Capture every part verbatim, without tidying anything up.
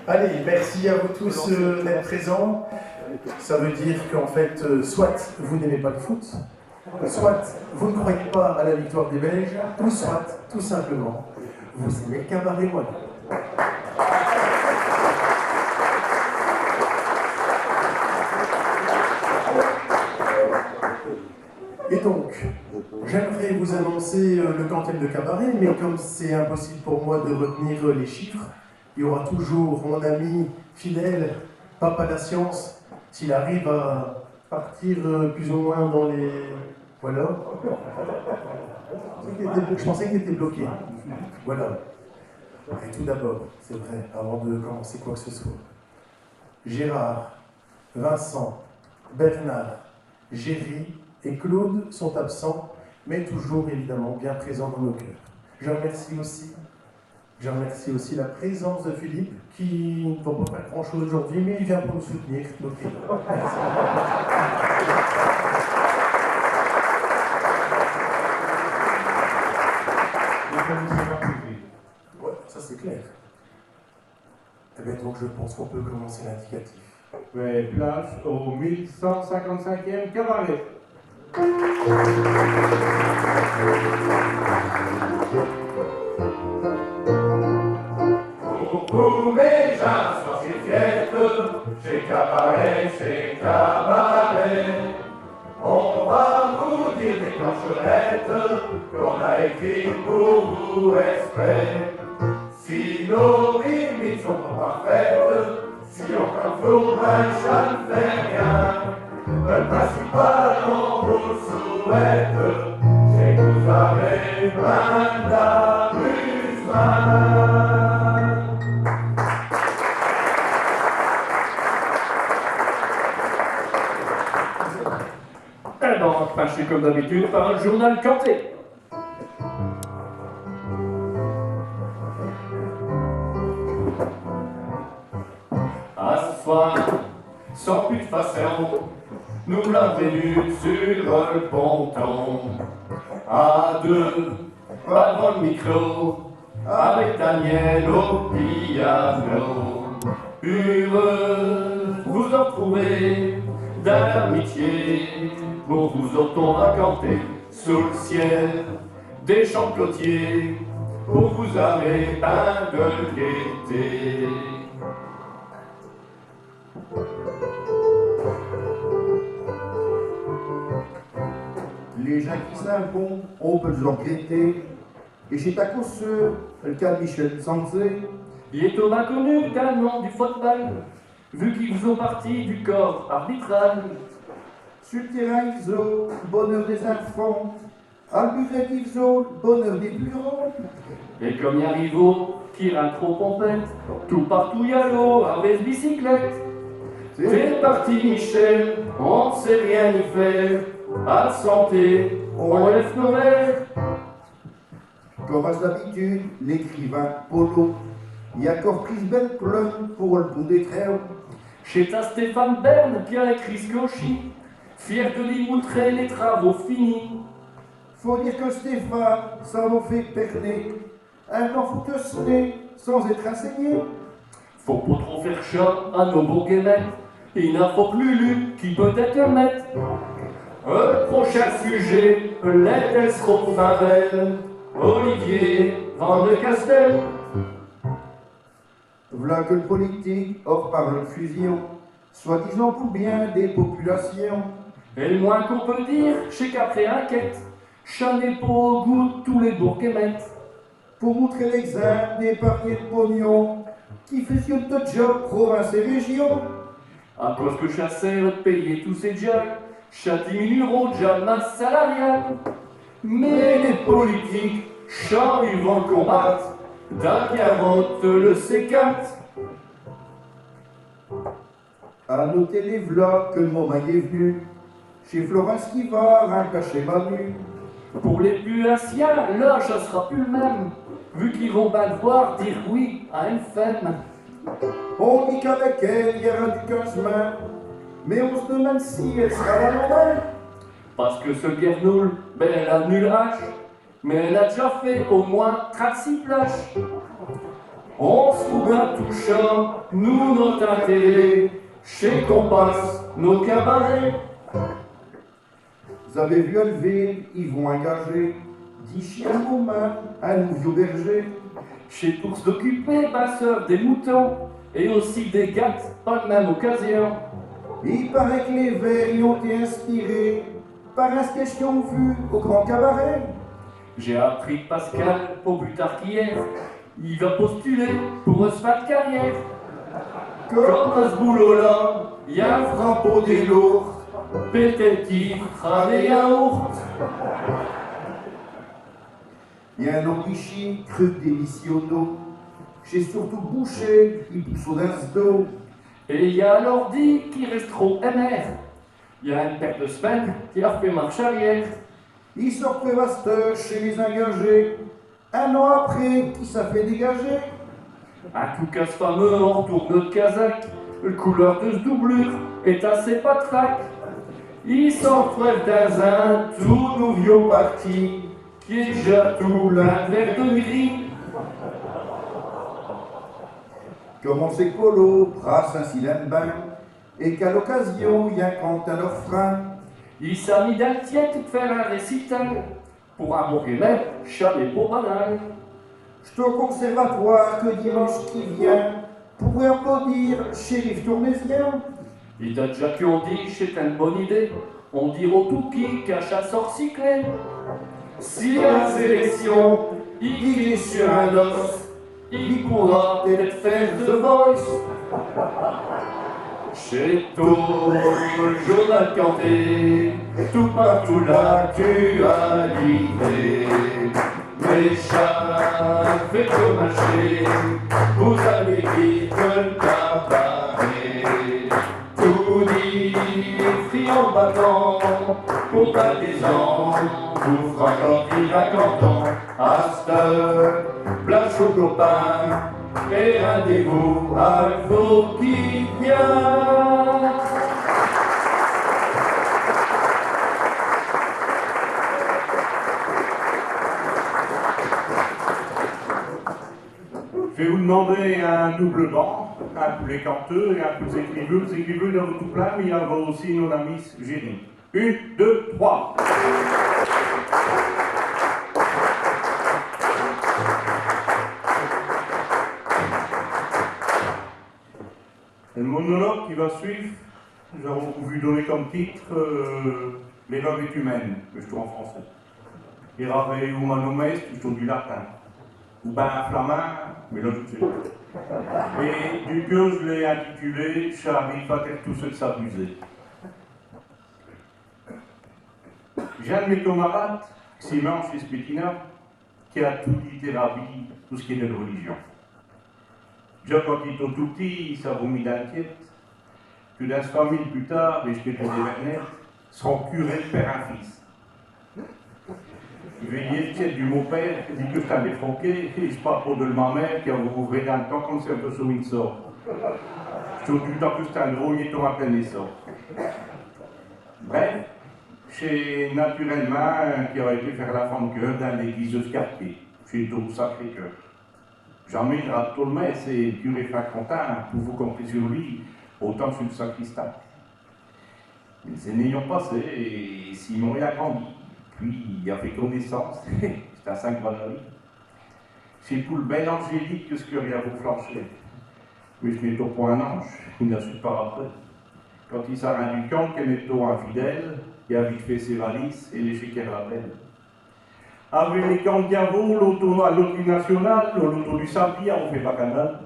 Allez, merci à vous tous, euh, d'être présents. Ça veut dire qu'en fait, euh, soit vous n'aimez pas le foot, soit vous ne croyez pas à la victoire des Belges, ou soit, tout simplement, vous aimez le cabaret moyen. Et donc, j'aimerais vous annoncer, euh, le quantième de cabaret, mais comme c'est impossible pour moi de retenir, euh, les chiffres, il y aura toujours mon ami fidèle, Papa la Science, s'il arrive à partir, euh, plus ou moins dans les... Voilà. Je pensais qu'il était, je pensais qu'il était bloqué. Voilà. Et tout d'abord, c'est vrai, avant de commencer quoi que ce soit, Gérard, Vincent, Bernard, Géry et Claude sont absents, mais toujours évidemment bien présents dans nos cœurs. Je remercie aussi, je remercie aussi la présence de Philippe, qui ne va pas faire grand-chose aujourd'hui, mais il vient pour nous soutenir. Donc, merci. Et ça nous fera plaisir. Ouais, ça c'est clair. Eh bien, donc, je pense qu'on peut commencer l'indicatif. Ouais, place au mille cent cinquante-cinquième cabaret. Pour mes gens, soyez fiers, chez Cabaret, chez Cabaret, on va vous dire des clancherettes qu'on a écrit pour vous exprès. Si nos limites sont pas parfaites, si on contourne, ça ne fait rien. Le principal, on vous le souhaite, c'est que vous avez plein d'amusement. Eh ben, on va passer comme d'habitude par le journal canté. À ce soir, sans plus de façon, nous l'avons venu sur le ponton. À deux, pas devant le micro, avec Daniel au piano. Heureux vous en trouver dans l'amitié, pour vous autant raconter sous le ciel des champs côtiers, pour vous arrêter de gaieté. Les gens qui sont bons, on peut les regretter. Et c'est à cause de le cas de Michel Sanzé. Il est au connu d'un nom du football, vu qu'ils faisait partie du corps arbitral. Sur le terrain, ils ont le bonheur des enfants. À le buffet, ils ont le bonheur des plus grands. Et comme il arrive au qui trop pompette, tout partout y a l'eau avec bicyclette. T'es parti, Michel, on sait rien y faire. À la santé, on lève nos verres. Comme à son habitude, l'écrivain Polo, il a encore pris belle plume pour le pont des Trèves. C'est à Stéphane Bern qui a écrit ce gauchis, fier de lui montrer les travaux finis. Faut dire que Stéphane, ça m'a fait perler. Un enfant que ce n'est, sans être enseigné. Faut pas trop faire ça à nos bourguemettes. Il n'a faut que Lulu qui peut être maître. Le prochain sujet, peut-être trop Pavel, Olivier Van de Castel. V'là que le politique offre par le fusion, soi-disant pour bien des populations. Et le moins qu'on peut dire, c'est qu'après enquête, ça n'est pas au goût de tous les bourguemettes. Pour montrer l'exemple d'épargne et de pognon, qui fait sur le job province et région. À quoi que ça sert de payer tous ces jeunes, ça diminuera déjà la masse salariale. Mais les politiques, ça, ils vont le combattre, d'un quarante le C quatre. À noter les v'là que le moment est venu. C'est Florence qui va remplacer Manu. Pour les plus anciens, là, ça sera plus le même, vu qu'ils vont bien devoir dire oui à une femme. On dit qu'avec elle, il y aura du changement, mais on se demande si elle sera là longtemps. Parce que ce Guernoul, ben, elle a nul âge. Mais elle a déjà fait au moins trente-six plages. On s'fout bin tout cha, nous, not' intérêt, ch'est qu'in passe not' cabaret. Vous avez vu, à l'ville, i vont ingager, d'ichi un momint, un nouviau berger. Ch'est pour s'occuper, bin sûr, des moutons, et aussi des gattes, par l'même occasion. I paraît que les Verts i ont été inspirés par un sketch qu'is ont vu au Grand Cabaret. J'ai appris que Pascal Paubutarque hier, i va postuler pour s' fin d' carrière. Comme à ch'boulot-là, i y a un frappeau des lourds, peut-ête qu'i f'ra des yaourts. I y a un homme ichi, cru que des missionneaux, ch'est surtout boucher, i pousse dins s' dos. Et i y a l'ordi qui reste trop amer. I y a eune paire de spinques qui a fait marche arrière. I s'retrouve à ch't'heure chez les ingagés, un an après qu'i s'a fait dégager. In tout cas, ch'fameux, in retournant de casaque, l'couleur de s'doublure est assez patraque. I s'retrouve dins un tout nouviau parti, qui est déjà tout plein d'verre de gris. Comme in sait qu'Polo Brassens i l'aime bin, et qu'à l'occasion, i incante un orfrin. I s'a mis dins l'tiête d'faire un récital. Pour un bon élève, cha n'est pas banal. Ch'est au conservatoire que dimanche qui vient, pourrez applaudir Chérif Tournesien. I d'a d'gins qu'in dit ch'est eune bonne idée. In dira à tous qu'i cache un sort siclé. Si à l'sélection, i glisse sur un os, i pourra peut-ête faire The Voice. Ch'est toujours d'actualité, tout partout l'actualité. Mais cha fait que marcher, vous allez vite le cabaret. Tout dit, friand battant, pour pas des ans, vous fera sortir à canton. À ch't'heure, place au copain, et rendez-vous à vos qui vient. J'vas vous d'minder un double banc, un pour les canteurs et un pour les écriveux. Les écriveux, i n'a tout plein, mais i n'a aussi nos amis génies. Une, deux, trois. Le monologue qui va suivre, j'avos voulu donner comme titre, euh, Les langues humaines, mais j'tous en français. Irae Humanum Est, j'tous du latin. Ou ben en flamand, mais là, j'sais pas. Et du coup, j'l'ai intitulé Cha arrife à tous ceux qui s'abusent. J'ai un d'mes camarates, Simon, ch'est Spétina, qui a toudis été rabi, tout ch'qui est de l'religion. Déjà, quand il étot tout p'tit, i s'avot mis dins l'tiête que dins s'famille, pus tard, et j'étos toudis Vernet, s'rot curé d'père in fils. I veyot l'tiête du mon père, i dit que j'étos un défroqué, et j'parle pas de l'ma mère qui avot ouvré dins l'temps qu'on s'aperchot in sort. J'étos du temps que j'étos un drôle, i étot in plein essor. Bref, ch'est naturellemint qu'i a été faire l'enfant d'chœur dins l'églisse de s'quartier, ch'étot au Sacré-Cœur. Jamais i n'a raté l'messe, et l'curé fin contint pouvot compter sur li, autant que sur l'sacristain. Mais les années ont passé, et Simon i a grandi, pis i a fait connaissance, ch'est un saint grenadin. Ch'est pour l'belle Angélique que s'qu'i avot flanché. Mais ch'n'étot point un ange, i n'a su par après. Quand i s'a rindu compte qu'in étot infidèle, i a vite fait ses valises et lâché quer la belle. Avec les candidats, l'auto, à l'auto national, l'auto du samedi, on fait bacchanal.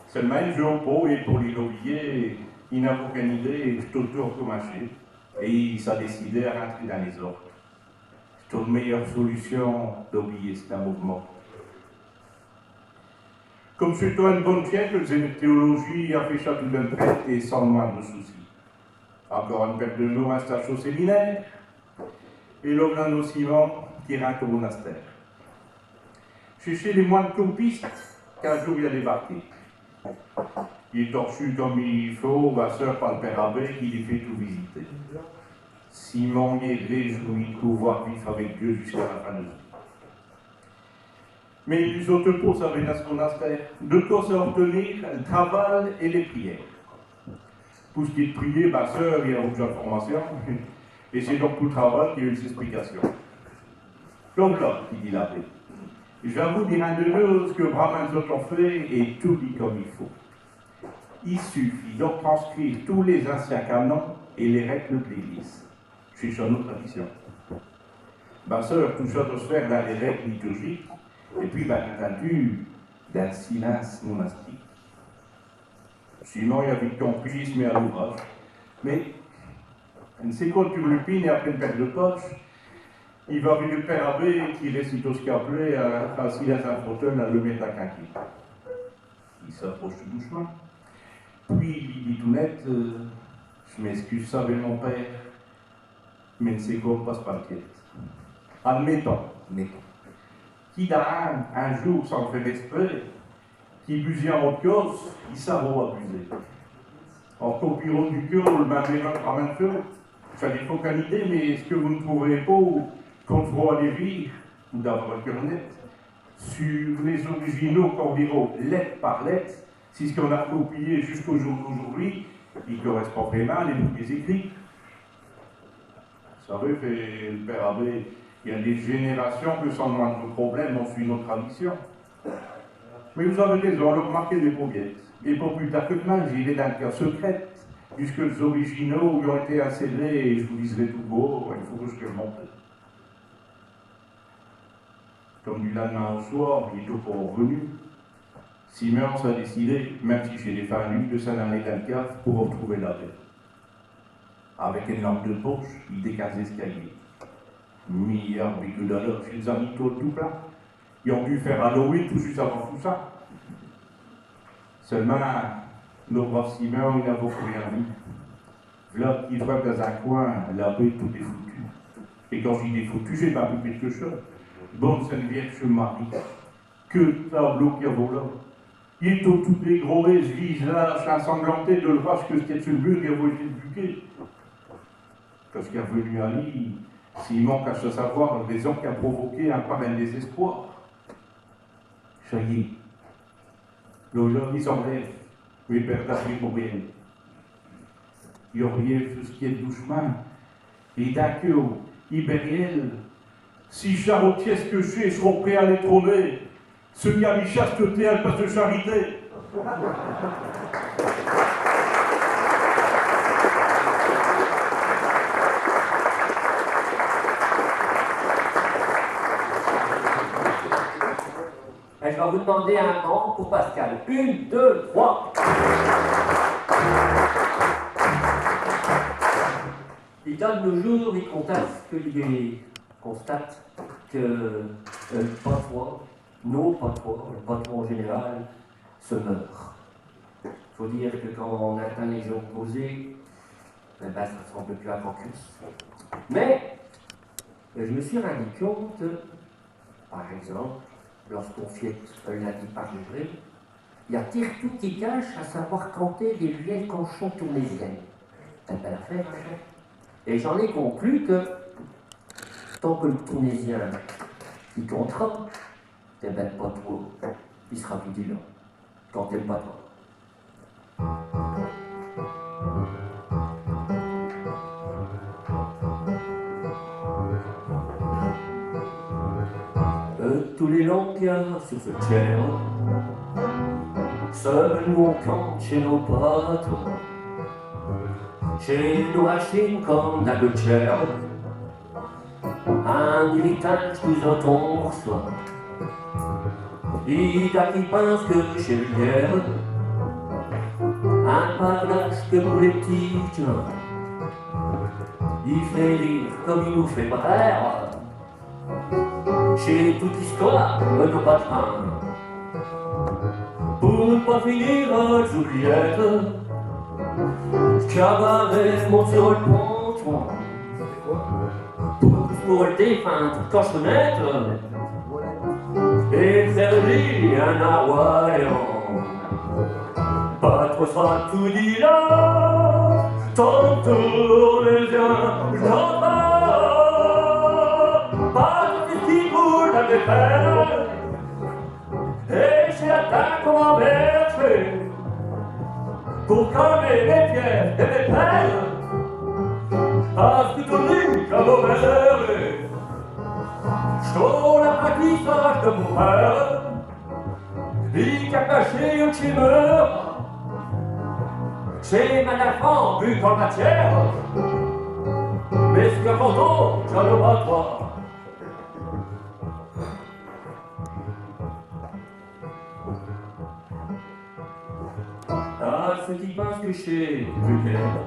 Seulemint, in jour, pour, et pour les oublier, i n'avot qu'eune idée, ch'étot tout recommincher. Et i s'a décidé à rintrer dins les ordres. Ch'étot l'meilleure solution d'oublier, ch'est un mouvemint. Comme ch'étot eune bonne chienne, l'zélève théologie a fait cha tout d'un trait et sans l'moindre souci. Incore eune paire de jours, in stage au séminaire, et là v'là nos Simon qui rinte au monastère. Ch'est chez les moines campistes qu'un jour i a débarqué. Il est reçu comme i faut, ma sœur, par l'père abbé qui li fait tout visiter. Simon i est réjoui d'pouvoir vivre avec Dieu jusqu'à la fin de ses jours. Mais i n'sot pos, cha, bin, à ch'qu'on a fait. De quoi s'abtenir, l'traval et les prières. Pour ch'qui est d'prier, bin, seul, i a aucune formation, et ch'est donc pour l'traval qu'i a eu ch'explication. Donc là, qu'i dit l'abbé, j'vas vous dire in d'eux deux, ch'que vraimint nous avons fait, et tout dit comme i faut. I suffit d'transcrire tous les anciens canons et les règles de l'Église. Ch'est cha no tradition. Bin seul, tout cha dot s'faire dins les règles liturgiques, et pis, bin intindu, dins l'silence monastique. Simon, i a vite compris, i s'met à l'ouvrache. Mais, in s'couvrant l'turlupine et après eune paire d'poches, i va vir l'père abbé qui récite au chapelet, euh, assis dins un fauteuil, à l'heure mette à quinquer. I s'approche tout douchemint. Pis i dit tout net, euh, j'm'excuse, savez, mon père, mais ch'est qu'in passe pas l'tiête. Admettons, mettons, qu'i d'a un, un jour, sans l'faire exprès, qu'i buse un peu, i s'ra abusé. Or, qu'au pire du pire, l'même erreur par mille feux, cha n'fot qu'eune idée, mais est-ce que vous n'trouverez pas qu'in s'frot aller vir, ou d'avoir l'cœur net, sur les originaux, qu'in lirot lettre par lettre, si ch'qu'in a copié jusqu'au jour d'aujourd'hui, i correspond vraimint à les premiers écrits. Vous savez, fait l'père abbé, i a des générations que sans moindre problème, in suit no tradition. Mais vous avez raison, l'marquer n'est pas biête. Et pas pus tard que d'main, j'irai dins l'cave secrète, jusque les originaux i ont été insérés, et j'vous dirai tout bas, i faut que j'remonte. Comme du lind'main au soir, i étot pos r'venu, Simon s'a décidé, même si ch'étot défendu, de s'in aller dins l'cave pour retrouver l'abbé. Avec eune lampe de poche, i déquint l'escalier. Mais, ah, mais que d'alors, ch'est des amis tout, tout pleins. I ont dû faire Halloween tout juste avant tout cha. Seul'mint, no brave Simon, i n'avot pus rien vu. V'là qu'i vot dins un coin l'abbé tout défoutu. Et quand j'dis défoutu, j'ai bin pus pire que cha. Bonne Sainte Vierge Marie, que tableau qu'i avot là. I étot tout dégrolé, s'visage insanglanté, de l'rache que ch'tiot su l'mur i avot été buqué. Quand ch'est r'venu à li, Simon cache à savoir l'raison qu'a provoqué in pareil désespoir. Cha y est. L'ojordi s'enlève, mais perd la vie pour rien. I r'viot tout ch'quiot douchemint, et d'un cop, i bérielle : « Si charretier que j'sus, j'sus prêt à l'étrangler, ce qui a mi chasteté, elle passe de charité. » Ben, je vais vous demander un banc pour Pascal. Une, deux, trois. I dins nos jours, i constate que, i constate que, euh, le patois, nos patois, le patois en général, se meurt. Faut dire que quand on entend les gens causer, eh ben, ça ressemble plus à Caucus. Mais, euh, je me suis rendu compte, par exemple, lorsqu'on fiête un lundi par jour, il y a Tirtou qui cache à savoir canter des vieilles canchons tournésiennes. C'est une belle affaire, hein ? Et j'en ai conclu que tant que le tournésien qui cantera, eh ben, le patois, i sera vigilant. Cantez le patois. Euh, tous les langues qu'il y a sur ce terre, seuls nous on cante chez nos patrons, chez nos racines comme dans le terre. Un héritage que nous autres on reçoit. I y a qui pensent que ch'est le guerre, un pavillage que pour les petits gens. I fait rire comme i nous fait pas rire. Ch'est toute l'histoire de nos patrons. Pour ne pas finir aux oubliettes, cabaret, monte sur le ponton. Pour, pour le défendre, canchonnette, et faire lui un arroyant. Pas trop soit tout dit là, tantôt les uns, j'entends pas, pas tout ce qui bouge à défaire. Pour calmer mes fièvres et mes peines, parce que tout nu, comme au verre, j't'en la pratique sauvage de mon père, dit qu'a caché un chimeur, c'est un enfant vu qu'en matière, mais ce que j'entends, j'en ai pas toi. Ah, ceux qui pensent que j'sais, je t'aime.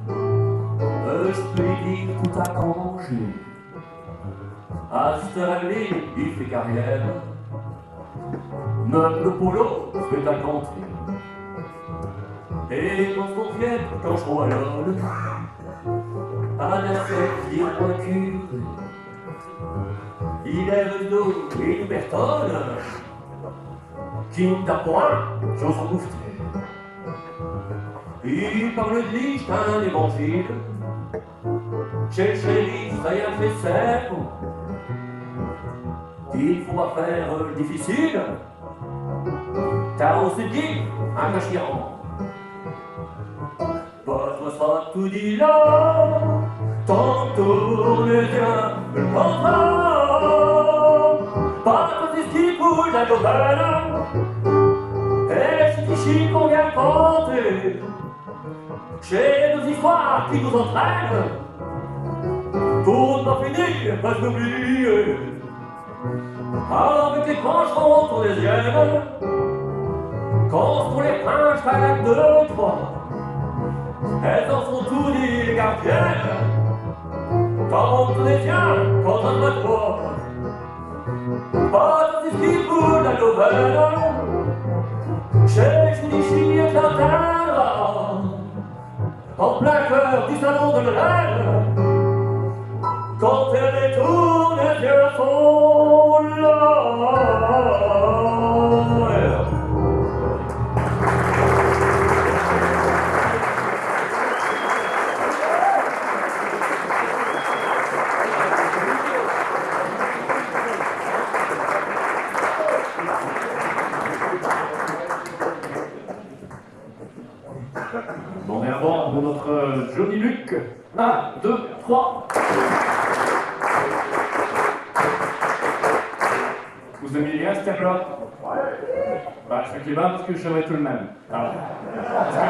Euh, j'peux li dire tout à congé. À cette heure-là, i fait carrière. Même le polo, j'vais t'raconter. Et quand j'conviens, quand j'ros à l'heure, à la fête, i procure. I lève l'dos et i bertonne. Qui n't'a point, j'en s'en mouffe. I parle de li, ch'est un évangile. Ch'est chéri, ça y a fait simple. I faut pas faire, euh, difficile. T'as aussi dit un cachirant. Pas toi, ça tout dit là, tantôt le vient le contrat. Pas toi, c'est ce qui fout la nouvelle. Et c'est ici qu'on vient compter. Ch'est nos histoires qui nous entraînent. Pour ne pas finir, pas oublier. Avec les tranches contre les yeux, quand pour les princes, avec deux, trois, elles en sont tout dit les gardiennes. Quand tous les tiens, quand on me croit, pas de disciple la nouvelle, cherche d'ici et t'atteindra. En plein cœur du salon de Noël, quand elle tourne, viens son là. Bon, et avant, pour notre, euh, Johnny Luc. Un, deux, trois. Vous aimez bien ce thème-là ? Bah, je fais que parce que je serai tout le même. Alors, parce que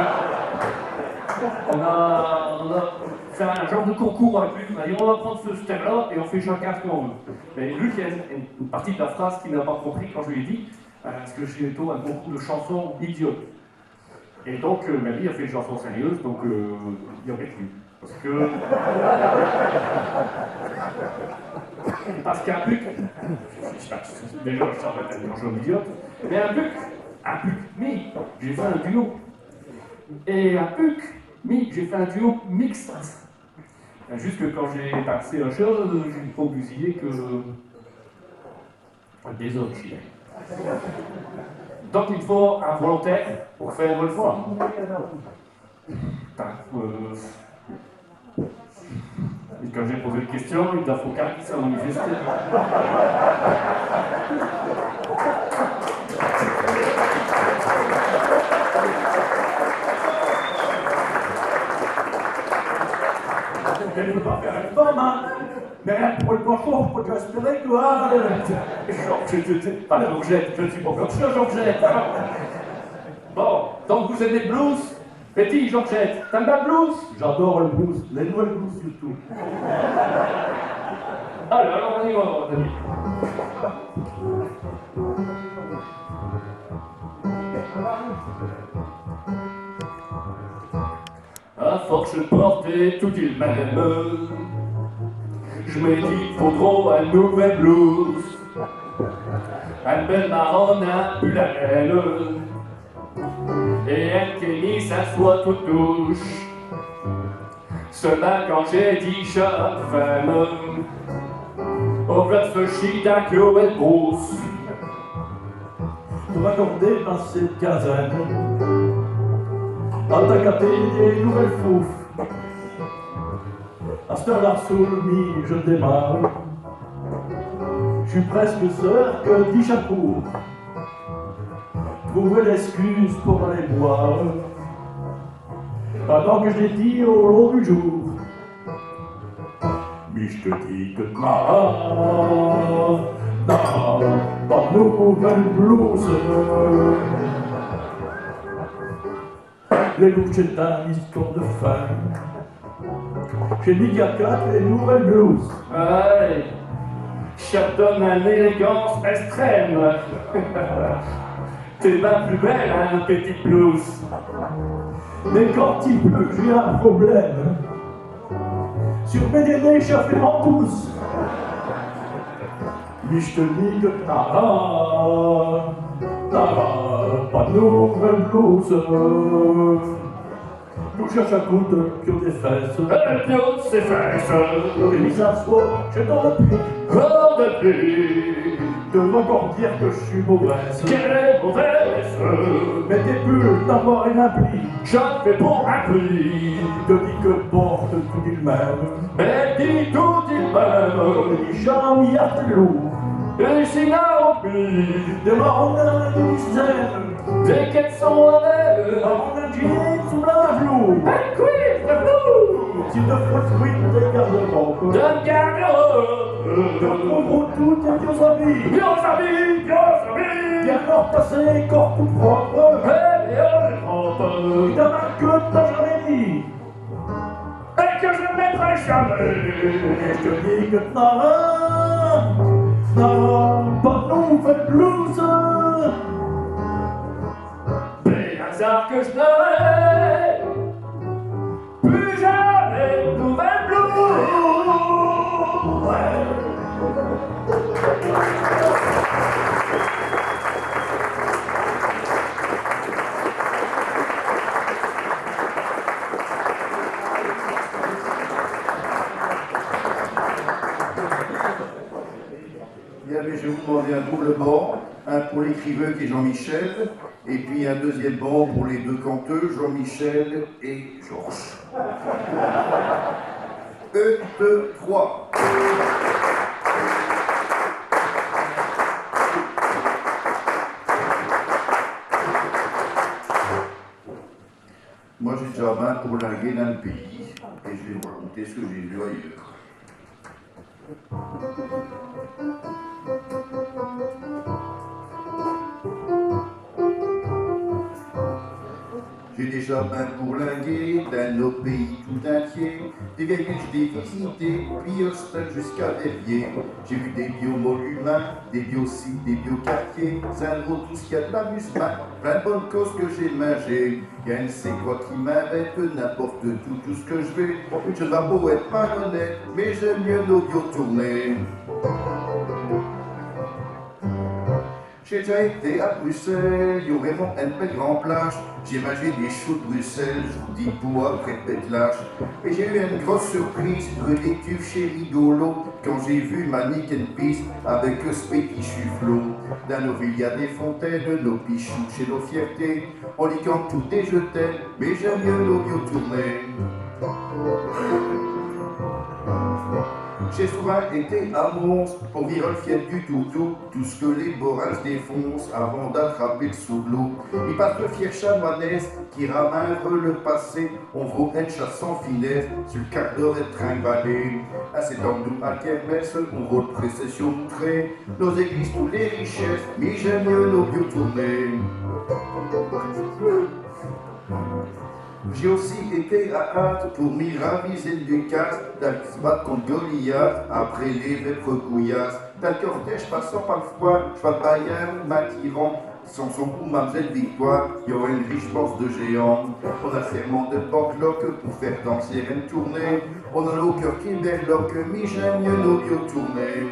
on a, on a fait un genre de concours avec lui. On a dit, on va prendre ce, ce thème-là et on fait chacun ce qu'on veut. Et Luc, il y a une, une partie de la phrase qu'il n'a pas compris quand je lui ai dit, euh, parce que c'est plutôt un concours de chansons idiotes. Et donc, euh, ben, lui a fait une chanson sérieuse, donc, euh, il y a plus. Parce que, parce qu'un puc, déjà, ça va être une chanson idiote, mais un puc, un puc, mais j'ai fait un duo. Et un puc, mais j'ai fait un duo mixte. Juste que quand j'ai passé la chose, j'ai pas oublié que Désolé. Donc il faut un volontaire pour faire le fort. Putain, euh, et quand j'ai posé la question, il a faut qu'un qui s'est manifesté. Elle peut pas faire une femme, hein. Mais pour le cochon, faut espérer que, hein, euh, Georgette, je, je, pas Georgette, je ne suis pas comme ça, Georgette, hein. Bon, donc vous aimez le blues ? Petit, Georgette, t'aimes bien le blues ? J'adore le blues, les nouvelles blues surtout. Allez, alors on y va, on y va. À force de porter tout il même, je me dis, faudrot un nouvel blues. Une belle marronne, un pull à laine, et un tennis à soie toute douce. Seulement quand j'ai dit cha à m'femme, oh, v'là ce chien d'un clou et de brousse. Pour accorder ma cette quinzaine, attaquer des nouvelles fouf. À cette heure-là, sous le mi, je démarre. Je suis presque sûr que dix chapeaux. Trouver l'excuse pour aller boire. Pendant que je les tire au long du jour. Mais je te dis que t'n'aras, t'n'aras pas d'nouvelle blouse. Les loups, ch'est un histoire de fin. J'ai mis qu'à quatre les nouvelles blouses. Aïe, cha t'donne eune élégance extrême. T'es ben pus belle, hein, petite blouse. Mais quand i pleut, j'ai un problème. Sur mes dénés, cha fait ventouse. Mais je te dis que t'n'aras, t'n'aras pas d'nouvelle blouse. Nous cherche un coup de pied des fesses. Et le pied de ses fesses. Et mis à soi, j'ai dans le prix. Hors de prix. Te vas encore dire que je suis mauvaise. Qu'elle est mauvaise. Mais tes pulls, t'as pas rien pris. Cha fait pour un prix. Te dis que porte tout de même. Mais dis tout de même. Comme dit Jean-Yves Loup. Et si n'a oublié. Des marrons dans la dizaine. Des quêtes sont avec. Avant un jean sous la joue. Un cuir de flou. Si te fous de suite des garde-robes. D'un garde-robe. Te retrouveront tous tes vieux habits. Vieux habits, vieux habits. Bien leur passé, corps tout propre. Eh bien, propre. Et t'as mal que t'as jamais dit. Et que je ne mettrai jamais. Et je te dis que t'n'aras, t'n'aras pas d'nouvelle blouse. Bel hasard que je n'aurai plus jamais d'nouvelle blouse. Bien, mais je vais vous demander un double banc, un pour l'écrivain qui est Jean-Michel, et puis un deuxième banc pour les deux canteux, Jean-Michel et Georges. Un, deux, trois. Moi, j'ai déjà ben bourlingué dins l'pays, et je vais vous raconter ce que j'ai vu ailleurs. J'ai déjà ben bourlingué dins nos pays tout entiers, des vieilles villes j'ai visités, pis Ostende jusqu'à Verviers. J'ai vu des biaux monuments, des biaux sites, des biaux quartiers, des indrots tout ce qu'il y a de l'amusement, plein de bonnes causes que j'ai mangées. Y a un sait quoi qui m'arrête, n'importe tout, tout ce que je vais. Je n'vas pas être malhonnête, mais j'aime mieux nos biaux tournés. J'ai déjà été à Bruxelles, y a vraiment un bel grand plage. J'ai mangé des choux de Bruxelles, je vous dis pas, après de lâche. Et j'ai eu une grosse surprise, rue des Tuves chez Rigolo, quand j'ai vu Manic and Peace avec ce petit chuflot. Dans nos villes, y a des fontaines, nos pichoux, chez nos fiertés. On y cante tout et je t'aime, mais j'aime mieux nos biaux tournés. J'ai souvent été à Mons pour vire le fiel du toutou, tout ce que les borages défoncent avant d'attraper le sous-l'eau. Il passe le fier chanoinesse qui ramène le passé, on voit un chat sans finesse sur le quart d'heure être trimbalé. À cet endroit à kermesse, on voit le procession montrer nos églises, toutes les richesses, mais j'aime mieux nos biaux tournés. J'ai aussi été à Arte pour m'y raviser du casse, d'aller se battre contre Goliath, après les vêpres couillasses. D'un cortège passant par le foire, je vois Bayern, Matiran, Samson ou Mamselle Victoire, y a une riche bourse de géants. On a serment de banque loque pour faire danser une tournée. On a nos cœurs qui berloquent, mais j'aime mieux nos biaux tournés.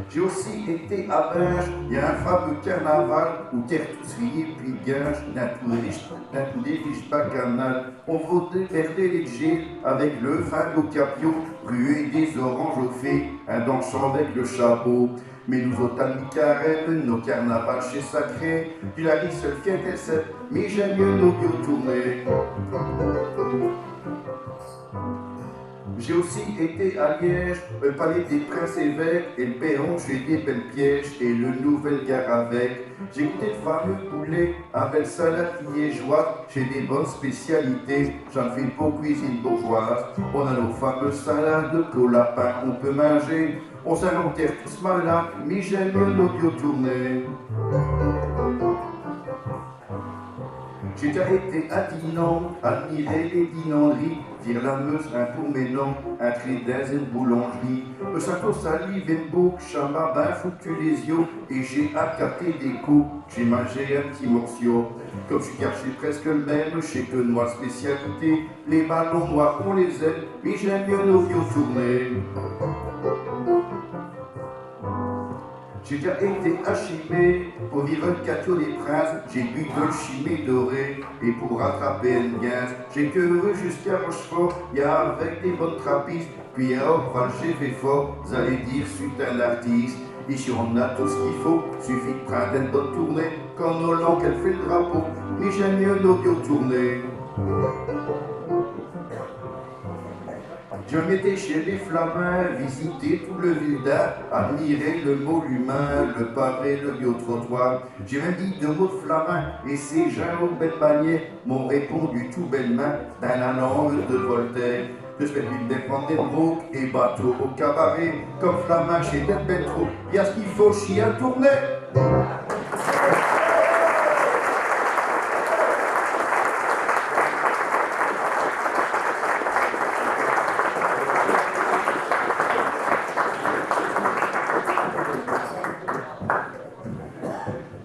J'ai aussi été à Binche, y a un fameux carnaval où tertous, filles et puis guinches, d'un tout riche, d'un tout des riches bacchanales. On voit démerder les Gilles avec le fin au capio, ruer des oranges aux filles, un dansant avec le chapeau. Mais nous autres, à mi carême, nos carnavals, ch'est sacré, tu la ris seul fier qu'elle sait, mais j'aime mieux nos biaux tournés. J'ai aussi été à Liège, au palais des princes-évêques, et le Perron chez des belles pièges, et le Nouvelle Gare avec. J'ai goûté le fameux poulet avec salade liégeoise, j'ai des bonnes spécialités, j'en fais pas cuisine bourgeoise. On a nos fameuses salades qu'au lapin on peut manger. On s'en enterre tous malades, mais j'aime mieux nos vieux tournés. J'ai déjà été à Dinan, admirer les dinanderies, dire la Meuse, hein, pour mes noms, entrer dans une boulangerie. Le château Salive, Bourg, ça m'a bien foutu les yeux, et j'ai attaqué des coups, j'ai mangé un petit morceau. Comme je suis quartier presque le même, chez que noix spécialité, les ballons noirs on les aime, mais j'aime mieux nos vieux tournés. J'ai déjà été à Chimay pour vivre le quartier des princes, j'ai bu de le Chimay doré, et pour rattraper une guinse, j'ai couru jusqu'à Rochefort, y a avec des bonnes trapisses, puis à Orval j'ai fait fort, vous allez dire, c'est un artiste. Ici on a tout ce qu'il faut, suffit de prendre une bonne tournée, quand nos langues elle fait le drapeau, mais j'aime mieux nos vieux tournés. Je m'étais chez les Flamands, visiter tout le Wilda, admirer le monument, le pavé, le vieux trottoir. J'ai même dit deux mots de flamand, et ces gens aux belles manières m'ont répondu tout bêtement dans la langue de Voltaire. Je suis venu de prendre des broques et bateau au cabaret, comme flamand chez des belles troupes, y a ce qu'il faut, j'y ai tourné.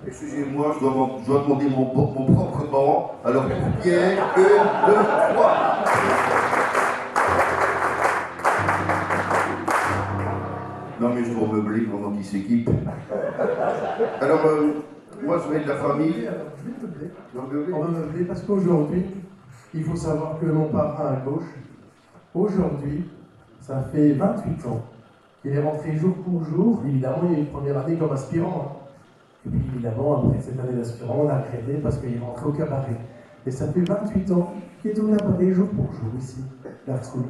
Excusez-moi, je dois, je dois demander mon, mon propre banc. Alors, pour Pierre, une, deux, trois. Non, mais je dois meubler pendant qu'il s'équipe. Alors, euh, moi, je vais de la famille. On va meubler. On va meubler parce qu'aujourd'hui, il faut savoir que mon parrain à gauche, aujourd'hui, ça fait vingt-huit ans qu'il est rentré jour pour jour. Évidemment, il y a eu une première année comme aspirant, hein. Et puis, évidemment, après cette année d'aspirant, on l'a accrédité parce qu'il est rentré au cabaret. Et ça fait vingt-huit ans qu'il est au cabaret jour pour jour ici, la School.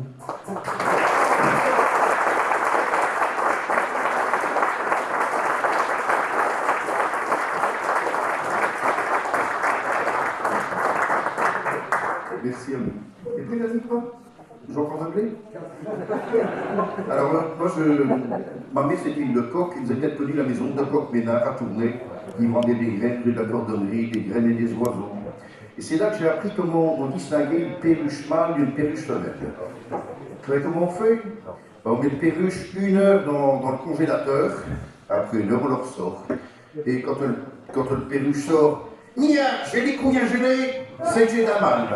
Merci à vous. Et puis, la victoire. J'entends anglais. Alors, moi, moi, je, ma mère, c'était une coque, ils avaient peut-être connu la maison de coque, mais là, à Tournai, ils vendaient des graines, de la cordonnerie, des graines et des oiseaux. Et c'est là que j'ai appris comment on distinguait une perruche mâle d'une perruche femelle. Vous savez comment on fait ? Ben, on met le perruche une heure dans, dans le congélateur, après une heure, on le ressort. Et quand le, quand le perruche sort, Nia, j'ai les couilles gelées, c'est que j'ai d'un mal.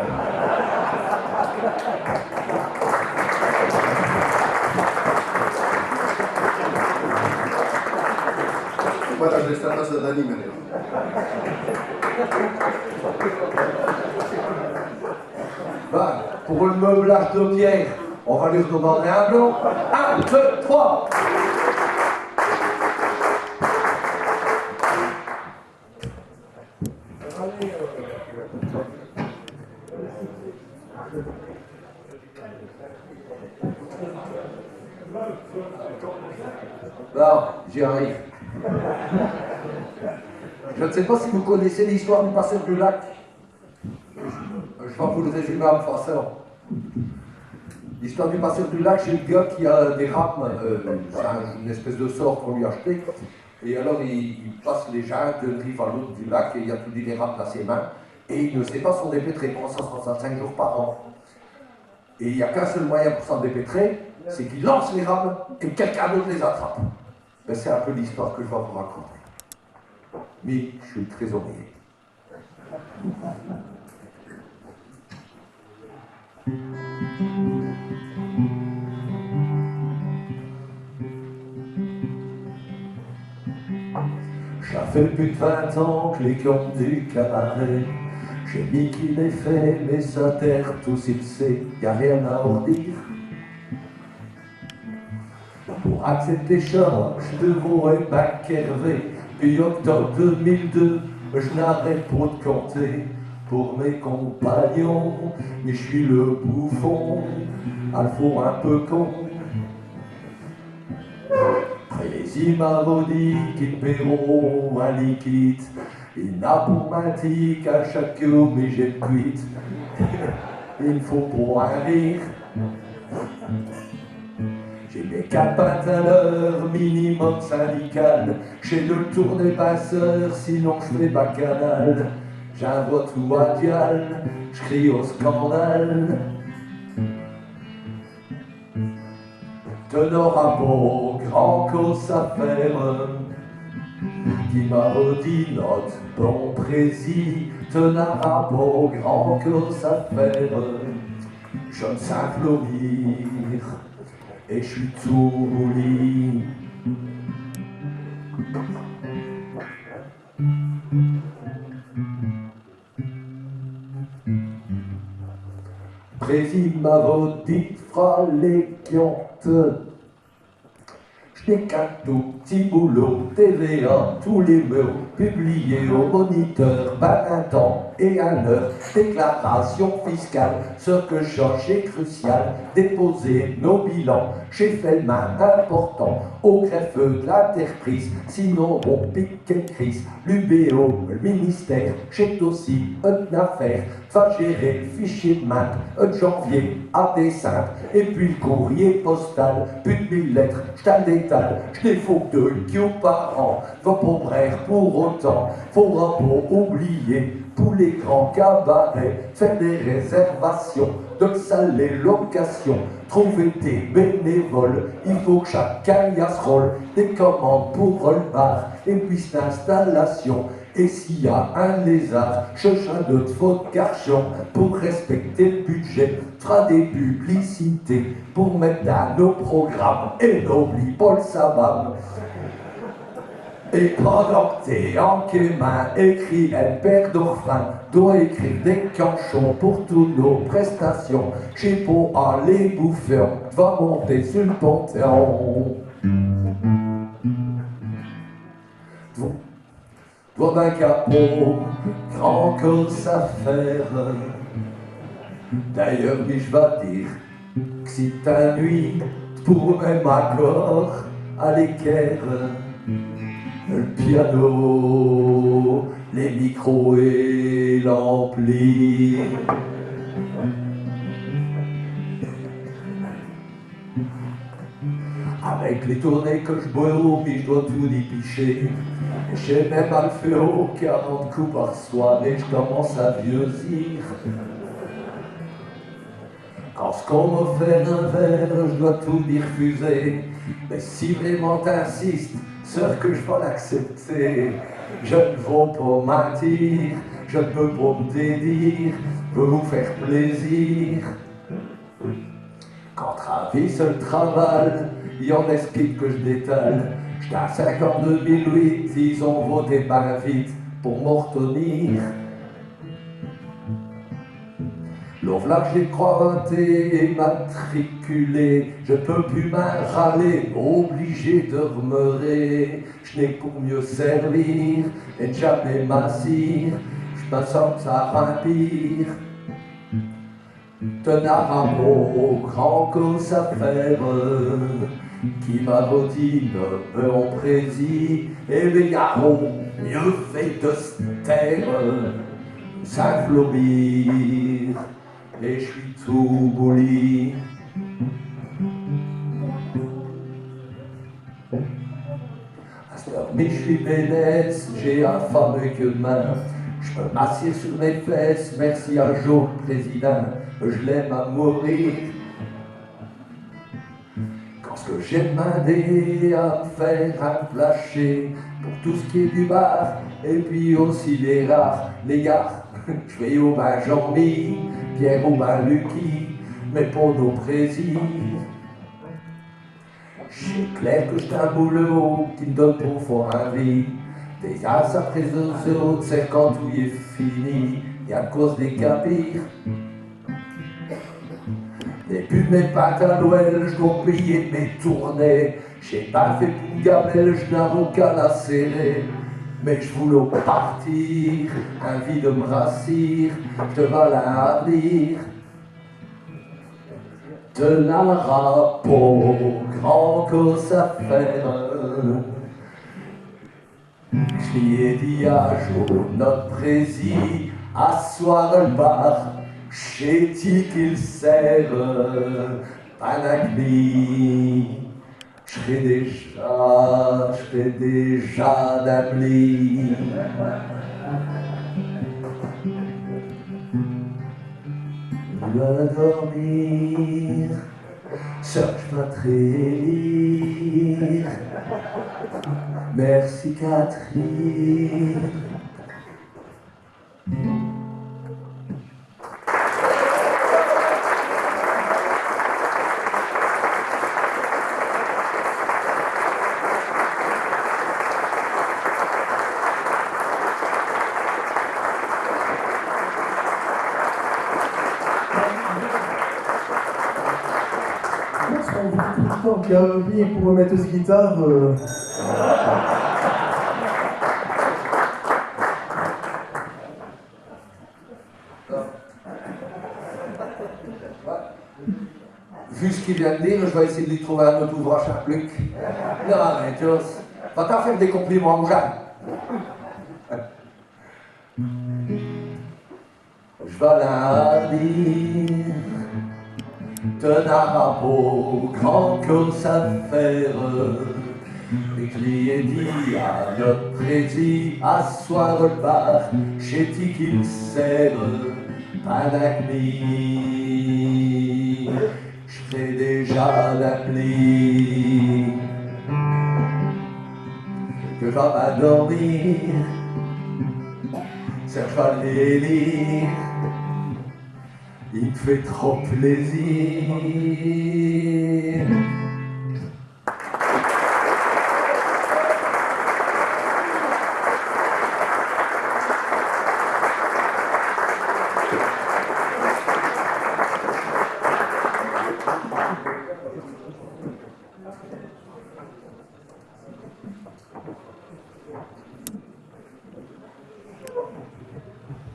Voilà, je laisse la place à Dany maintenant. Ben, pour le meublage de Pierre, on va lui redemander un blanc. Un, deux, trois. Bon, j'y arrive. Je ne sais pas si vous connaissez l'histoire du passeur du lac. Je vais vous le résumer en façon. L'histoire du passeur du lac, c'est le gars qui a des rames, euh, c'est un- une espèce de sort qu'on lui a acheté. Et alors, il, il passe les gens d'une rive à l'autre du lac et il a toutes les rames dans ses mains. Et il ne sait pas s'en dépêtrer, trois cent soixante-cinq jours par an. Et il n'y a qu'un seul moyen pour s'en dépêtrer, c'est qu'il lance les rames et quelqu'un d'autre les attrape. Ben, c'est un peu l'histoire que je vais vous raconter. Mais je suis le trésorier. Cha fait pus d'vingt ans que les cons du cabaret, j'ai mis qu'il est fait, mais ça terre tout s'il sait, y a rien à en dire. Pour accepter cha, j'devros m'énerver. Pis octobre deux mille deux, j'n'arrête pos d'compter. Pour mes compagnons, mais j'sus l'bouffon, à l'fond un peu con. Prési m'avot dit qu'i n'payerot un liquide. I n'a pour minti qu'à chaque coup, mais j'quite. I n'faut pas in rire. J'ai mes quate pintes à l'heure, minimum syndical. J'sus l'tournée passeur, sinon j'fais bacchanal. J'invote tout à dial, j'crie au scandale. T'n'aras pas grand-cose à faire, qu'i m'avot dit not' bon prési. T'n'aras pas grand-cose à faire, j'sais fleurir et j'sus tout bouli. Prési m'avot dit, f'ra les quiantes. J'n'ai qu'un tout p'tit boulot, T V A tous les meurs, publié au Moniteur, ben un temps et une heure, déclaration fiscale, ce que j'cherche est crucial, déposer nos bilans, ch'est fait d'même important, au greffe de l'interprise, sinon on pique une crise. L'U B O, l'ministère, ch'est aussi eune affaire. Faut gérer l'fichier d'même, de janvier à décembre. Et pis l'courrier postal, pus d'mille lettres, j't'in détale. J'n'ai faut qu'deux queues par an, faut pas braire pour autant. Faudra pas oublier, pour les grands cabarets, faire des réservations, de salles, les locations. Trouver des bénévoles, i faut qu'chacun y a s'rôle. Des commandes pour l'bar, et pis l'installation. Et s'i y a un lézard, ch'est d'eut' faute, garchon, pour respecter l'budget, f'ra des publicités, pour mette dins nos programmes, et n'oublie pas l'sabam. Et pindant qu't'es in quémin, écris eune paire d'orphelins, dois écrire des canchons pour tous nos prestations, ch'est pour aller bouffer, va monter sur l'Panthéon. Voilà qu'a pas grand-cose à faire. D'ailleurs, mi j'vas dire qu'si t'innuies, t'pourros même incore aller querre l'piano, les micros et l'ampli. Avec les tournées que j'bois, mi j'dois tout dépicher. J'ai même à l'feu quarante coups par soir et j'commence à vieusir. Quand ch'qu'on m'offert un verre, j'dois tout y r'fuser. Mais si vraimint t'insistes, sûr que j'vas l'accepter. J'n'vos pas mintir, j'n'peux pas m'dédire, j'veux vous faire plaisir. Quand Travis s'travalle, i en espère que j'détale. J't'in cinquante-deux mille huit, i ont voté ben vite pour m'retenir. L'ouvrache est croité et matriculé, j'peux pus m'in raler, obligé d'demeurer. J'n'ai pour mieux servir et jamais m'assire, j'peux sans ça rimpire. T'n'aras pas grand-cose à faire, qu'i m'avot dit, mais en prési, eh bé, i arot mieux fait de s'taire. Sans flobir, et j'sus tout bouli. Asteur, mi j'sus bénesse, j'ai un fameux queue d'main. J'peux m'assire sur mes fesses, merci à Joe, l'président, j'l'aime à mourir. Quand ch'que j'ai d'mindé à m'faire un plaché pour tout ch'qu'est du bar, et pis aussi les rares, les gars, j'vais au ben Jean-Mi, Pierre au ben Lucky, mais pas nos prési. Ch'est clair que ch'est un boulot qui n'donne pas fort envie. Déjà, après deux jours, ch'est quand tout est fini, i a cause des capirs. Et pis mes pantalons, j'dois payer mes tournées. J'ai pas fait pour gamelle, j'n'avos qu'à la serrer. Mais j'voullos partir, invie d'me rassir, j'te vas l'in hardir. Te n'aras pos grand cosse à faire. J'li ai dit à Joe, not' prési, à s'soir à l'bar, ch'est ti qui l'serre, pindant que mi, j'serai déjà, j'serai déjà dins m'lit. J'vas dormir, Serge va très lire. Merci Catherine. Parce qu'on voit tout le temps qu'il y a un billet pour remettre sa guitare, euh. Vu ch'qu'i vient d'dire, j'vas essayer d'li trouver un aute ouvrache à Pluc. Non, mais Joss, va-t'in faire des complimints aux gins. J'vas l'in hardir, te n'aras pos grand cosse à faire. Et j'li ai dit à not' prési, à s'soir à l'bar, ch'est ti qui l'serre, pindant que mi, j'serai déjà dins m'lit. Que j'vas pas dormir, Serge va l'lire, i m'fait trop plaisir.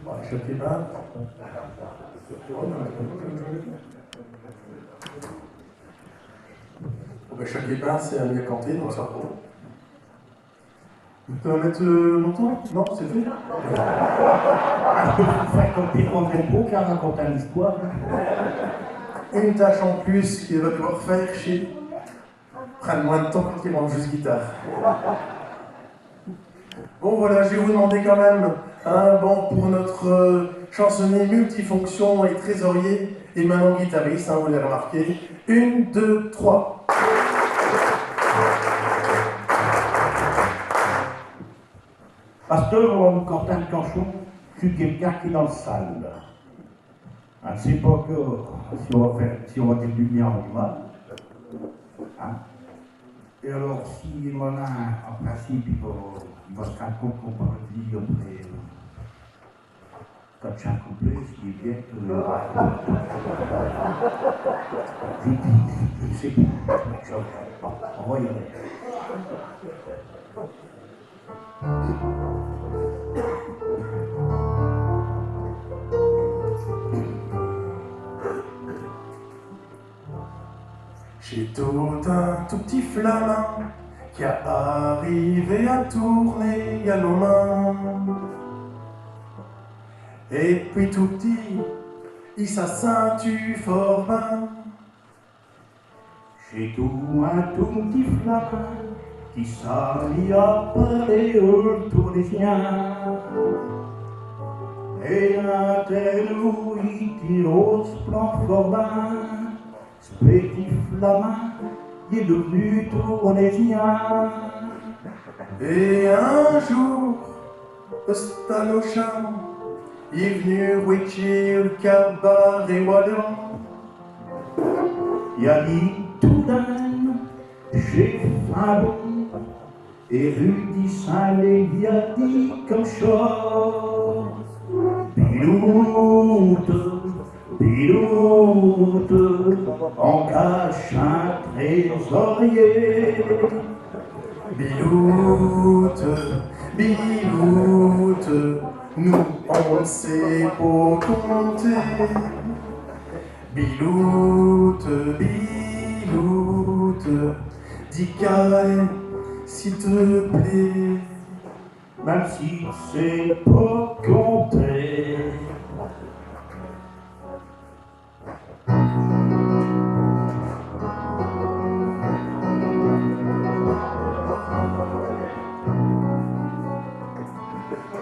Bon, ch'est bien. Bon, ben, ch'est bien, c'est à la cantine, donc ça va. Tu vas mettre, euh, mon tour ? Non, c'est fait ? Faut faire comme Pierre André Beau qui raconte une histoire. Une tâche en plus qu'il va devoir faire chez prenne moins de temps quand il range sa guitare. Bon, voilà, je vais vous demander quand même un banc pour notre, euh, chansonnier multifonction et trésorier, et maintenant guitariste, hein, vous l'avez remarqué. Une, deux, trois. Pasteur, on va vous canter un canchon, si quelqu'un qui est dans la salle. Ah, j'sais pas que si on va faire, si on va dire du bien ou du mal. Hein ? Et alors, si on a, en principe, il va, il va se rendre compte qu'on peut le dire après, euh, quatre, cinq couplets, ce qui est bien que, euh, je dis, je sais pas. Bon, on va y aller. Ch'est tout un tout p'tit Flamand qui a arrivé à Tournai i a longmint. Et pis tout p'tit, i s'a sintu fort bin. Ch'est tout un tout p'tit Flamand qui s'a mis à parler au Tournaisien. Et inter nous, i dit : « Oh, ch'est bin fort bin, ch'p'tit Flamand, il est dev'nu Tournaisien. » Et un jour, ch'est à Longchamp, il est v'nu witcher au cabaret wallon. I a dit tout d'un, ch'est fin bon. Et Rudy Saint-Lé i a dit comme cha : « Biloute, Biloute, on cache un trésorier. » Biloute, Biloute, nous on sait pas compter. Biloute, Biloute, dis carré, s'il te plaît. Même si c'est pas compter.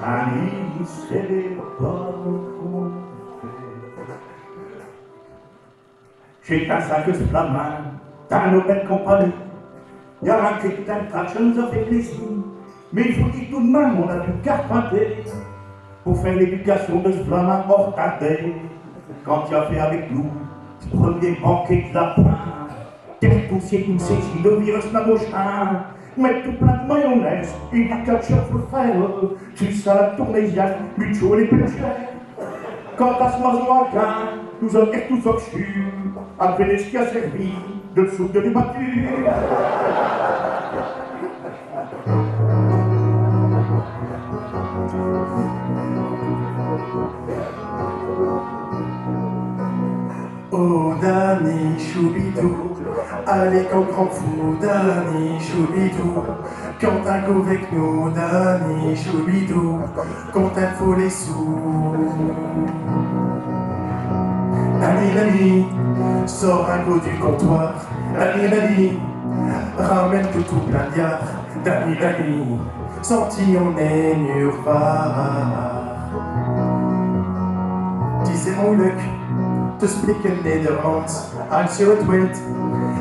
Allez, c'est pas compter. Ch'est qu'à cha que ch' flamand, dins nos belles compagnies, i a un crétin, cha nous a fait plaisi. Mais i faut dire tout d' même, on a dû carpinter pour faire l'éducation de ch' flamand hortardé. Quand il a fait avec nous ch' premier banquet d' lapin, tertous et tout ceci, le virus n'a mauchin. Mette tout plein d' mayonnaise et du ketchup, faut l' faire, euh, tu sais, à la tournésienne, mucho les plus chers. Quant à ch' mason à grains, nous avons tout ça dessus, après ch' qui a servi de soupe de débattu. Oh Dany Choubidou, allez quand grand fou Dany Choubidou, quand t'es avec nous Dany Choubidou, quand t'es fou les sous. Dany, Dany, sors un coup du comptoir. Dany, Dany, ramène tout, tout plein d' liards. Dany, Dany, sentillon n'est nulle part. Dis, c'est mon luck, te splikken Nederlands, I'm sure it went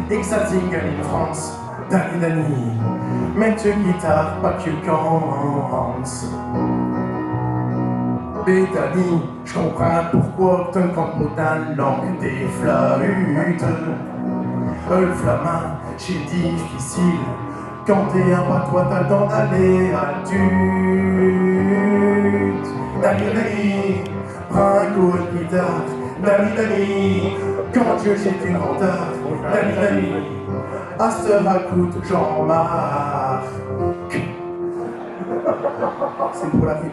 exacting in France. Dany, Dany, mets ta guitare, pas que quand. Mais Dany, j' comprinds pourquoi que t'es comme putain langue des flûtes. Euh, le flamand, ch'est difficile. Quand t'es un patois, t'as le temps d'aller à tute. Dany, Dany, prends un coup de guitare. Dany, Dany, quand je j'ai du retard. Dany, Dany, à ce racoute Jean-Marc. C'est pour la vie.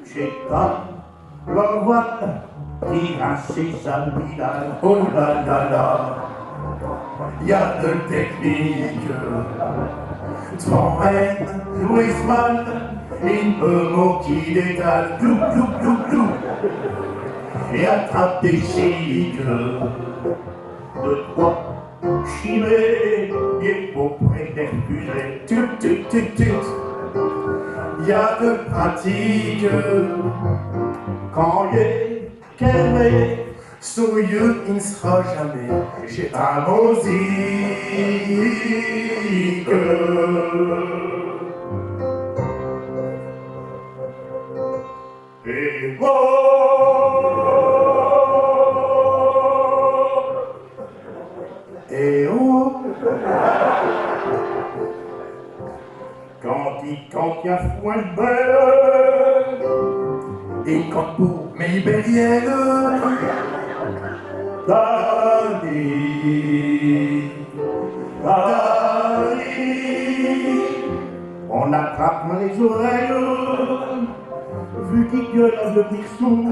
Ch'est pas la voile qui rince ses amis là. Oh là là là, y a de technique. T'en haine, Louis Mal, il peut moquer des dalles. Glou, glou, glou, glou. Et attrape des chiques. De trois chimées, il faut près d'excuser. Tut, tut, tut, tut. Y a de pratique. Quand il est calmé, son yeux, il ne sera jamais chez ta musique. Et oh, et oh. Quand il, quand il y a foin de belle, il compte pour mes bériels. Dany, Dany, on attrape les oreilles. Vu qu'il gueule à devenir sourd,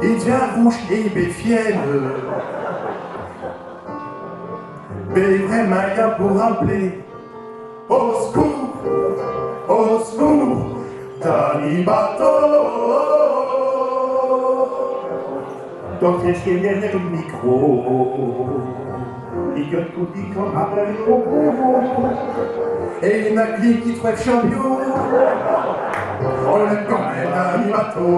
il devient rouge et béfiel. Mais vraiment, il y a pour rappeler. Au secours, au secours, Dany Bateau. Donc, c'est derrière le micro. Il gueule tout dit comme un ballon. Et il y en a qui, qui trouvent champion. On le connaît, Dany Bateau.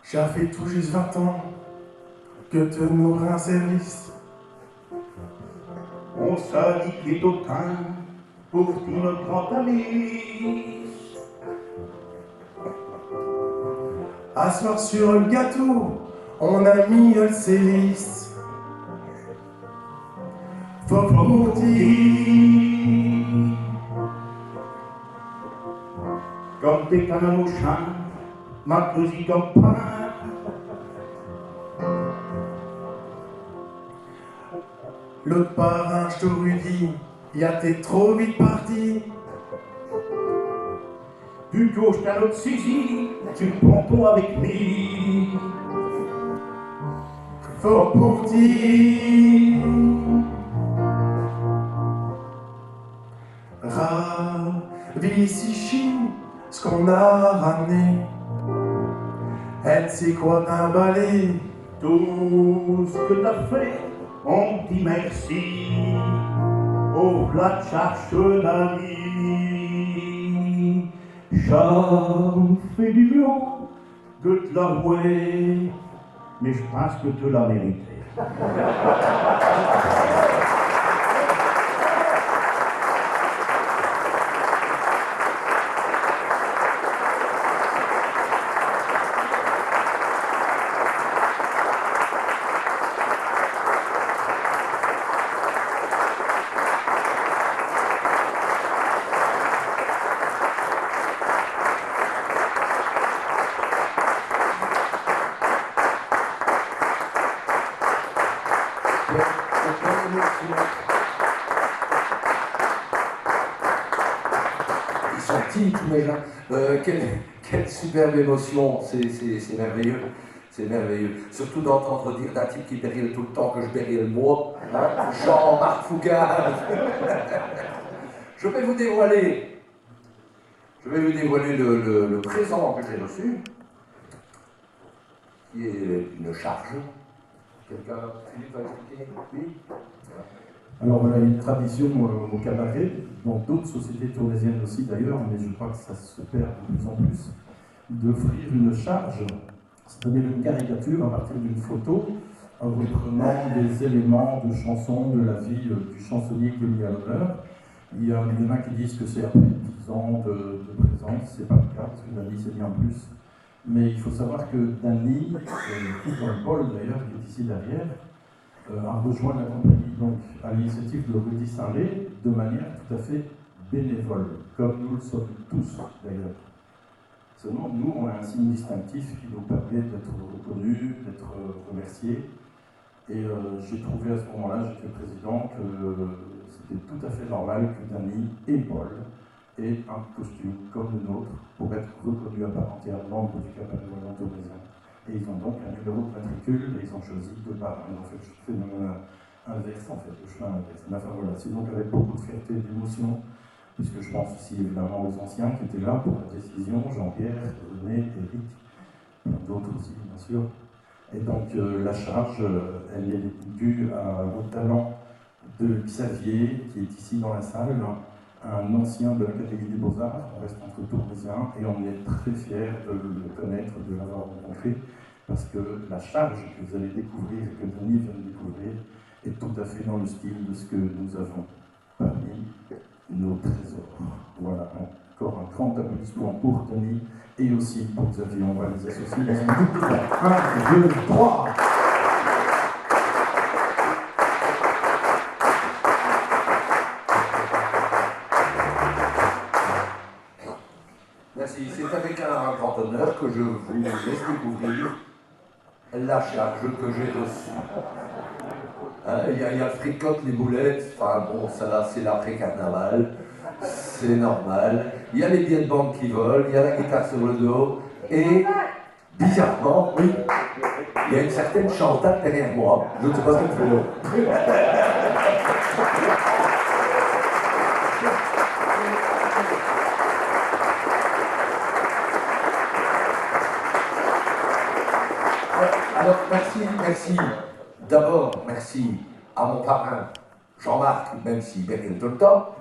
Cha fait tout juste vingt ans que te nous rinds service. On s'a dit qu'il est au train pour ti, notre grand ami. Asseoir sur le gâteau, on a mis le sélice. Faut partir comme des canons au champ, ma cousine comme pain. L'autre part, je t'aurais dit, y a t'es trop vite parti. Plutôt je t'allais saisir, tu prends toi avec mi. Faut partir. Ravissichi ce qu'on a ramené. Elle sait quoi d'emballer. Tout ce que t'as fait, on dit merci. Au plat de cherche d'amis. Ça fait du bien de te l'avouer, mais je pense que tu l'as mérité. Ils sont petits, tous mes gens. Euh, quelle, quelle superbe émotion, c'est, c'est, c'est merveilleux. C'est merveilleux. Surtout d'entendre dire d'un type qui bérille tout le temps que je bérille moi, hein, Jean-Marc Foucard. Je vais vous dévoiler, je vais vous dévoiler le, le, le présent que j'ai reçu, qui est une charge. Quelqu'un, Philippe va expliquer ? Oui ? Alors voilà, il y a une tradition, euh, au cabaret, dans d'autres sociétés tournaisiennes aussi d'ailleurs, mais je crois que ça se perd de plus en plus, d'offrir une charge, c'est-à-dire une caricature à partir d'une photo, en reprenant des éléments de chansons, de la vie, euh, du chansonnier qui est mis à l'honneur. Il y a, il y en a qui disent que c'est après dix ans de, de présence, c'est pas le cas, parce que Dany, c'est bien plus. Mais il faut savoir que Dany, euh, tout comme Paul d'ailleurs, qui est ici derrière, euh, a rejoint la compagnie donc à l'initiative de Rudy Saint-Lé, de manière tout à fait bénévole, comme nous le sommes tous d'ailleurs. Seulement, nous, on a un signe distinctif qui nous permet d'être reconnus, d'être, euh, remerciés. Et, euh, j'ai trouvé à ce moment-là, j'étais président, que c'était tout à fait normal que Dany et Paul aient un costume comme le nôtre pour être reconnus à part entière membres du cabaret wallon tournaisien. Et ils ont donc un numéro de matricule et ils ont choisi deux parrains. Ils ont fait le phénomène inverse, en fait, le chemin inverse. Mais enfin voilà, c'est donc avec beaucoup de fierté et d'émotion, puisque je pense aussi évidemment aux anciens qui étaient là pour la décision, Jean-Pierre, René, Eric, plein d'autres aussi, bien sûr. Et donc, euh, la charge, euh, elle est due à, au talent de Xavier, qui est ici dans la salle, un ancien de l'Académie des Beaux-Arts. On reste entre Tournaisiens et on est très fiers de le connaître, de l'avoir rencontré, parce que la charge que vous allez découvrir, que Dany vient de découvrir, est tout à fait dans le style de ce que nous avons parmi nos trésors. Voilà, encore un grand applaudissement pour Dany et aussi pour Xavier. On va les associer dans un groupe de trois. Un, deux, trois. Merci. C'est avec un grand honneur que je vous laisse découvrir la charge que j'ai reçue. Hein, il y a, il y a le fricote, les boulettes, enfin bon, ça là, c'est l'après-carnaval, c'est normal. Il y a les billets de banque qui volent, il y a la guitare sur le dos, et bizarrement, oui, il y a une certaine Chantal derrière moi. Je ne sais pas ce qu'elle fait là. Alors, merci, merci. D'abord, merci à mon parrain, Jean-Marc, même s'il bérille tout le temps.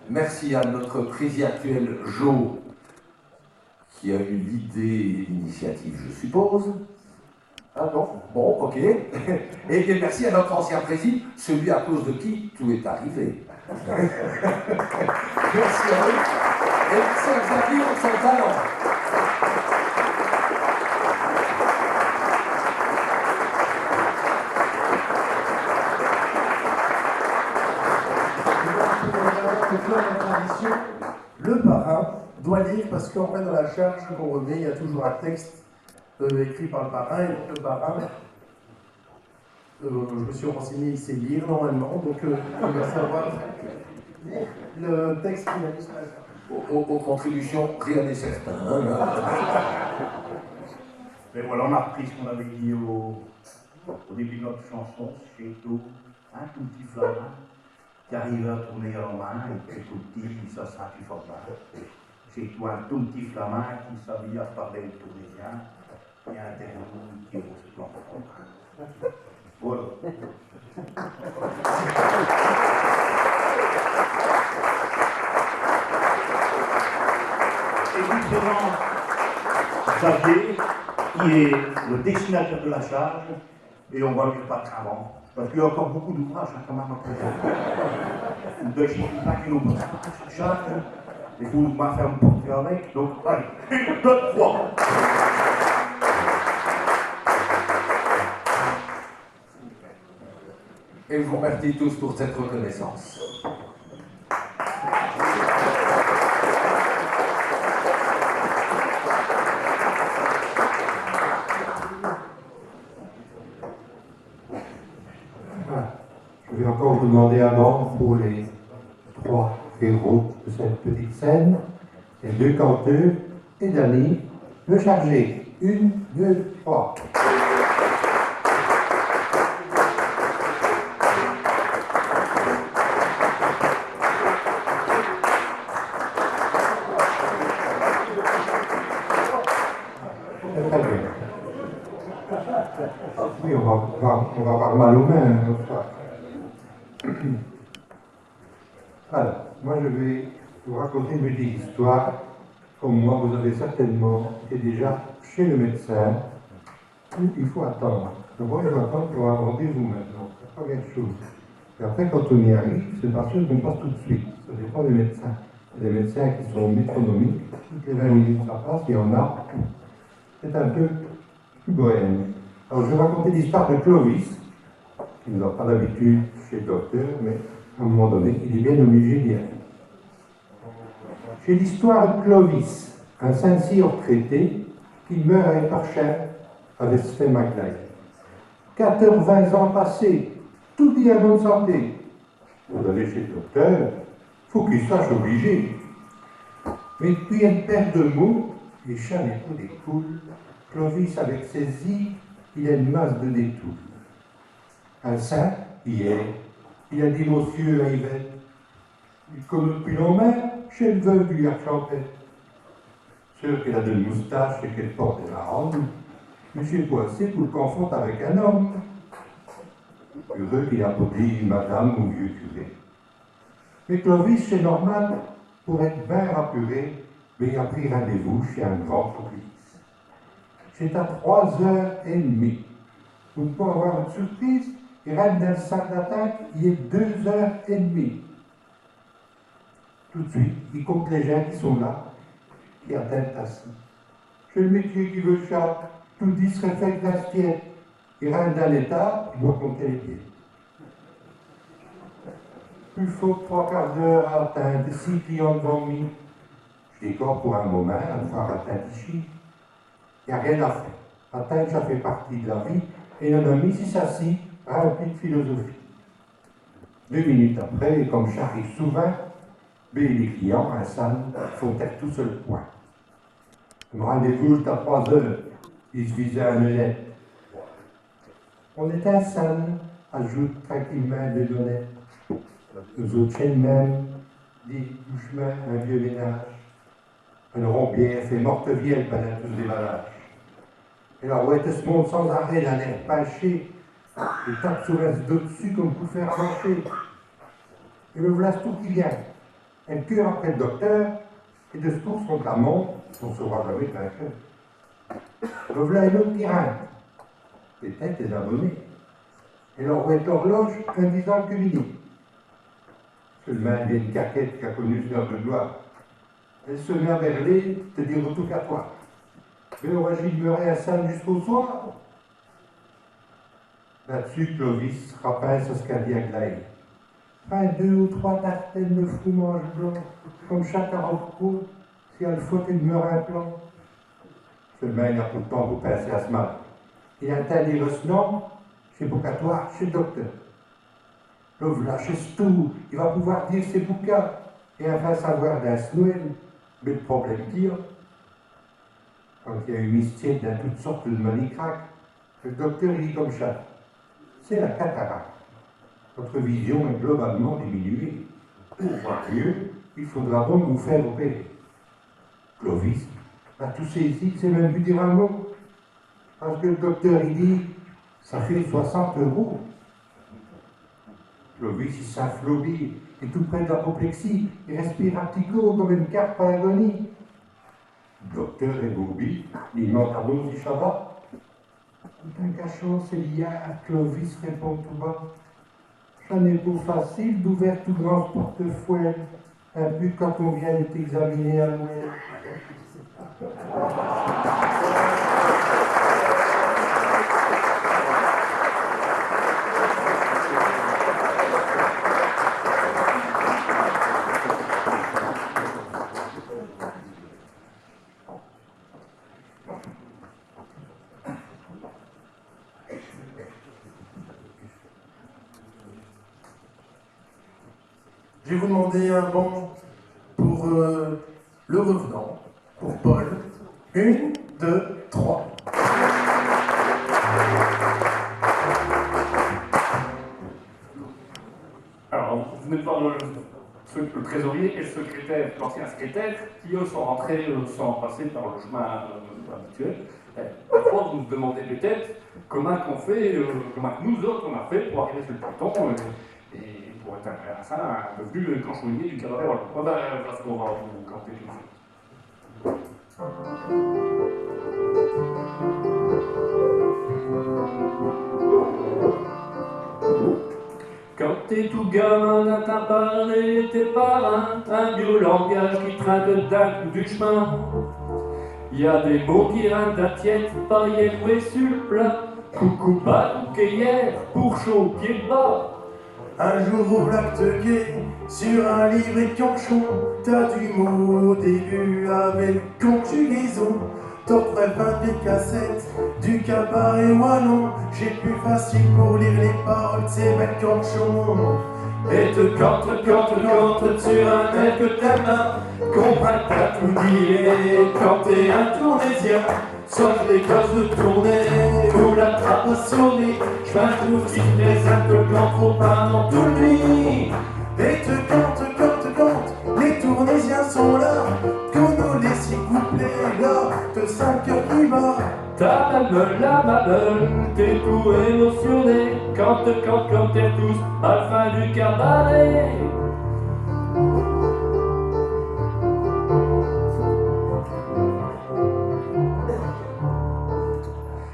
Merci à notre président actuel, Jo, qui a eu l'idée et l'initiative, je suppose. Ah non ? Bon, ok. Et, et merci à notre ancien président, celui à cause de qui tout est arrivé. Merci à vous. Et merci à Xavier pour son talent. Dans la tradition, le parrain doit lire, parce qu'en fait, dans la charge qu'on remet, il y a toujours un texte, euh, écrit par le parrain, et donc le parrain, euh, je me suis renseigné, il sait lire normalement, donc, euh, il va savoir lire le texte qu'il a mis sur la charge. Aux, aux- aux contributions, rien n'est certain, hein, là. Mais voilà, on a repris ce qu'on avait dit au, au début de notre chanson, ch'étot un tout p'tit flamand qui arrivot à tourner à la main, et pis tout p'tit, cha s'est fait fort bin. Ch'étot un tout p'tit flamand qui savot parler le tunisien, et un terme qui vaut ce qu'on comprend. Voilà. Et nous prenons Xavier, qui est le dessinateur de la charge, et on va lui faire pas de cravant, parce qu'il y a encore beaucoup d'ouvrages, hein, quand même, après. Ne déchire pas qu'il nous prépare, hein. Il faut m'en faire un portrait avec, donc, allez, une, deux, trois. Et je vous remercie tous pour cette reconnaissance. Voilà. Je vais encore vous demander un membre pour les trois héros de cette petite scène, les deux canteurs et Dany, le chargé. Une, deux, trois. Très bien. Oui, on va, on va, on va avoir mal aux mains, hein, ce soir. Alors, moi je vais vous raconter une petite histoire. Comme moi, vous avez certainement été déjà chez le médecin, où il faut attendre. D'abord, il faut attendre pour avoir rendez-vous maintenant, c'est la première chose. Et après, quand on y arrive, c'est pas sûr qu'on passe tout de suite. Ça dépend des médecins. Il y a des médecins qui sont métronomiques, toutes les vingt minutes ça passe, il y en a. C'est un peu plus bohème. Alors, je vais raconter l'histoire de Clovis, qui n'a pas d'habitude chez le docteur, mais à un moment donné, il est bien obligé d'y aller. Ch'est l'histoire de Clovis, un Saint-Cyr retraité, qui meurt à Éparchin avec s' femme Aglaé. Quatre-vingts ans passés, toudis in bonne santé. Pour aller chez l' docteur, faut qu'i sache obligé. Mais dpuis eune paire de mots, et cha n'est pos des poules, Clovis avec ses îs, il a eune masse de détoules. Un saint, hier, il a dit monsieur à Yvette, i l' connot dpuis longmint, ch'est l' veuve du Yarchampette. Sûr qu'elle a de l' moustache et qu'elle porte des marronnes, mais ch'est pos assez pour l' confondre avec un homme. Heureux qu'il a pos dit madame au vieux curé. Mais Clovis, ch'est normal, pour ête bin rapuré, bé il a pris rendez-vous chez un grand oculiste. Ch'est à trois heures et d'mie. Pour n' pos avoir eune surprise, i rinte dins l' salle d'attinte, il est deux heures et d'mie. Tout d' suite, i compte les gins qui sont là, qui attint'tent assis. Ch'est l' métier qui veut cha, toudis s' réfèque dins s' tiête. I rinte dins l'étable, i doit compter les pièces. Pus faut qu' trois quarts d'heure à attinte, six clients d'vant mi. J' décore pour un momint, à m' faire attinte ichi. I a rien à faire. Attinte, cha fait partie d' la vie, et nos amis, i s'assient, rimplis d' philosophie. Deux minutes après, et comme cha arrive souvint, bé les clients, in salle, font tertous l' point. Eune rendez-vous à trois heures, i s' vise à eune lunette. On est in salle, ajoute tranquillemint Dieudonné. Nous autes ch'est l' même, dit douchemint un vieux ménage. Eune rombière fait morte vielle pindant tout ch' déballage. Et l' rouette ès' monte sans arrêt, d'un air pinché, et tape souvint s' dos d'ssus comme pou l' faire avancher. Et le v'là tout qui vient. Elle curt après l' docteur, et de s' course contre la montre, on n' sera jamais vainqueur. Le v'là eune aute qui rinte. Pétête les abonnés. Et l' rouette l'horloge, in disant l' cuvigné. Seulemint, i a eune caquette qui a connu s' heure de gloire. Elle s' met à berler, te dire tout qu'à toi. Mais on va-j' dimeurer in salle jusqu'au soir ? Là-d'sus, Clovis rapinse à ch' qu'a dit Aglaé. Prinds deux ou tros tartines de frominge blanc, comme cha à Rocco, si al faut te d'meurer in plan. Seulemint, i n'a pus d'temps pour pinser à s'mal. I intind dire ch' nom, ch'est bocatoire chez l' docteur. Lo v'là, ch'est tout, i va pouvoir dire ses bouquets, et enfin savoir dins s' Noël, mais l' problème qu'i a, quand i a eu mistiète dins toutes sortes de manicraques, l' docteur i dit comme cha : ch'est la cataracte. Vot' vision est globalemint diminuée. Pour voir mieux, i faudra donc vous faire opérer. Clovis, là, tout saisi, i sait même pus dire un mot. Parce que l' docteur i dit : cha fait soixante euros. Clovis i s'inflobit, et tout près de l'apoplexie, i respire à p'tits côps comme eune carpe à l'agonie. L' docteur est bobbi, i d'mande à Rose si cha va. Tout in cachant ses liards, Clovis répond tout bas : cha n'est pus facile d'ouvrir tout grand s' portefeuille, et pus quand on vient de t'examiner à Noël. Je vais vous demander un bon pour, euh, le revenant, pour Paul. Une, deux, trois. Alors, vous venez de voir le, ce- le trésorier et le secrétaire, l'ancien secrétaire, qui eux sont rentrés euh, sans passer par le chemin euh, habituel. Eh, parfois, vous vous demandez peut-être comment qu'on fait, euh, comment que nous autres on a fait pour arriver sur le ponton euh, et pour être un, un, un devenu un grand chevalier du cabaret wallon. Bon, ben, voilà ce qu'on va vous raconter tout de suite. Quand t'es tout gamin, t'intinds parler tes parints, un vieux langage qui trimpe d'un coup du chemin. Y a des mots qui rintent ta tiête, paillettes, ouais, sur le plat. Coucou, batou, quéyère, pourchon, pied de bas. Un jour, au black te guet, sur un livret de canchon, t'as du mot au début avec conjugaison. T'as vingt cassettes du cabaret wallon, ch'est pus facile pour lire les paroles, ch'est ben canchon. Et te cante, cante, cante sur un air que t'aimes, comprends pas tout dire, quand t'es un tournésien. Sauf les gosses de tournée ou la trappe à souris, j'm'in fous s'ils présentent le plan trop pas dans tout lui. Et te cante, cante, cante, les tournésiens sont là, qu'on nous laisse y coupler là, te sens le cœur qui bat. Ta mamelle, la mamelle, t'es tout émotionné, quand te cante, quand t'es tous à la fin du cabaret.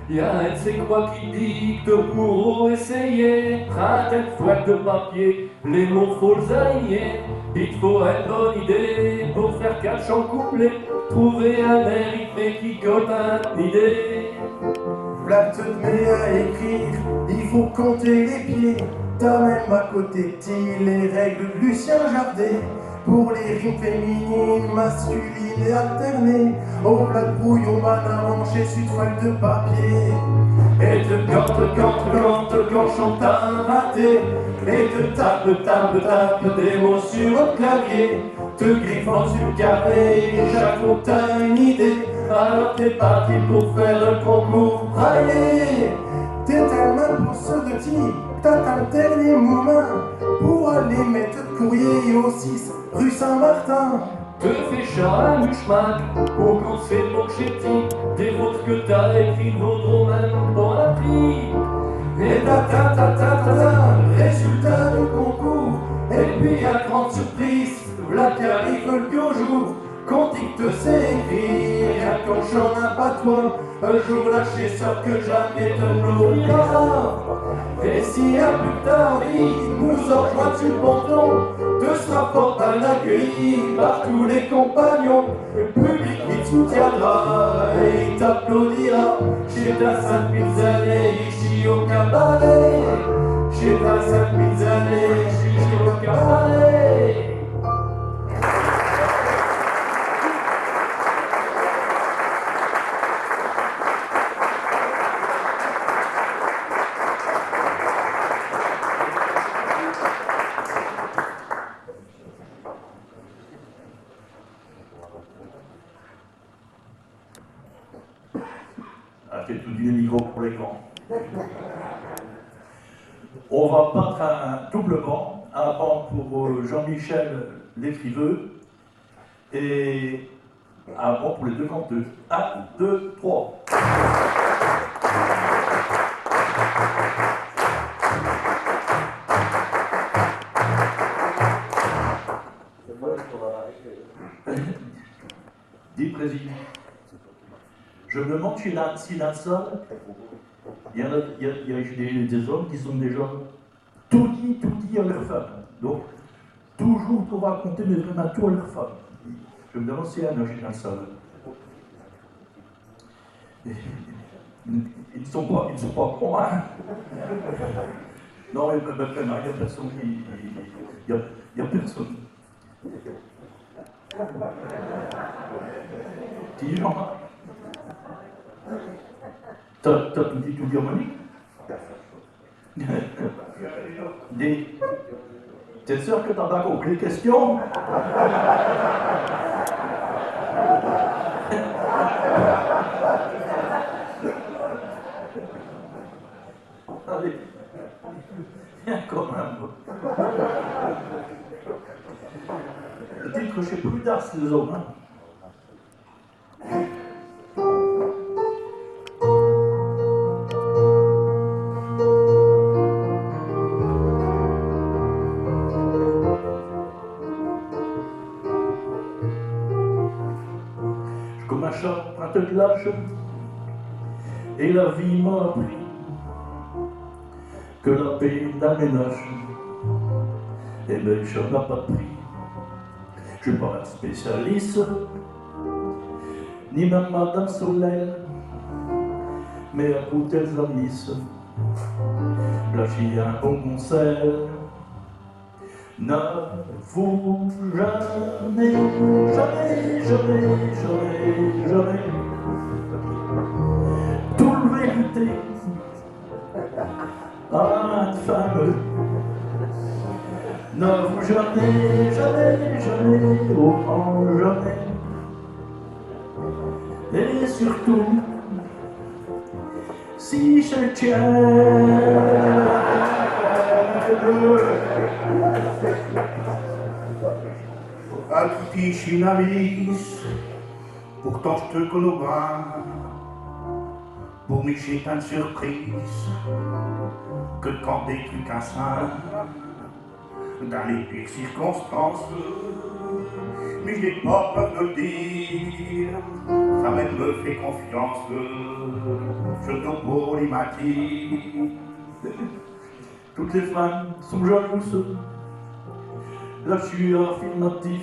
Y a un de ces croix qui dit que pour essayer, prends une feuille de papier, les mots faut les aligner. Il te faut une bonne idée pour faire quatre chants couplets. Trouver un air rythmé qui colle à ton idée. Là que tu te mets à écrire, il faut compter les pieds. T'as même à côté de ti les règles de Lucien Jardé. Pour les rimes féminines, masculines et alternées, au plat de brouillon, banane, manchée sur toile de papier. Et te cante, cante, cante, quand chante à inventer. Et te tape, tape, tape des mots sur le clavier. Te griffant sur le carré, chaque fois t'as une idée. Alors t'es parti pour faire le concours. Allez, t'es tellement pour ceux de ti, t'attends le dernier moment pour aller mettre le courrier au six rue Saint-Martin. Te fais cha un mouchemac, pour qu'on sait pas que ch'est ti, des fautes que t'as écrites vaudront même pas un prix. Et ta, ta, ta, ta, ta, ta, résultat du concours. Et puis, à grande surprise, v'là qu'arrive le gros jour, qu'on dit que te sais écrire, rien qu'en chant un patois. Un jour là, ch'est sûr que jamais te n'oublieras. Et si un pus tard, i nous rejoint sur le ponton, te seras fort bien accueilli par tous les compagnons. Le public, i te soutiendra et i t'applaudira. Ch'est un cinq mille années ichi au cabaret. Ch'est un cinq mille années ichi au cabaret. Tout d'un micro pour les grands. On va battre un double banc, un banc pour, euh, Jean-Michel l'écriveux et un banc pour les deux canteux. Un, deux, trois. Dis, président, je me demande si là, si là, ça, il y en a, il y a, il y a des, des hommes qui sont déjà tout dit, tout dit à leur femme. Donc, toujours pour raconter, mais vraiment tout à leur femme. Je me demande si y en a dans la salle. Ils ne sont pas, ils ne sont pas au courant, hein. Non, mais, mais, mais, il y a personne qui, il y a, il y a personne. Dis, Jean-Marc, t'as, t'as tout dit, tout dit à Monique ? Dis, t'es sûr que t'as pas compris les questions ? Allez, viens quand même. Dites que c'est plus tard, ces hommes, hein. Je commence à prendre de l'âge et la vie m'a appris que la paix d'un ménage, eh ben, ça n'a pas de prix. Je suis pas un spécialiste, ni même Madame Soleil, mais écoutez les amis, là j'ai un bon conseil. N'avez jamais, jamais, jamais, jamais, jamais tout le vérité à une femme. N'avez jamais, jamais, jamais, au grand jamais. Et surtout, si je tiens à tout ici, une amie, pourtant je te connais bien. Pour mi, c'est une surprise que quand des trucs à ça, dans les pires circonstances, mais je n'ai pas peur de le dire, ça même me fait confiance, je dois pour les matières. Toutes les femmes sont jalouses. Là, je suis affirmatif.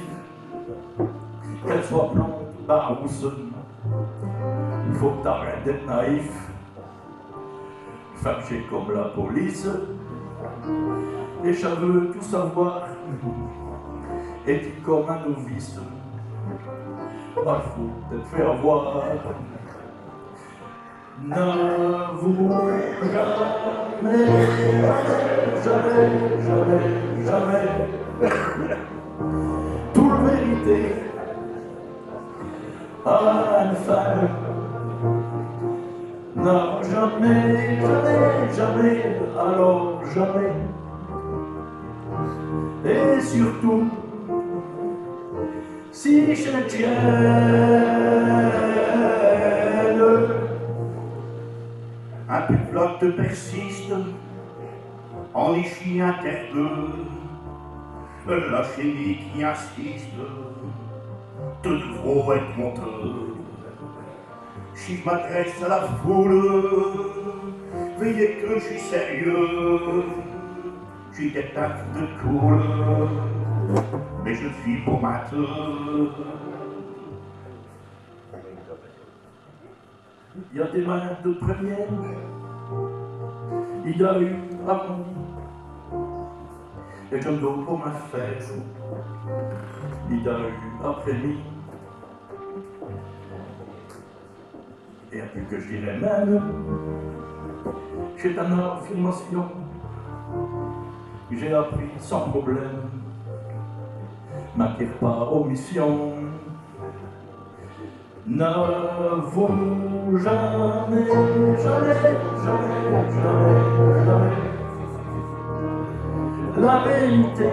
Qu'elles soient blondes ou pas rousses, il faut que t'arrêtes d'être naïf. Femme, c'est comme la police, et ça veut tout savoir. Et t'es comme un novice, il faut te faire voir. N'avez jamais, jamais, jamais, jamais tout le vérité à une femme. N'avez jamais, jamais, jamais, alors jamais. Et surtout, si je tiens un peu de flotte persiste, en ici interdit, la chimie qui insiste, tout gros est contre. Si je m'adresse à la foule, veuillez que je suis sérieux. Je suis quelqu'un de cool, mais je suis pour ma tour. Il y a des mains de première, il a eu avant, et je dois pour ma fête, il a eu après-midi. Et plus que je dirais même, c'est une affirmation que j'ai appris sans problème. M'attire pas aux missions. N'avez-vous jamais, jamais, jamais, jamais, jamais la vérité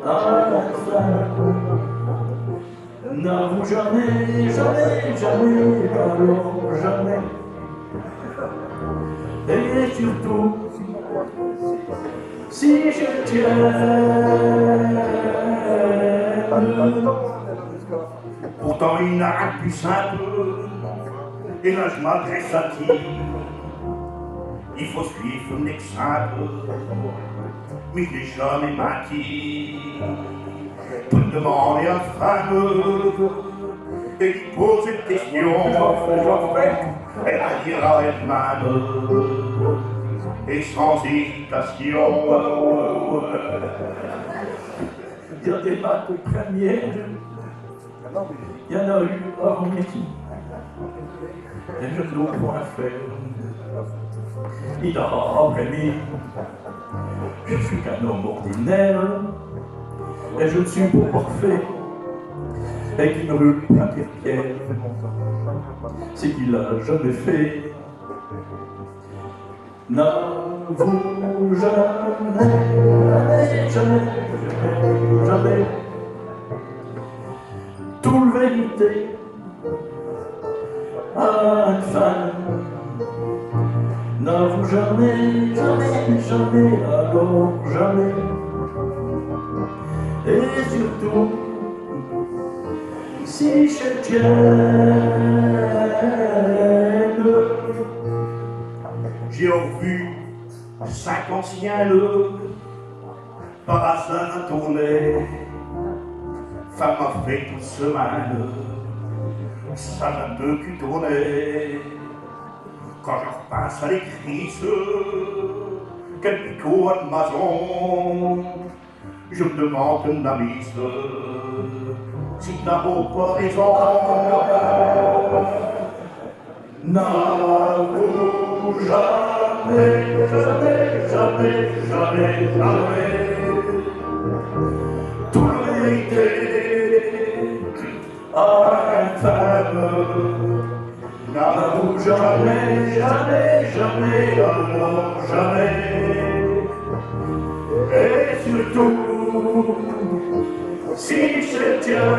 à la fin? N'avez-vous jamais, jamais, jamais, alors jamais, et surtout, si je tiens, pourtant i n'a rien d'pus simpe, et là j'm'adresse à ti, i faut suive un exemple, mais j'ai jamais menti. Peux demander à femme et lui poser des questions, elle dira elle-même et sans hésitation. I a des maths de première, i a eu avant ichi. Et je n'ose point faire. I a après mi, je sus qu'un homme ordinaire, et je n'sus point parfait, et qu'i n'rule point pire qu'elle, ch'qu' il a jamais fait. N'avez-vous jamais, jamais, jamais, jamais tout la vérité à la fin? N'avez-vous jamais, jamais, jamais, alors jamais, et surtout, si je tiens, j'ai revu cinq anciens, le par hasard in tournée, femme m'a fait toute semaine, ça m'a deux cul tourné. Quand j'repinse à les crises qu'elle picot à la maison, j'me demande, un ami, si t'as pas raison. N'avez-vous jamais, jamais, jamais, jamais, jamais tout la vérité à un femme? N'avez-vous jamais, jamais, jamais, alors jamais, et surtout, si je tiens.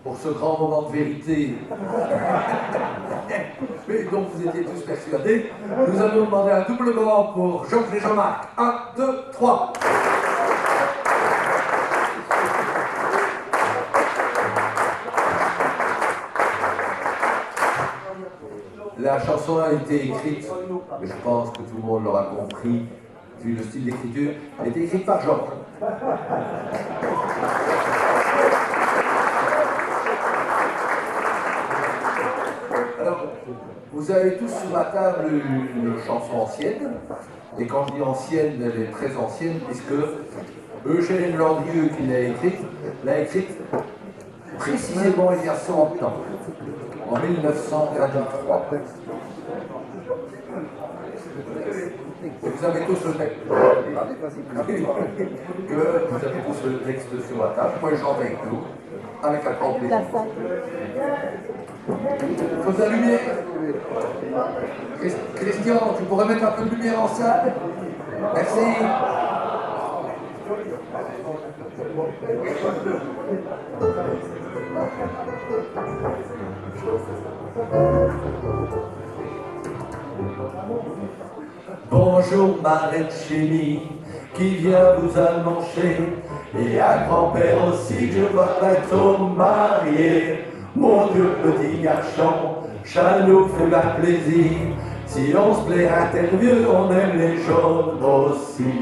Pour ce grand moment de vérité, mais dont vous étiez tous persuadés, nous allons demander un double moment pour Georges et Jean-Marc. Un, deux, trois. La chanson a été écrite, mais je pense que tout le monde l'aura compris, vu le style d'écriture, elle a été écrite par Georges. Alors, vous avez tous sur la table une chanson ancienne, et quand je dis ancienne, elle est très ancienne, puisque Eugène Landrieu, qui l'a écrite, l'a écrite précisément il y a cent ans, en mille neuf cent vingt-trois. Vous avez tous le texte. Que vous avez tous le texte sur la table. Vous pouvez chanter avec nous, avec un grand plaisir. Faut de la lumière. Chris-, Christian, tu pourrais mettre un peu de lumière en salle ? Merci. Bonjour, Marette Chémie, qui vient vous annoncer, et à grand-père aussi, que je vas bientôt me marier. Mon Dieu, petit garchon, cha nous fait ben plaisir. Si on s'plaît intervieux, on aime les jeunes aussi.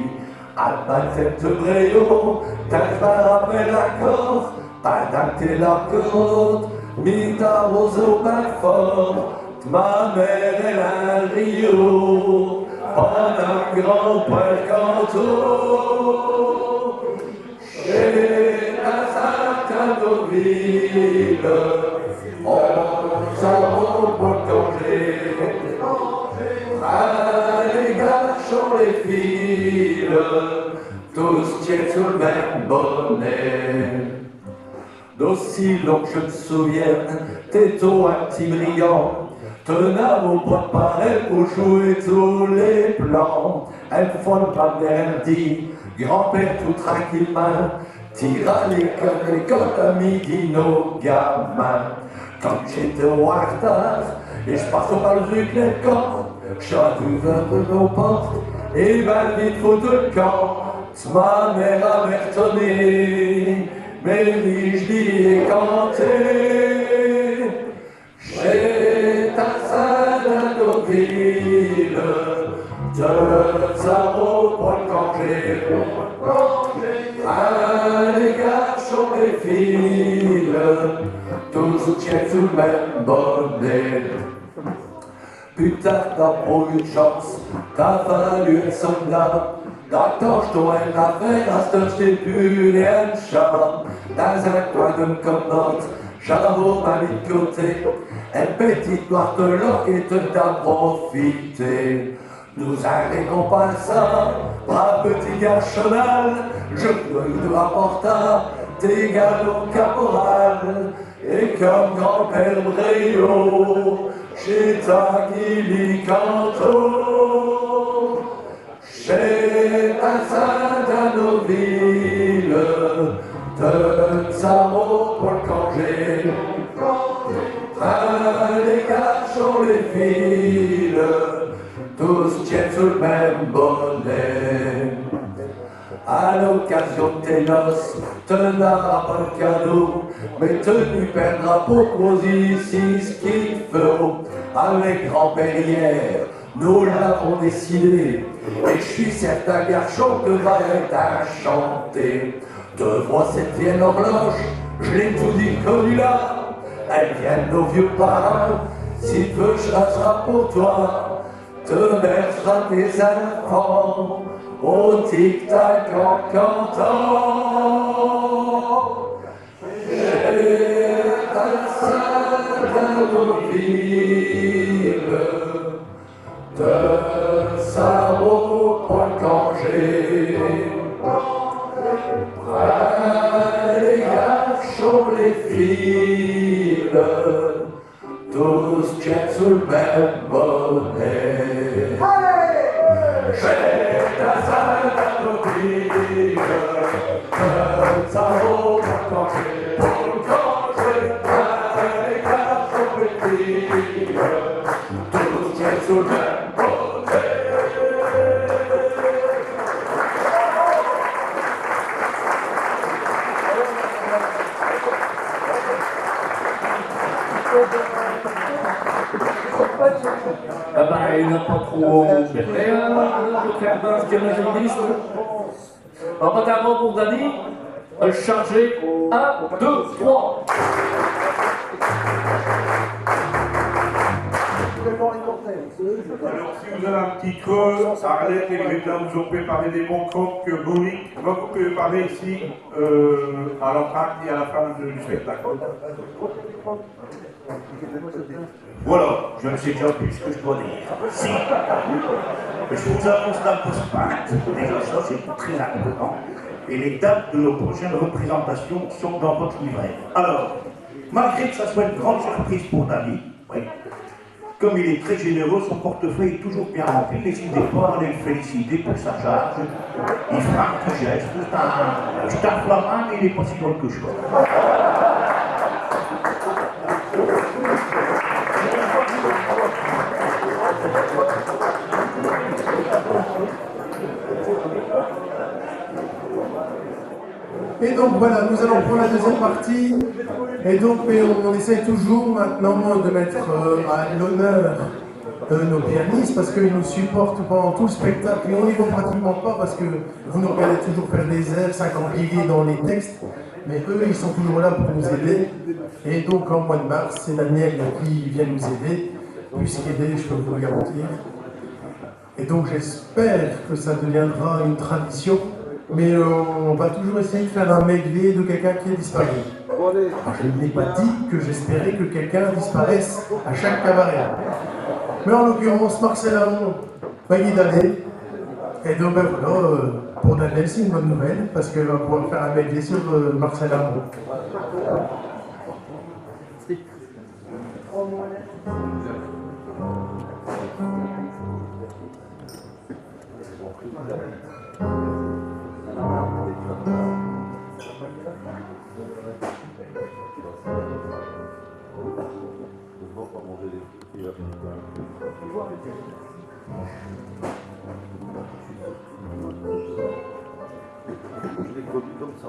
À baptême de Bréau, t'as un rappel accord, pas d'un tel accord, Mi t'arrose au bac fort, ma mère elle a un rio, pas d'un grand poil canto. Chez la Sainte-Anne aux Villes, on s'arrose pour congé. Allez, gachons les filles, tous tiens sous le même bonnet. D'aussi long que je me souvienne, t'étos un petit brillant. T'en avos pas d'parel pour jouer tous les plants. Une fois, ma mère dit, grand-père, tout tranquillemint, t'iras à l'école, l'école à midi, nos gamins. Comme j'étos in retard, et j'passos par l'rue Clément, j'sus arrivé à nos portes, et ben vite foutu l'camp. Ma mère a m'artenue, mais j'l'ai canté. Chez ta Sainte-Anne aux Villes, te sarot pour congé. Allez, gachons les filles, tous tiens sous le même bonnet. Pus tard, t'as pas eu d'chance, t'as fallu être soldat. D'ailleurs, j't'ai un affaire, à ch't'heure ch'est pus rien d'cha. Dins un coin d'eune commode, j'avos mis d'côté eune petite boîte d'or et t'in as profité. Nous in récompinsa, brave petit garchonal, j'te rapporta tes galons caporal. Et comme grand-père Bréau, ch'est cha qui li cantot. Chez ta Sainte-Anne aux Villes, te sarot pour congé. Allez, gachons les filles, tous tiens sous le même bonnet. À l'occasion d'tes noces, t'in auras pas d'cadeau, mais te n'y perdras pas, cause ichi ch'qu'i faut. Avec grand-père hier, nous l'avons décidé, et j'sus certain, garchon, que te vas être inchanté. Te vois chelle vieille horloge, j'l'ai toudis connue là, elle vient d'nos vieux parints, si te veux, cha s'ra pour toi. Te berceras tes éfants au tic-tac en cantant. Chez ta Sainte-Anne aux Villes, te sarot pour congé. Allez, gachons les filles, tous tiens sous le même bonnet. Allez ! Chez ta Sainte-Anne aux Villes, te sarot pour congé, pour congé. Allez, gachons les filles, tous tiens sous le même bonnet. Ah ben, i n'a pas trop perdu, hein, le Carbin, ce que j'ai dit. On va d'abord pour Dany, euh, chargé, un, deux, trois. Alors, si vous avez un petit creux, Arlette et Greta vous ont préparé des bons croques que Monique va vous préparer ici, euh, à l'entracte et à la fin de- du spectacle. Voilà, je ne sais déjà plus ce que je dois dire. Si, je vous annonce la postpinte. Déjà, ça, c'est très important. Et les dates de nos prochaines représentations sont dans votre livret. Alors, malgré que ça soit une grande surprise pour Dany, oui, comme il est très généreux, son portefeuille est toujours bien rempli. N'hésitez pas à aller le féliciter pour sa charge. Il fera un petit geste. C'est un, c'est un flamand, mais il n'est pas si drôle que ça. Et donc voilà, nous allons prendre la deuxième partie. Et donc, mais on, on essaye toujours maintenant de mettre, euh, à l'honneur, euh, nos pianistes parce qu'ils nous supportent pendant tout le spectacle. Et on n'y voit pratiquement pas parce que vous nous regardez toujours faire des airs, cinquante piliers dans les textes. Mais eux, ils sont toujours là pour nous aider. Et donc, en mois de mars, c'est Daniel qui vient nous aider, puisqu'aider, je peux vous le garantir. Et donc, j'espère que ça deviendra une tradition, mais, euh, on va toujours essayer de faire un medley de quelqu'un qui est disparu. Alors, je n'ai pas dit que j'espérais que quelqu'un disparaisse à chaque cabaret. Mais en l'occurrence, Marcel Amont va y aller. Et donc, ben voilà, euh, pour Daniel, c'est une bonne nouvelle, parce qu'elle va pouvoir faire un medley sur, euh, Marcel Amont. Je l'ai connu comme ça.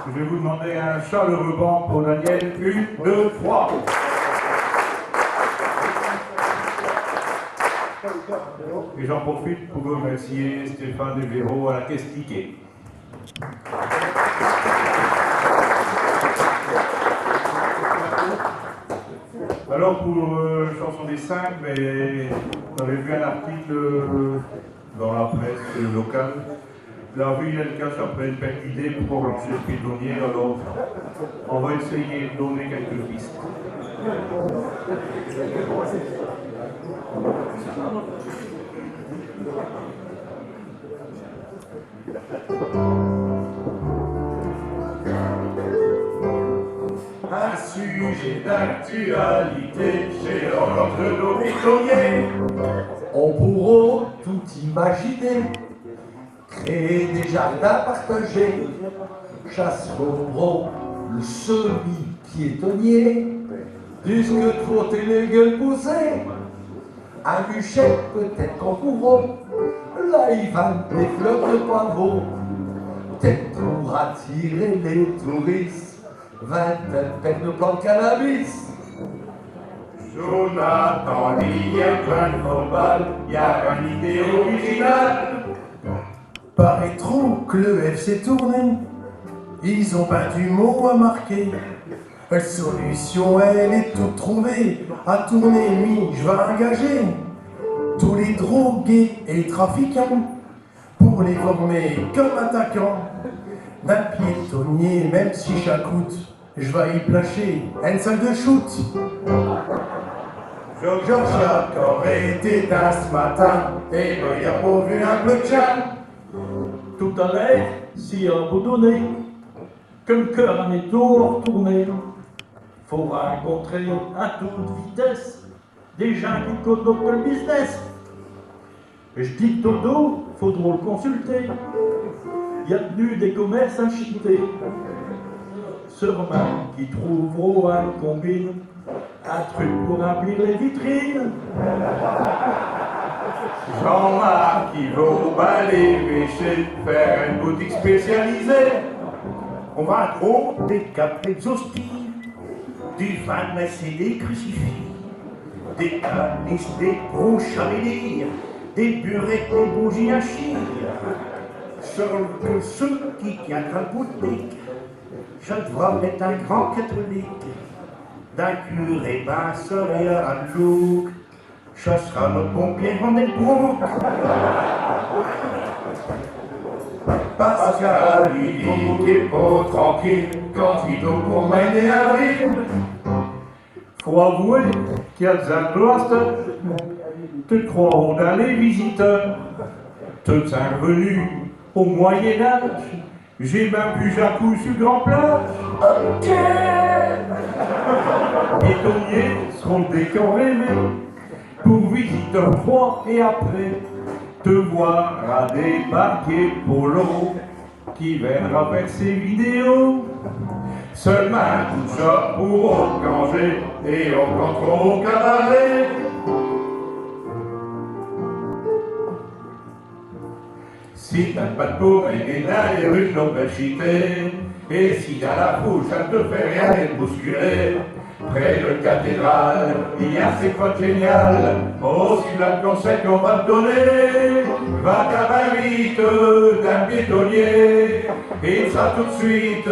Je vais vous demander un chaleureux banc pour Daniel. Une, deux, trois. Et j'en profite pour remercier Stéphane Devero à la caisse ticket. Alors pour euh, Chanson des cinq, mais on avait vu un article euh, dans la presse euh, locale. La ville, elle cache après une belle idée pour relancer le piétonnier, alors on va essayer de donner quelques pistes. Un sujet d'actualité chez l'entre nos piétonniers. On pourra tout imaginer. Créer des jardins partagés, chasse au bras, le semi-piétonnier, disque trottinette gueule poussée, un muchette peut-être qu'on pourra, là il vend des fleurs de pavot, peut-être pour attirer les touristes, vingt technoplantes cannabis. Jonathan Lien, plein de football, y a une idée originale. Paraît trop que le F C tourne, ils ont pas du mot à marquer. La solution, elle est toute trouvée. À tourner, mi, je vais engager tous les drogués et les trafiquants pour les former comme attaquants. D'un piétonnier, même si ça coûte, je vais y placher une salle de shoot. Georges a encore été dans ce matin, et ben, il a pas vu un peu de chat. Tout à l'heure, si à un moment donné, que le cœur en est tout retourné, faut rencontrer à toute vitesse des gens qui connaissent le business. Je dis que Dodo, faudra le consulter. Il a tenu des commerces à chiter. Sûrement qu'ils trouveront un combine, un truc pour remplir les vitrines. Jean-Marc, il veut pas les péchés, faire une boutique spécialisée. On va trouver des cartes exhaustives, du vin, des crucifix, des calices, des gros chandeliers, des burettes, des bougies à chire. Seul que ceux qui tiennent la boutique, je dois être un grand catholique, d'un curé, ben, sérieux à Lourdes. Ce sera notre pompier Van Den Broek. Pascal, il dit qu'il est pas tranquille quand il doit pour mener un rythme. Faut avouer qu'il y a des impasses, tu te crois dans les visiteurs. Tout est revenu au Moyen-Âge. J'ai même vu Jacques sur grand plat. Ok. Piétonniers seront des corps rêvés pour visiteurs froids et après te voir à débarquer pour l'eau qui viendra faire ses vidéos. Seulement tout ça pour aucun jeu et on rentre au cabaret. Si t'as pas de peau, mais les rues de l'obésité, et si dans la foule ça te fait rien d'être bousculé, près de la cathédrale, il y a ces fois génial, aussi là le conseil qu'on va te donner, va t'inviter d'un piétonnier, et ça tout de suite,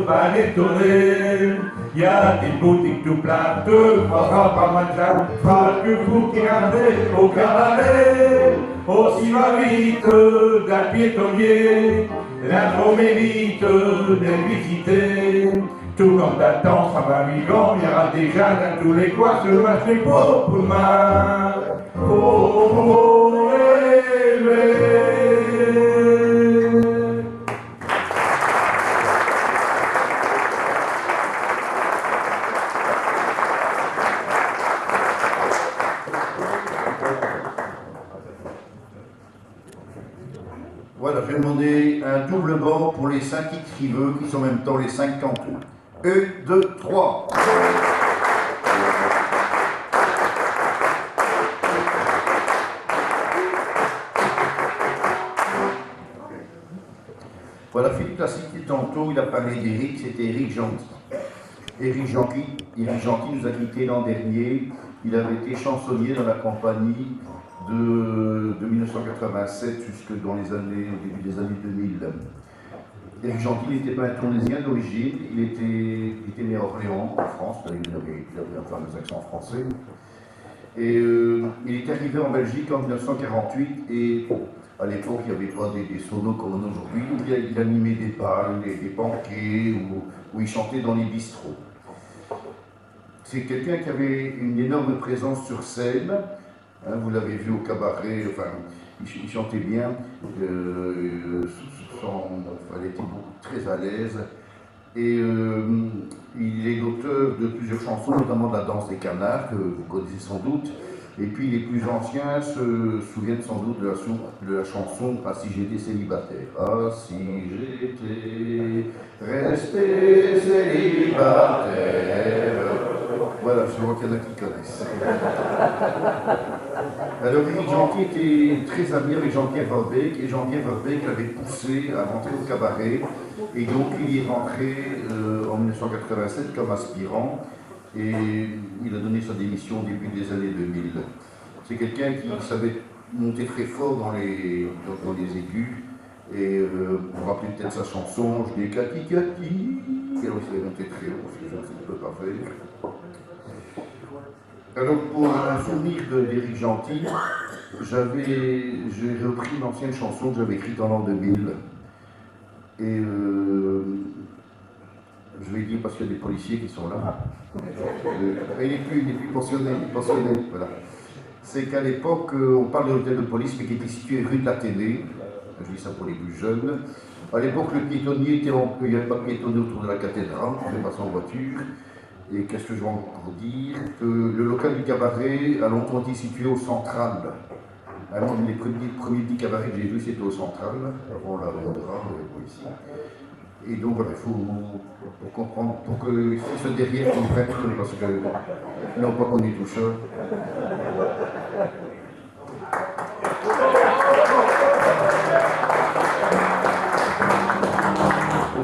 va l'étonner. Y a des boutiques tout plein, te croiras pas mal, pas que vous qui rentrez au cabaret. Aussi va vite d'un piétonnier, l'intro mérite d'être visité. Tout comme d'antan, ça va vivant, il y aura des gens dans tous les coins, ce match n'est pas pour demain. Faut rêver. Voilà, je vais demander un double banc pour les cinq écrivains qui sont en même temps les cinq canteux. Un, deux, trois. Voilà, Philippe l'a cité tantôt, il a parlé d'Éric, c'était Éric Jeanty. Éric Jeanty, Éric Jeanty nous a quittés l'an dernier. Il avait été chansonnier dans la compagnie de, de mille neuf cent quatre-vingt-sept jusque dans les années, au début des années deux mille. Éric Jeanty n'était pas un Tournaisien d'origine, il était, il était né à Orléans, en France, il avait, il avait un fameux accent français. Et euh, il est arrivé en Belgique en mille neuf cent quarante-huit et à l'époque, il n'y avait pas des, des sonos comme on a aujourd'hui. Donc, il, il animait des bals, des, des banquets ou, ou il chantait dans les bistrots. C'est quelqu'un qui avait une énorme présence sur scène. Hein, vous l'avez vu au cabaret, enfin, il, ch- il chantait bien, euh, sans- enfin, il était beaucoup- très à l'aise. Et euh, il est l'auteur de plusieurs chansons, notamment de la danse des canards, que vous connaissez sans doute. Et puis les plus anciens se souviennent sans doute de la, sou- de la chanson Ah si j'étais célibataire. Ah si j'étais resté célibataire. Voilà, je vois qu'il y en a qui connaissent. Alors, Éric Jeanty était très ami avec Jean-Pierre Verbeek, et Jean-Pierre Verbeek l'avait poussé à rentrer au cabaret, et donc il y est rentré euh, en mille neuf cent quatre-vingt-sept comme aspirant, et il a donné sa démission au début des années deux mille. C'est quelqu'un qui savait monter très fort dans les, dans, dans les aigus, et euh, vous vous rappelez peut-être sa chanson Je n'ai qu'à qui, qu'à qui. Alors, il savait monter très haut, parce que je ne peux pas faire. Alors, pour un souvenir de- d'Éric Jeanty, j'avais, j'ai repris une ancienne chanson que j'avais écrite en l'an deux mille. Et euh, je vais dire parce qu'il y a des policiers qui sont là. Euh, il n'est plus, il n'est plus pensionné, il est pensionné, voilà. C'est qu'à l'époque, euh, on parle de l'hôtel de police, mais qui était situé rue de l'Athénée. Je dis ça pour les plus jeunes. À l'époque, le piétonnier était en, il n'y avait pas de piétonnier autour de la cathédrale, on pouvait passer en voiture. Et qu'est-ce que je vais encore dire ? Que le local du cabaret a longtemps été situé au Central. Un des premiers, premiers petits cabarets que j'ai vu, c'était au Central, avant la rue Gras, euh, ici. Et donc voilà, il faut pour comprendre, pour que ceux derrière comprennent, parce qu'ils n'ont pas connu tout ça.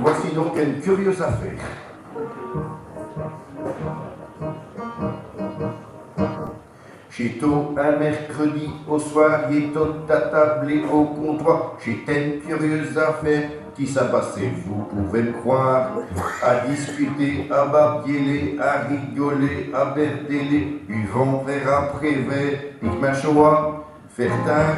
Voici donc une curieuse affaire. Ch'étot un mercredi au soir, i étot attablés au comptoir. Ch'étot eune curieuse affaire qui s'a passé, vous pouvez m'croire. À discuter, à babieler, à rigoler, à berdéler, buvant verre après verre, pis qu'mais choix, faire tard.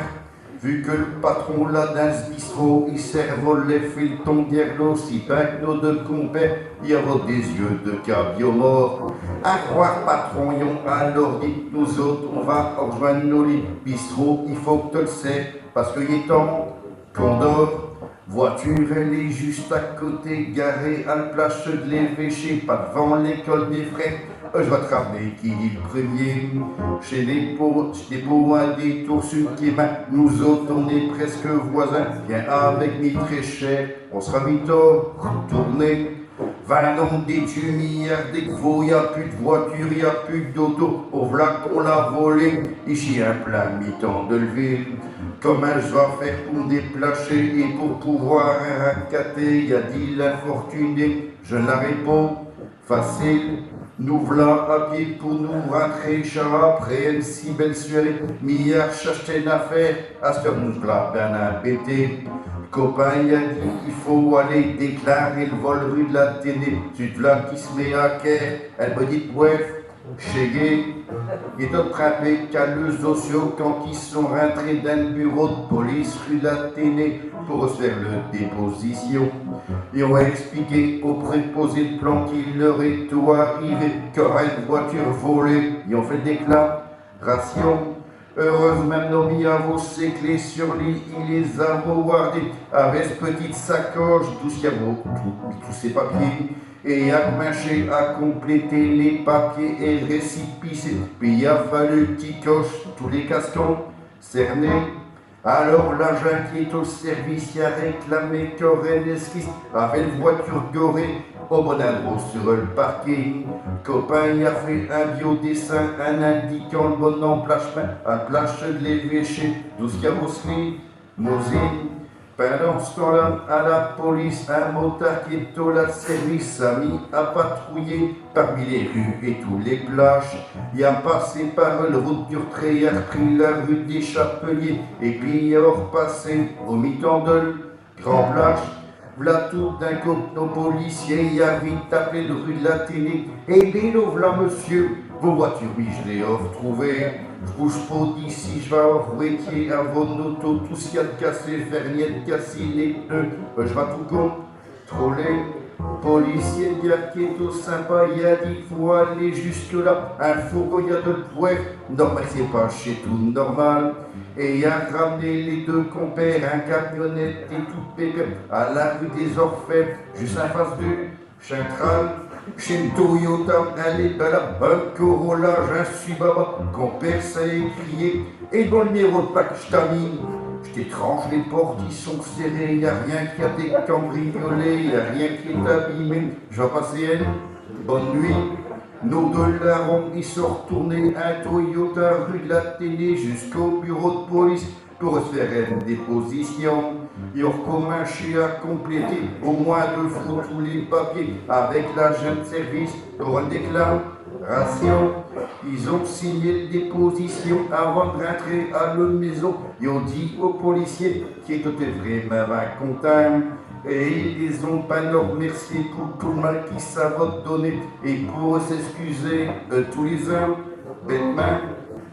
Vu que l'patron là dins s'bistrot, i servot l'feuilleton d'Herlo, si bin qu'nos deux compères, i avot des yeux de cabiau mort. Au r'voir patron, i ont alors dit, nous autes, in va arjoindre nos lits. Bistrot, i faut qu'te l'sais, parce que i est temps qu'in dort. Voiture, elle est juste à côté, garée à l'plache de l'Évêché, pas d'vant l'école des frères. Euh, j'vas t'rappeler qui dit l'premier. Ch'est des beaux, ch'est des beaux, hein, des tours sur qui, ben, nous autes, in est presque voisins. Viens avec mi, très cher, in s'ra bientôt r'tournés. Vingt ans d'études, milliards d'expos, i a pus d'voitures, i a pus d'autos. Oh, v'là qu'in l'a volé, ichi in plein mitan de l'ville. Commint j'vas faire pour m'déplacher et pour pouvoir racater, i a dit l'infortuné, je n'l'arai pas facile. Nous v'là à pied pour nous rintrer, cha après eune si belle soirée, mi a archaté eune affaire, asteur nous v'là bin imbêtés. L'copain i a dit, i faut aller déclarer l'vol rue de l'Athénée. Ch'est v'là qu'i s'met à quère, eune petite boîte, ch'est gué. I étot trempé qu'à leu-z' ocio quand i sont rintrés dins l'bureau d'police rue de l'Athénée pour faire leu déposition. I ont expliqué au préposé d'plan qu'i leur étot arrivé, qu'in arot eune voiture volée. I ont fait déclaration. Heureus'mint, mi avot ses clés sur li, i les avot guardées, avec s'petite sacoche, d'où qu'i avot tous, tous ses papiers, et i a c'minché à compléter les papiers et récépissés, pis i a fallu qu'i coche tous les cases concernés. Alors l'agint qui est au service, i a réclamé qu'in arot eune esquisse, avec l'voiture garée au bon indrot sur l'parking. L'copain i a fait un biau dessin in indiquant l'bon emplach'mint, à l'plache de l'Évêché, d'où qu'i avot s'limousine. Pindant ch' temps-là, à l' police, un motard qui étot là d' service a mis à patrouiller parmi les rues et tous les plaches. I a passé par l' route du R'trêt, i a pris l' rue des Chapeliers, et pis i a r'passé au mitan de l' Grand Place. V'là tout d'un cop nos policiers, i a vite appelé l' rue de l'Athénée. Eh bé, nous v'là, monsieur, vo voiture, oui, j' l'ai r'trouvée. J' bouge pas d'ichi, j' vas r'wéter à vo auto, tout ch' qu'i a d' cassé, vernier cassé, les pneus, euh, j' vas tout contrôler. Policier, gars qui étot sympa, i a dit : « Faut aller jusque-là, un fourgon, i a de l' poids. » Non, mais ch'est pas, ch'est tout normal. Et i a ramené les deux compères, un camionnette et tout pépère, à la rue des Orfèvres, juste in face du Central. Ch'est eune Toyota, elle est belle, un Corolla, un Subaru, compère, cha i criait. Et bon, l' numéro d' plaque, j' t'a mis. J' t'étrange, les portes i sont serrées, i a rien qui a été cambriolé, i a rien qui est abîmé. J' vas passer eune bonne nuit. Nos deux larrons i sont r'tournés in Toyota rue de l'Athénée jusqu'au bureau de police pour s' faire eune déposition. I ont r'comminché à compléter au moins deux fos tous les papiers avec l'agent de service pour eune déclaration. I ont signé l' déposition avant d' rintrer à l' maison. I ont dit au policier, qui étot vraimint bin contint, et i les ont bin r'merciés pour tout l' mal qu'i s'avottent donné et pour s'excuser, euh, tous les uns. Bêtemint,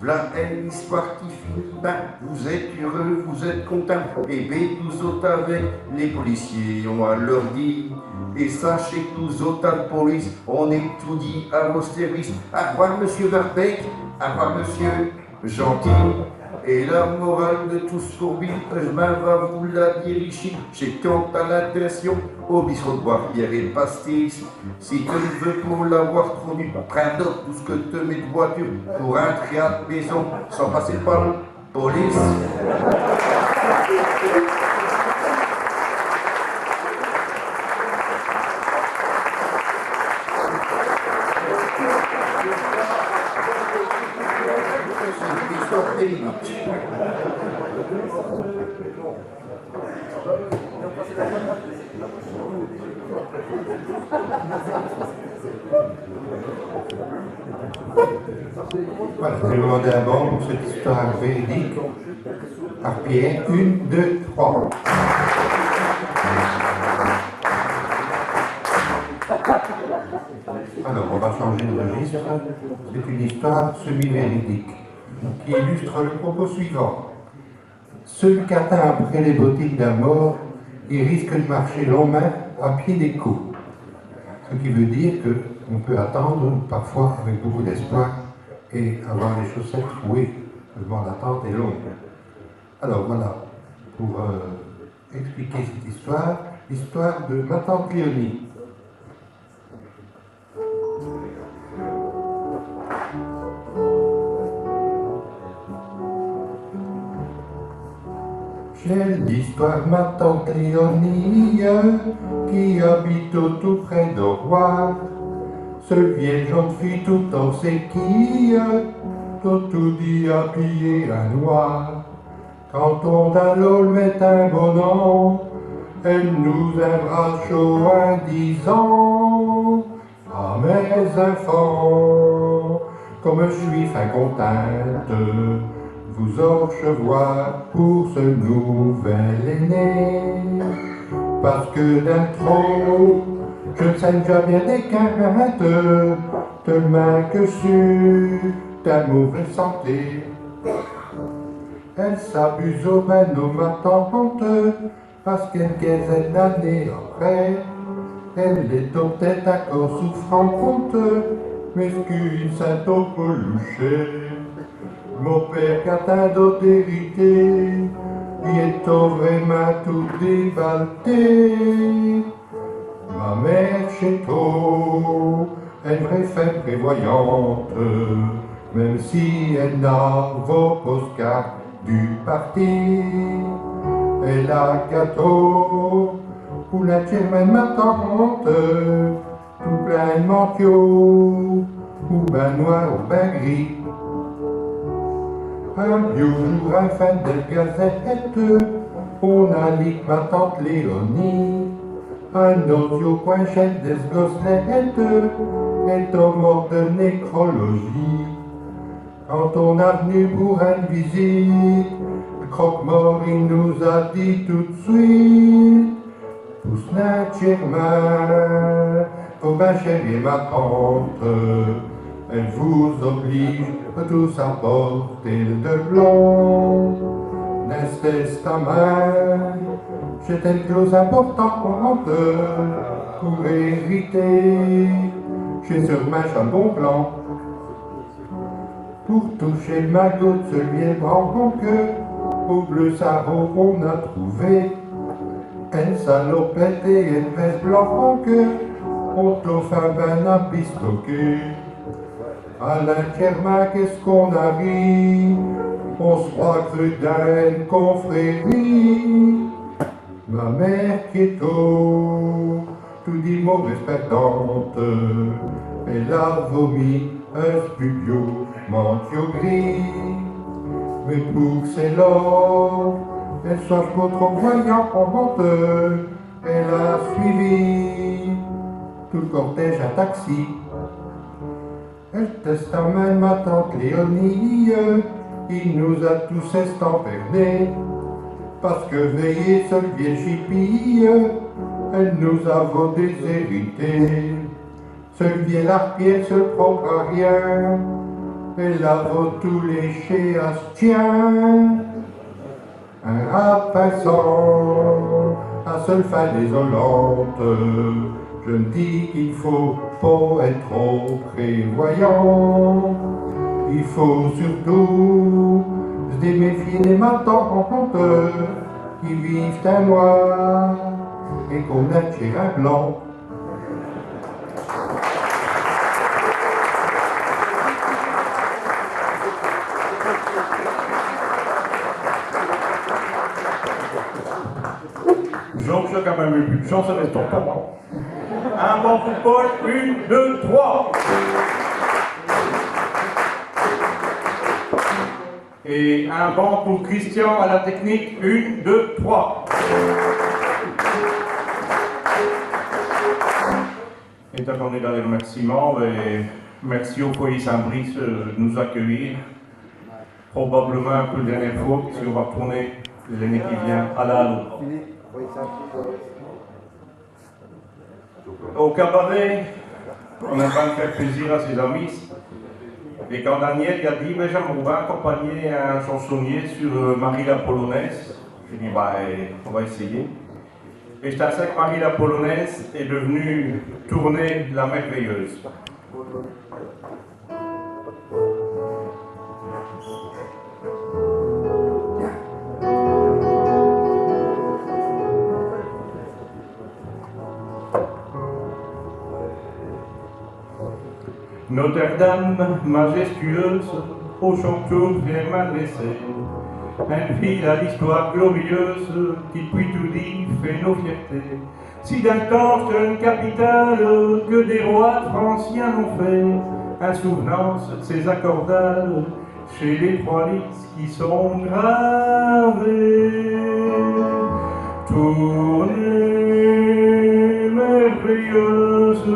v'là eune histoire qui finit bin. Vous êtes heureux, vous êtes contints. Eh bé, nous autes avec les policiers, i ont à leur dire. Et sachez que nous autes à l' police, on est toudis à vos services. Au revoir, monsieur Verbeeck. Au revoir, monsieur Gentil. Et la morale de tout ch' courbi, j' m'in vas vous l' dire ichi, ch'est quant à l'intention, au bistrot de boire bière et pastis. Si te n' veux pas l'avoir trop bu, prinds note d'où ch' que te mets t' voiture pour rintrer à t' maison sans passer par l' police. Ch'est eune histoire véridique. Voilà, je vais demander d'abord pour cette histoire véridique, à Pierre, une, deux, trois. Alors, on va changer de registre. C'est une histoire semi-véridique qui illustre le propos suivant. Celui qu'attind après les bottines d'un mort, i risque de marcher longmint à pieds des cos. Ce qui veut dire que on peut attendre parfois avec beaucoup d'espoir et avoir les chaussettes trouées, tellement l'attente est longue. Alors voilà, pour, euh, expliquer cette histoire, l'histoire de ma tante Léonie. Ch'est l'histoire ma tante Léonie, qui habite tout près d'Auroy. Ch'est eune vielle jonne fille tout en séquille, tout toudis habillée in noir. Quand on allot l' mette in bon an, elle nous imbrasse chaud in disant : « Ah, mes infants, comme j' sus fin contente de vous archevoir pour ch' nouvelle année. Pasque dins l' trot, j' ne sais jamais d' quinte, tell'mint que j' sus in mauvaise santé. » Elle s'abusot bin, ma tante, pasqu'eune quinzaine d'années après, elle étot peut-ête incore souffrante, mesquine, sins trop loucher. Mon père qu'attindot d'hériter, i étot vraimint tout débalté. Ma mère, ch'étot eune vraie femme prévoyante, même si elle n'avot pas s' carte du parti. Elle acatot pour l'intier'mint d' ma tante tout plein d' mantiaux, ou bin noirs ou bin gris. Un biau jour, in fin d' gazette, On a dit que ma tante Léonie, un autre jour, quand elle s'est desgossette, est morte de nécrologie. Quand on a v'nu pour eune visite, le croque-mort, i nous a dit tout de suite : « Pousse-nous, Germain, faut bin ch'est ma tante, elle vous oblige à tous apporter de blanc. » Dins ch'testament, ch'est eune clause importante pour hériter. Ch'est sûrmint un bon plan. Pour toucher ma gotte, ch'est bien grand que, au bleu sarrau, on a trouvé eune salopette et eune veste blanche que, on t'a fait bin un bistoquet. Alain Germain, qu'est-ce qu'on a ri, on s'croit cru dins eune confrérie. Ma mère, qui étot toudis mauvaise perdante, elle a vomi un spubio mantio gris. Mais pour que chelle-là, elle soit pas trop voyante, elle a suivi tout le cortège à taxi. Ch'testament d'ma tante Léonie, i nous a tous estempernés, parce que, veyez, chelle vielle chipie, elle nous avot déshérité. Chelle vielle harpique, chelle propre à rien, elle avot tout léché à s'tien. In repinsant à chelle fin désolante, je m'dis qu'i n'faut pas ête trop prévoyant. I faut surtout s'déméfier des matantes qui vivent in noir et qu'on attire in blanc. Jean-Pierre, quand même, eu pus d'chance, reste en parlant. Un bon pour Paul, une, deux, trois. Et un bon pour Christian à la technique, une, deux, trois. Et donc on est dans les remerciements, et merci au foyer Saint-Brice, euh, de nous accueillir. Probablement pour la dernière fois, puisqu'on va retourner l'année qui vient à la Halle. Au cabaret, on est en train de faire plaisir à ses amis. Et quand Daniel, il a dit : « Mais j'aimerais bien accompagner un chansonnier sur, euh, Marie la Polonaise. » J'ai dit : « Bah, euh, on va essayer. » Et c'est ainsi que Marie la Polonaise est devenue Tournez la merveilleuse. Notre-Dame majestueuse, au chonteau vient m'adresser un fil à l'histoire glorieuse qui, depuis toudis, fait nos fiertés. Si d'un temps ch'étot eune capitale que des rois d'France y ont fait, in souvenance d'ses accordales, ch'est les trois lignes qui sont gravées. Tournez merveilleuse,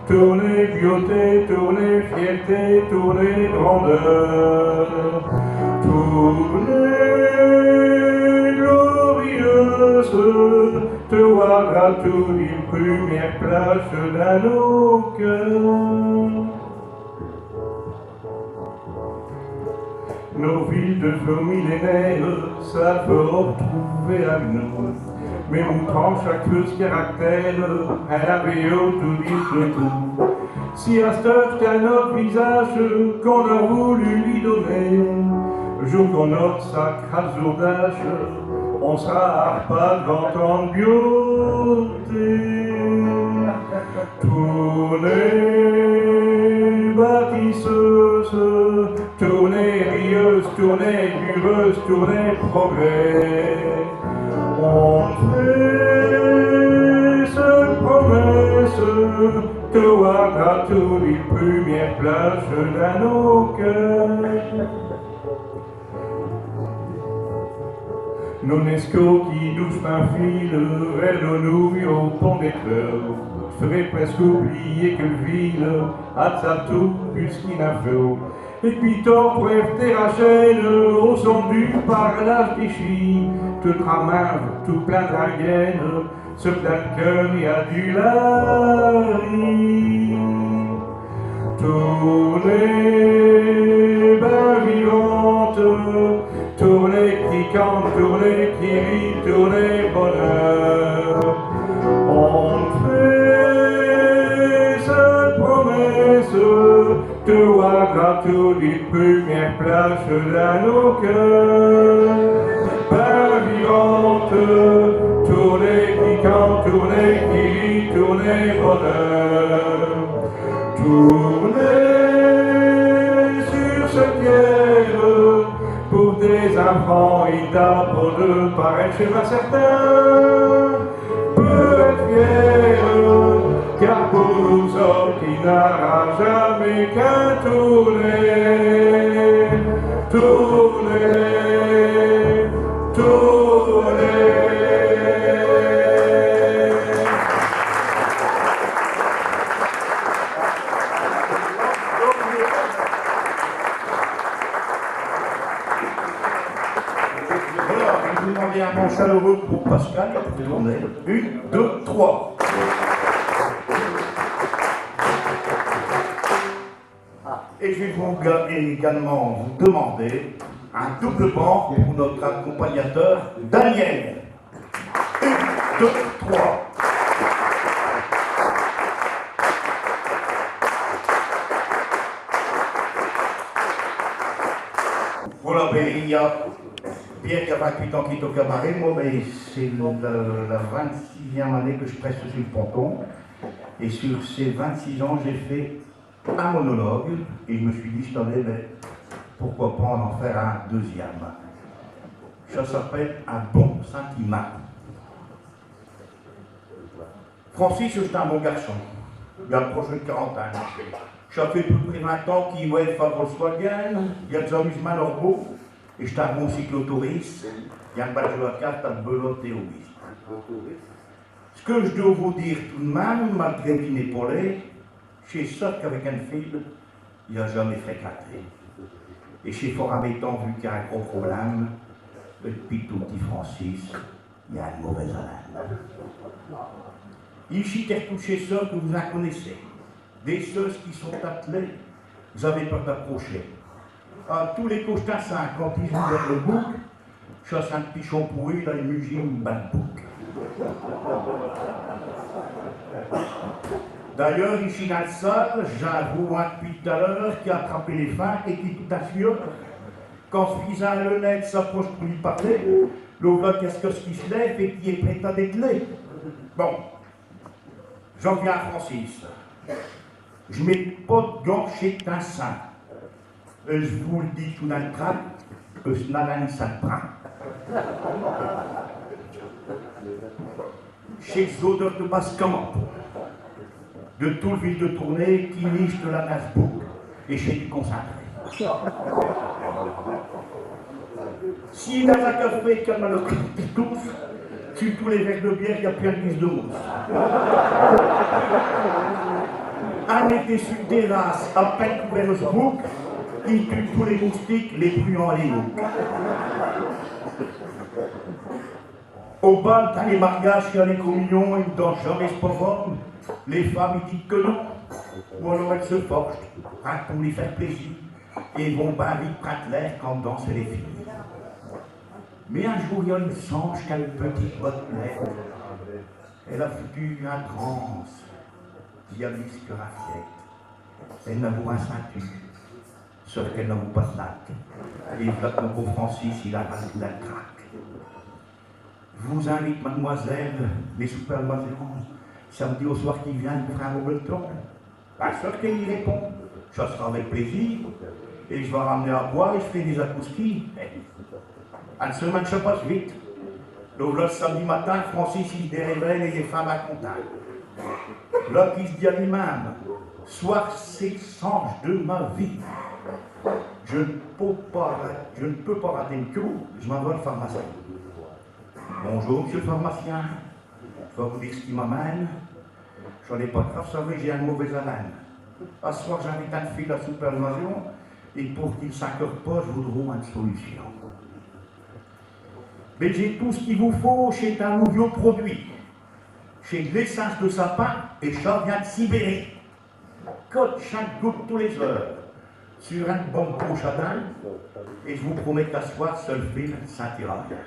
tournez beauté, tournez fierté, tournez grandeur, tournez glorieuse, te gardera toudis l'première place dins nos cœurs. Nos villes de feu millénaire, ça faut retrouver à nous. Mais montrant chaque feu s'caractère, in avot toudis l'goût. Si asteur ch'est un aute visage qu'on a voulu li donner, jour qu'on ora s'crasse d'âge, on s'ra pas grand en beauté. Tournez bâtisseuse, tournez rieuse, tournez lureuse, tournez progrès. On fait s'promesse, te gardera toudis l'première place dins nos cœurs. Nos nescos qui doucemint filent vers nos nouilles au pont des Treuvres, feraient presque oublier que l'ville a d'sa tour pus qu'i n'a feau. Et pis tant preuve terrachène au son du parlache des ch'filles, tout cramant, tout plein d'argaine, ce que dins l'cœur y a du lari. Tournez, ben vivantes, tournez qui cante, tournez qui rit, tournez bonheur. On fait cette promesse, te voir tout d'une première place dans nos cœurs. Ben vivantes, tournez qui cante, tournez qui rit, tournez bonheur. Tournez sur cette pierre, pour des enfants, il t'a pour de pareils chemins certains. Peut être fier, car pour nous autres, il n'aura jamais qu'un tourner, tourner, tourner. Voilà, je vais demander un bon chaleureux pour Pascal, pour tourner. Une, deux, trois. Et je vais vous ga-, également vous demander un double banc pour notre accompagnateur Daniel. Une, deux, trois. Voilà, ben, il y a Pierre qui a vingt-huit ans qui est au cabaret, moi, ben, c'est la, la vingt-sixième année que je presse sur le ponton. Et sur ces vingt-six ans, j'ai fait un monologue, et je me suis dit cette année, ben, pourquoi pas en faire un deuxième. Ça s'appelle Un bon sentiment. Francis, ch'est un bon garchon. Il a proche de quarante ans. Cha fait à peu près vingt ans qu'i vole fa Volkswagen, il a des amusements normaux, et ch'est un bon cyclotouriste, il a un badge à la carte à belote et au whist. Ce que je dois vous dire tout de même, malgré qu'il n'est pas laid, ch'est sûr qu'avec eune fille, il a jamais fréquenté. Et ch'est fort embêtant, vu qu'il a un gros problème, depuis tout petit Francis, il a une mauvaise haleine. Ichi, t'es tous chés soeurs que vous en connaissez. Des soeurs qui sont attelées, vous avez peur d'approcher. À tous les coups, ch'est ainsi, quand i jouent vers le bouc, cha sint pichon pourri, là, i mugit eune bonne bouque. D'ailleurs, ichi dins l'salle, j'in vos un d'pis tout à l'heure qui a attrapé l'faim et qui tout à fait, quand s'suffisant à l'honnête s'approche pour li parler, le v'là qu'est-ce qui s'lève et qui est prêt à dételer. Bon, j'in viens à Francis. J'mets pas d'gants chés tinsants. Et j'vous l'dis tout d'un trac, que ch'n'allait ni s'apprend. Chés odeurs de basse campe, de tout l'ville de Tournai, qui nich'tent là dins s'bouque, et ch'est du concentré. Si dins un café, qu'in a le cul qui tousse, sur tous les verres de bière, i a pus eune gousse de mousse. In été sur l'terrasse, à peine couvert s'bouque, i tue tous les moustiques, les bruants et les mouques. Au bal, dins les mariages et à les communions, i n'dans jamais s'pauvre homme. Les femmes i disent que non. Ou alors elles s'forchent, rien que pour li faire plaisir, et vont ben vite prinde l'air quand l'danse elle est finie. Mais un jour, i a eune sanche qu'eune petite botte pleine, elle a foutu eune transe, diablisque rafiette. Elle n'avot rien sintu, sauf qu'elle n'avot pas d'laque. Et v'là que mon pauvre Francis, i a ravale tout d'un trac. J'vous invite, mademoiselle, les soupers à l'Oiseau, samedi au soir qui vient, pour faire un beau gueuleton. Bin sûr qu'elle i répond, cha s'ra avec plaisir, et j'vas ramener à boire et j'f'rai des accouskis. Eune semaine, cha passe vite. Le v'là samedi matin, Francis, i s'déréveille et il est fin bin contint. Là qu'i s'dit à li-même : « Soir, ch'est l'sanche de m'vie. Je n'peux pas, je n'peux pas rater l'coup, j'm'in vas à l'pharmacie. » Bonjour, monsieur le pharmacien. Je vas vous dire ce qui m'amène. J'en ai pas grave, ça va, j'ai une mauvaise haleine. À ce soir, j'invite un fille à souper à la maison, et pour qu'il s'inquiète pas, je voudrais une solution. Mais j'ai tout ce qu'il vous faut, c'est un nouveau produit. C'est de l'essence de sapin et ça vient de Sibérie. Cote chaque goutte tous les heures sur une bonne poche à dents, et je vous promets qu'à soir, seul fil, ça ira bien.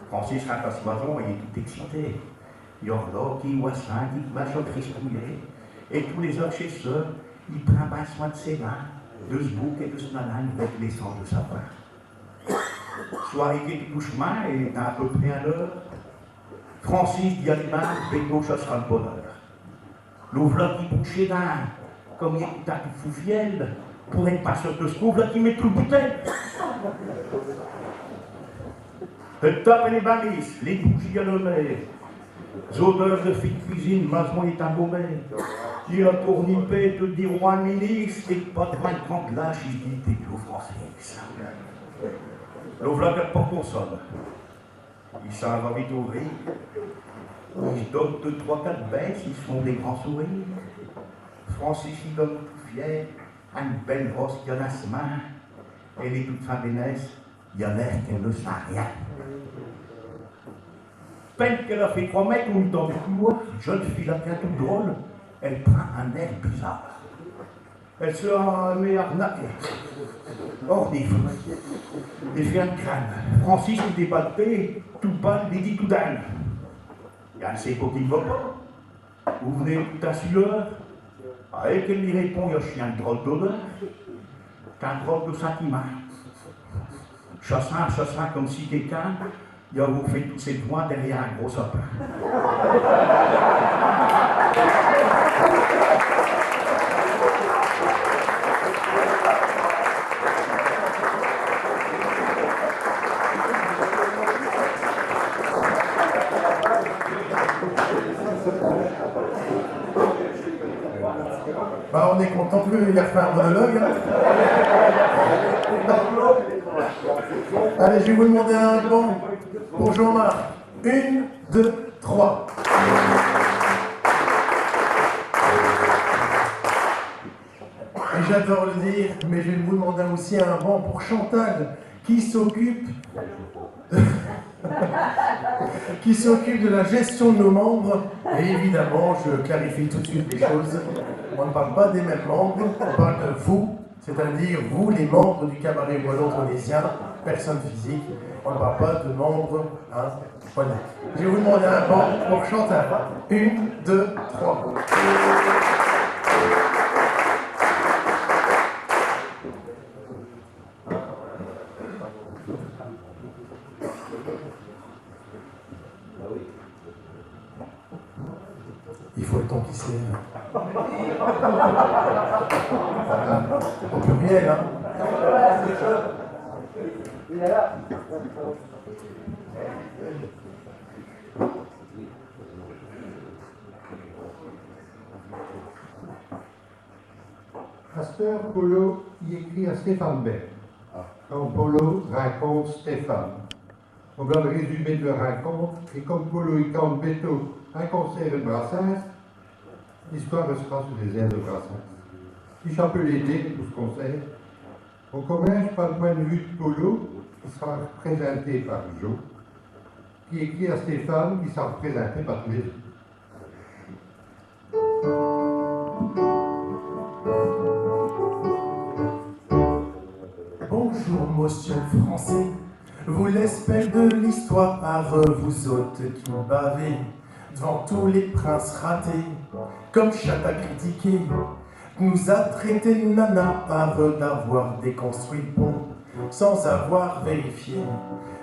Francis rentre à sa maison, il est tout excité. Il y a là qui voit ça, qui va se tristouiller. Et tous les heures chez eux, il prend bien soin de ses dents, de se bouc et de son haleine avec l'essence de sapin. Soir, il quitte doucement et dans à peu près une heure, Francis dit à Liman, bétôt, ça sera le bonheur. Le v'là qui bouge ses dents, comme il écoute un foufiel, pour une passion de secours, v'là qui met tout le bouteille. Elle tape les balises, les bougies allumées. L'odeur de fine cuisine, maison est embaumée. Il a tournipé, te diront un ministre, et pas de vingt ans de l'âge, il dit, t'es vieux, Francis. Le v'là qui porte consonne. Il s'en va vite ouvrir. Il se dote de trois, quatre baisses, ils se font des grands sourires. Francis, il donne tout fier à une belle brosse qu'il a dans ses mains. Elle est toute fin d'aînesse, il a l'air qu'elle ne sent rien. Peine qu'elle a fait trois mètres, on lui tend du couloir, jeune fille à tout drôle, elle prend un air bizarre. Elle se met à arnaquer. Hors des fous. Et fait un crâne. Francis, il débat de paix, tout bas, il dit tout dingue. Il y a un secours qui ne va pas. Vous venez tout à sueur. Ah, et qu'elle lui répond, il y a aussi un drôle d'odeur. T'as un drôle de sentiment. Ça sent, ça sent comme si quelqu'un, il a fait tous ses points derrière un gros sapin. Bah, on est content que lui, il a fait un monologue, hein. Allez, je vais vous demander un bon pour Jean-Marc. Une, deux, trois. Et j'adore le dire, mais je vais vous demander aussi un bon pour Chantal, qui s'occupe qui s'occupe de la gestion de nos membres. Et évidemment, je clarifie tout de suite les choses. On ne parle pas des mêmes membres, on parle de vous, c'est-à-dire vous, les membres du cabaret wallon-polynésien, personne physique. On ne parle pas de membres, hein. Voilà. Je vais vous demander un bon pour Chantal. Une, deux, trois. Il faut le temps qui sert. Au pluriel, hein. Pasteur Polo y écrit à Stéphane Bern. Quand Polo rincontre Stéphane. On voit le résumé de leur rencontre, et comme Polo y cante bétôt un concert de Brassens, l'histoire sera sur les airs de Brassens. Si ça peut l'aider pour ce concert, on commence par le point de vue de Polo, qui sera représenté par Jo, qui écrit à Stéphane, qui sera représenté par tous les autres. Bonjour, monsieur le Français. Vous, l'espèce de l'histoire, vous autres qui bavez devant tous les princes ratés, comme chat à critiquer, nous a traité de nana par d'avoir déconstruit le pont. Sans avoir vérifié,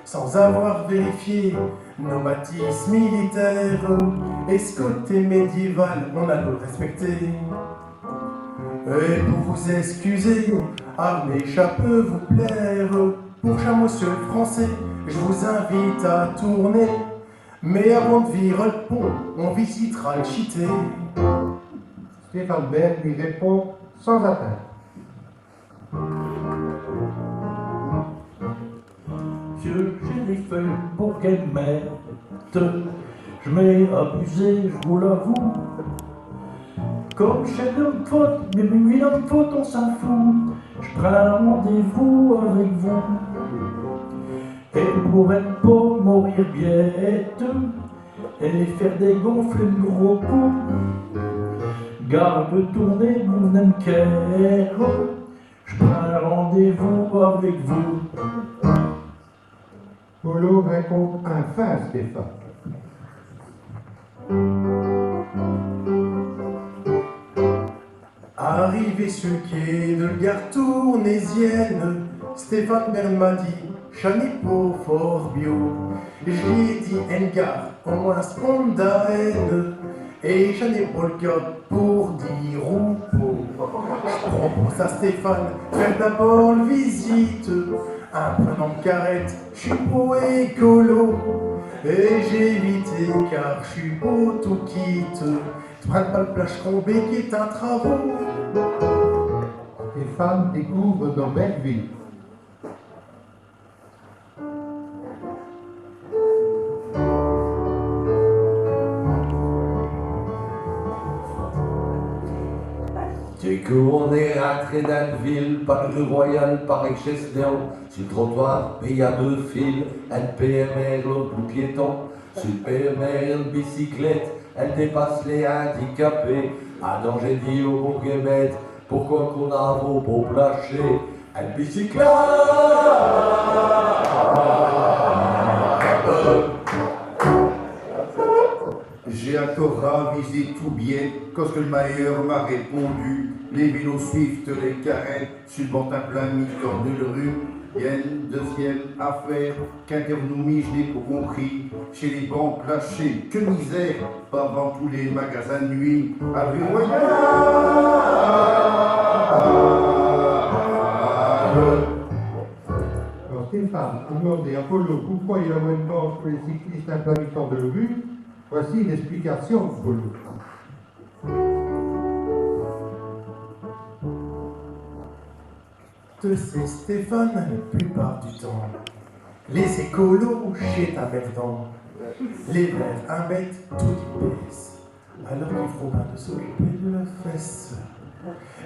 sans avoir vérifié nos bâtisses militaires, et ce côté médiéval, on a dû le respecter. Et pour vous excuser, armée, ça peut vous plaire. Pour chaque monsieur français, je vous invite à tourner. Mais avant de virer le pont, on visitera le cité. Stéphane Bern lui répond sans attendre. Monsieur le shérif, Pour qu'elle m'aide, je m'ai abusé, je vous l'avoue. Comme ch'est d'm' faute, mais oui, d'm' faute, on s'in fout. Je prends rendez-vous avec vous. Et pour n' pas mourir biête, et faire dégonfler m' gros cou, garde tourner mon cœur, je prends rendez-vous avec vous. Polo raconte enfin Stéphane. Arrivé sur l' quai de l' gare tournaisienne, Stéphane Bern m'a dit : « Cha n'est pas fort biau. » J' li ai dit : « Eune gare, au moins, c'te pont d' Aisne. » Et cha n'est pas l' cas pour dire ou pas. J' propose à Stéphane faire d'abord l' visite. In prenant m' carette, j' sus pas écolo. Et j'ai évité car j' sus pas tout quitte. Prinde pas l' plache Combé qui est in travaux. Stéphane découvre no belle ville. Dès qu'on est rintré dins l' ville, par l' rue Royale, par Chesneau, sur l' trottoir, bé y a deux files, eune P M R, l'aute pour piétons. Sur l' P M R, eune bicyclette, elle dépasse les handicapés. Adon j'ai dit au bourgmestre : « Pourquoi qu'on n'avot pas plaché eune bicyclette ? » J'ai incore ravisé tout biête, quand ch' que l' maire m'a répondu : « Les vélos suivent les carettes. » Sur l' bord in plein mi-corps de l' rue, y a eune deuxième affaire, quand on nous mige, j' n'ai pas compris. Ch'est les bancs plachés, quelle misère, par devant tous les magasins d' nuit, à l' rue Royale. Alors, Stéphane a d'mandé à Polo pourquoi i avot eune bande pour les cyclistes in plein mitan de l' rue. Voici l'explication de Polo. Te sais, Stéphane, l' plupart du temps, les écolos, ch'est emmerdant. Les verts imbêtent toute l'épisse, alors qu'i f'rot bin de s'occuper de leu fesse.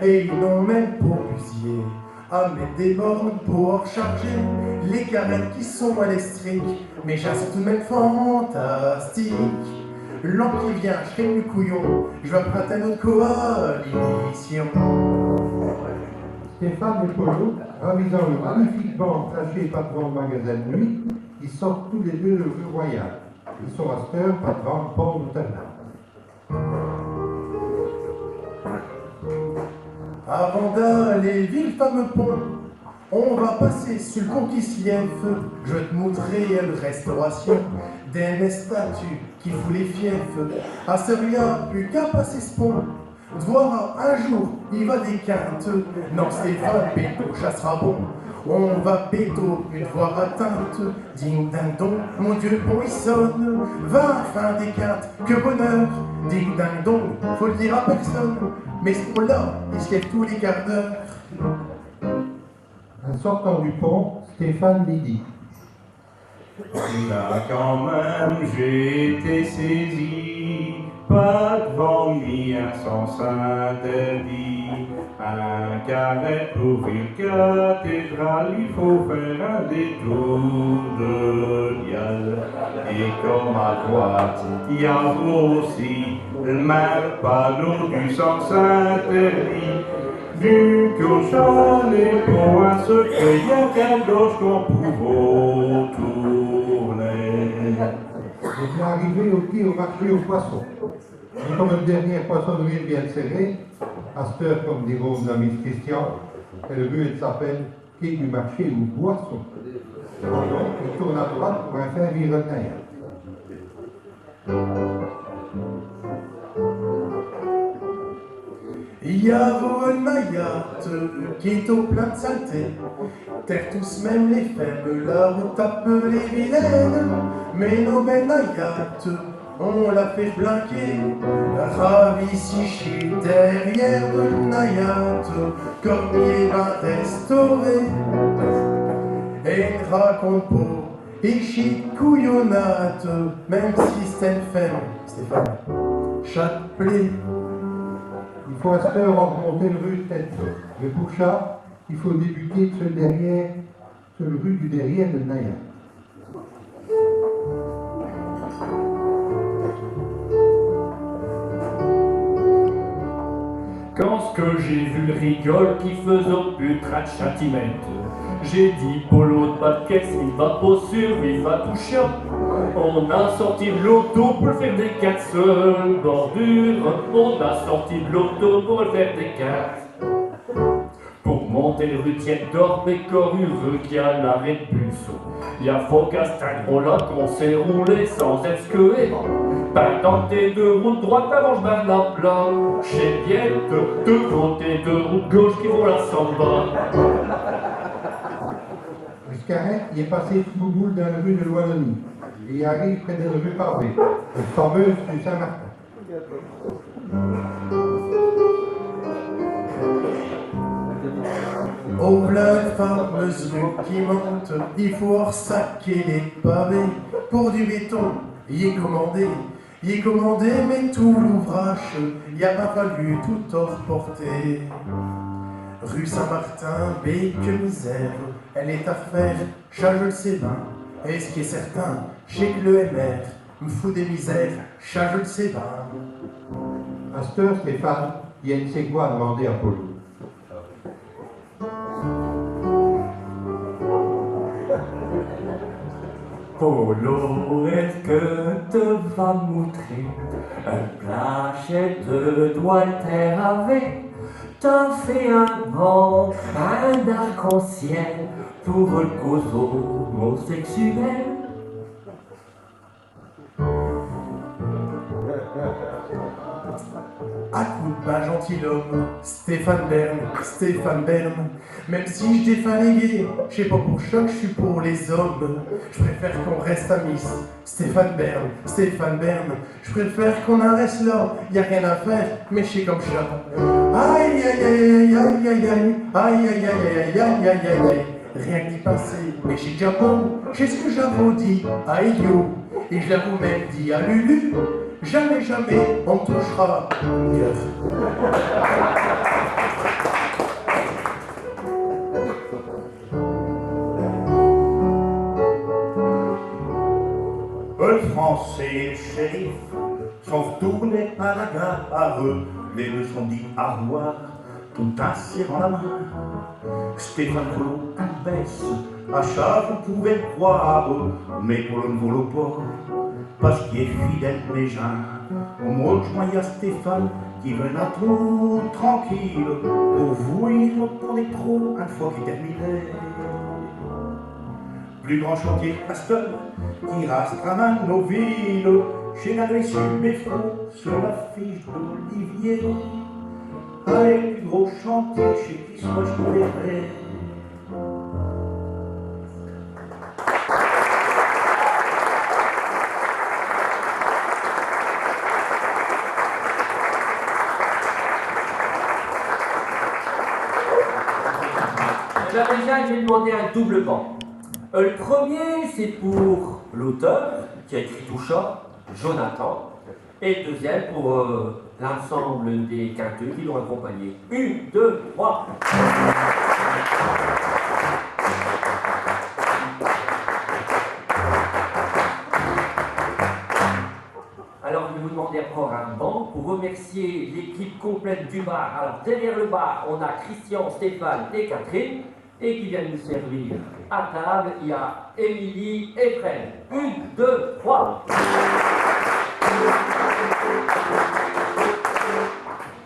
Et i n'ont même pas busié à mette des bornes pour recharger les carettes qui sont à l'estrie. Mais cha, ch'est tout d' même fantastique. L'an qui vient, j' serai pus couillon, j' vas prinde eune aute coalition. Stéphane et Polo, ravisant leu magnifique bande plachée par devant l' magasin d' nuit, i sortent tous les deux de l' rue Royale. I sont à ch't heure par devant l' pont d' Notre-Dame. Avant d'aller vir l' fameux pont, on va passer sur l' pont qui s' lève. J' vas t' moutrer l' restauration d'eune statue qui fout les fièves. À ch't heure, i n'a pus qu'à passer ch' pont. Te verras, un jour, i va déquinte. Non, Stéphane, bétôt, cha s'ra bon. On va bétôt pus t' voir atteinte. Ding ding dong, mon Dieu, l' pont i sonne. Va, enfin, déquinte, qué bonheur. Ding ding dong, faut l' dire à personne. Mais ch' pont-là, i s' lève tous les quarts d'heure. In sortant du pont, Stéphane li dit : « Là, quand même, j'ai été saisi, par devant mi, un sens interdit. Un carré pour vir l' cathédrale, i faut faire un détour de Dial. Et comme à droite, i avot aussi l' même panneau du sens interdit. Du coup, cha n'est pas un secret, i a qu'à gauche qu'on pouvot tourner. » Nous v'là arrivés au quai au marché aux poissons. Et comme l' dernière poissonnerie vient d' serrer, à ch't heure, comme dirot nos amis Christian, l' rue, alle s'appelle quai du marché aux boissons. Donc, i tourne à droite pour enfin vir eune naillade. I avot eune naillade qui étot pleine d' saletés. Tertous, même les femmes, la route appelée vilaine. Mais nos belles naillades, on l'a fait blanquer. Ravissichées derrière de naillades, comme i est bin restauré. Et n' raconte pas Pichite couillonnate, même si ch'est eune femme, Stéphane, cha te plaît. I faut à ch't'heure armonter l'rue d'Tête. Mais pour cha, i faut débuter sur l'derrière, sur l'rue du derrière de Naya. Quand que j'ai vu l'rigole qui faisot pus d'un tch'timète, j'ai dit : « Polo, t'es bête, i va pas survivre à tout cha. » On a sorti l'auto pour faire des quintes sur l'bordure, on a sorti l'auto pour faire des quintes. Pour monter l'rue Tienne d'Or, mais comme heureux qu'i a l'arrêt d'bus, i a fauque à ch'tindrot-là qu'on s'est roulé sans ête secoué. Pindant qu'tes deux roues d'droite avancent bin à plat, ch'est biête, deux côtés, deux roues d'gauche qui vont la samba. L'scarrette, i est passé tout boule dins l'rue de l'Wallonie, et i arrive près d'eune rue pavée, l'fameuse rue Saint-Martin. Oh, v'là l'fameuse rue qui monte, i faut arsaquer les pavés. Pour du béton, i est commandé, i est commandé, mais tout l'ouvrache, i a pas fallu tout arporter. Rue Saint-Martin, bé que misère, elle est à r'faire, cha j'el sais bin. Et ch'qu'est certain, ch'est que l'M R m'fout des misères, cha j'el sais bin. À ch't'heure, Stéphane, i a eune séquoie à d'mander à Polo. Polo, est-ce que te vas moutrer eune planchette de Walter Harvey ? T'as fait un bon train d'arc-en-ciel pour l'cause homosexuelle. Acoute, bin gentilhomme, Stéphane Bern, Stéphane Bern, même si j'défins les gays, ch'est pas pour cha qu'j'sus pour les hommes. J'préfère qu'on reste amis, Stéphane Bern, Stéphane Bern, j'préfère qu'on in reste là, i a rien à faire, mais ch'est comme cha. Aïe, aïe, aïe, aïe, aïe, aïe, aïe, aïe, aïe, aïe, aïe, aïe, aïe, aïe, aïe. Rien que d'y pinser, mais ch'est déjà bon, ch'est ch'que j'avos dit à Elio, et j'l'avos même dit à Lulu, jamais, jamais on n'touchera. L'Français et l'shérif sont r'tournés par la gare, les deux s'sont dit au r'voir, tout in s'sirrant l'main. Stéphane Collot in baisse, à cha vous pouvez l'croire, mais Polo n'volot pas, pasqu'i est fidèle à mes gins. Au moins, j'mais, i a Stéphane qui v'not tout tranquille pour vouir pour les pros, eune fos qu'i terminot. Pus grand chantier qu'à ch't'heure qui rastreint nos villes, ch'est d'aller sur mes fronts, sur l'affiche d'Olivier. Allez, pus gros chantier, ch'est qu'i soit ch'qu'est vrai. Eh ben, déjà, j'vas d'mander un double pan. Euh, l'premier, ch'est pour l'auteur qui a écrit tout cha, Jonathan, et l'deuxième pour, euh, l'insomble des quinteux qui l'ont accompagné. Une, deux, trois. Alors, j'vas vous d'mander incore un pan pour remercier l'équipe complète du bar. Alors, derrière le bar, on a Christian, Stéphane et Catherine. Et qui viennent nous servir à table, i a Émilie et Fred. Une, deux, trois.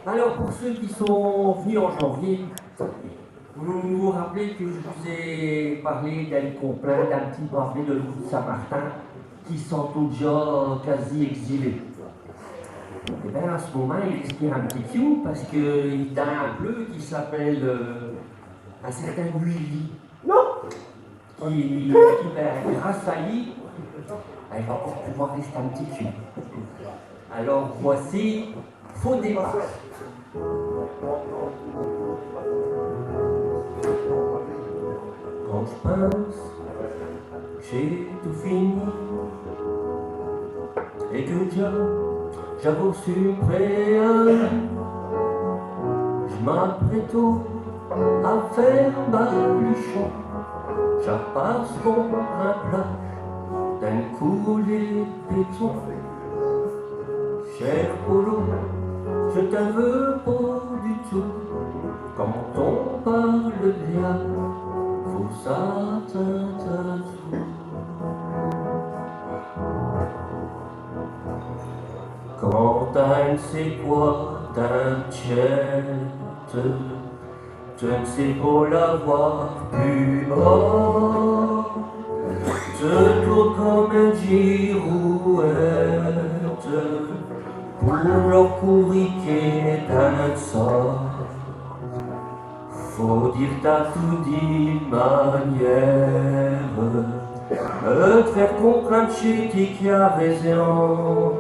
Alors, pour ceux qui sont venus en janvier, vous vous rappelez que je vous ai parlé d'un complaint, d'un petit pavé de l'rue Saint-Martin qui sent déjà quasi exilé. Eh ben, à ch'momint, i respire un p'tit fiou parce qu'i a un bleu qui s'appelle, euh, un certain Willy. Non. Qui, qui, ben, grâce à lui, i va incore pouvoir rester un p'tit fiou. Alors voici Faux départ. Quand j'pinse Ch'est tout fini, et que déjà j'avos reçu un préavis. J'm'apprête à faire un baluchon, j'pars sur un plage d'un coup les bétons. Cher Polo, j't'in veux pas du tout. Quand on parle bien, faut s'attind à tout. Quand t'in n'sais quoi, t'inquiète, te n'sais pas l'avoir pu bas. Te tournes comme un girouette pour leur courriquer d'un sort. Faut dire t'as tout dit manière, euh, te faire comprendre ch'ti qui a raison.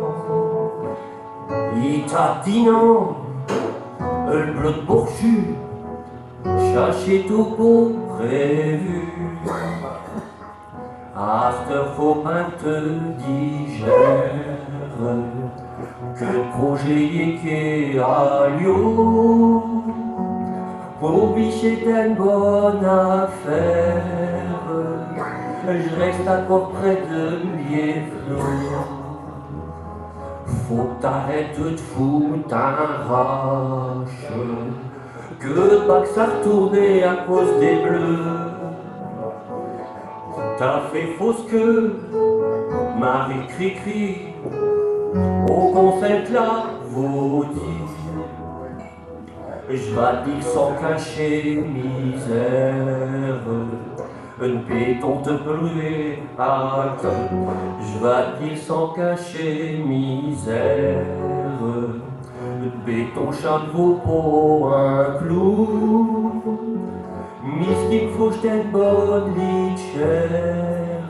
I t'a dit non, le bleu de Bourchu, cha ch'est tout pour prévu. Asteur faut pas te digère que le projet y est qu'est à Lyon. Pour bicher t'es une bonne affaire, je reste encore près de mes flots. Faut t'arrêter de foutre un rache, que pas que ça retourne à cause des bleus. T'as fait fausse queue, Marie Cricri, au conseil là, vous dit. Je vas dire sans cacher misère, un béton te brûler à cœur. Je vas dire sans cacher misère, un béton chat ne vaut pas un clou. Mais ce qu'il me faut, c'est une bonne litière.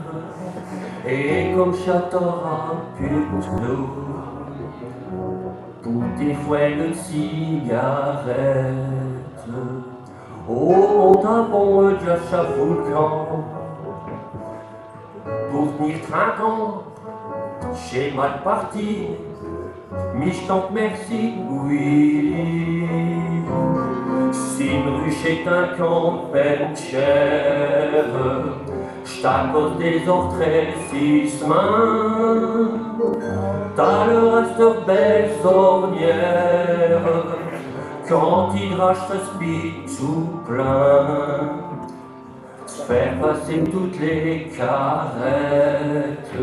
Et comme ça, t'auras plus de clous. Pour tes foyers de cigarettes, au montant bon, euh, déjà ça fout le camp. Pour tenir trente ans, ch'est mal parti, mais je t'en remercie, oui. Si m'ruche est un camp de peine chère, ch'est à cause des ortrécissements. T'as le reste belle ornière, quand i drache s'aspire tout plein, faire passer toutes les carettes.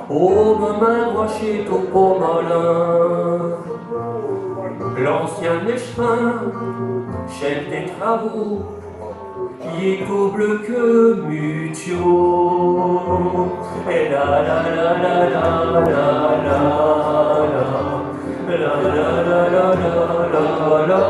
Au moment rocher au Pont-Molin, l'ancien échevin, chef des travaux, il est au bleu que mutio. Et là, là, là, là, là, là, là, là, là, là, là, là, là, là.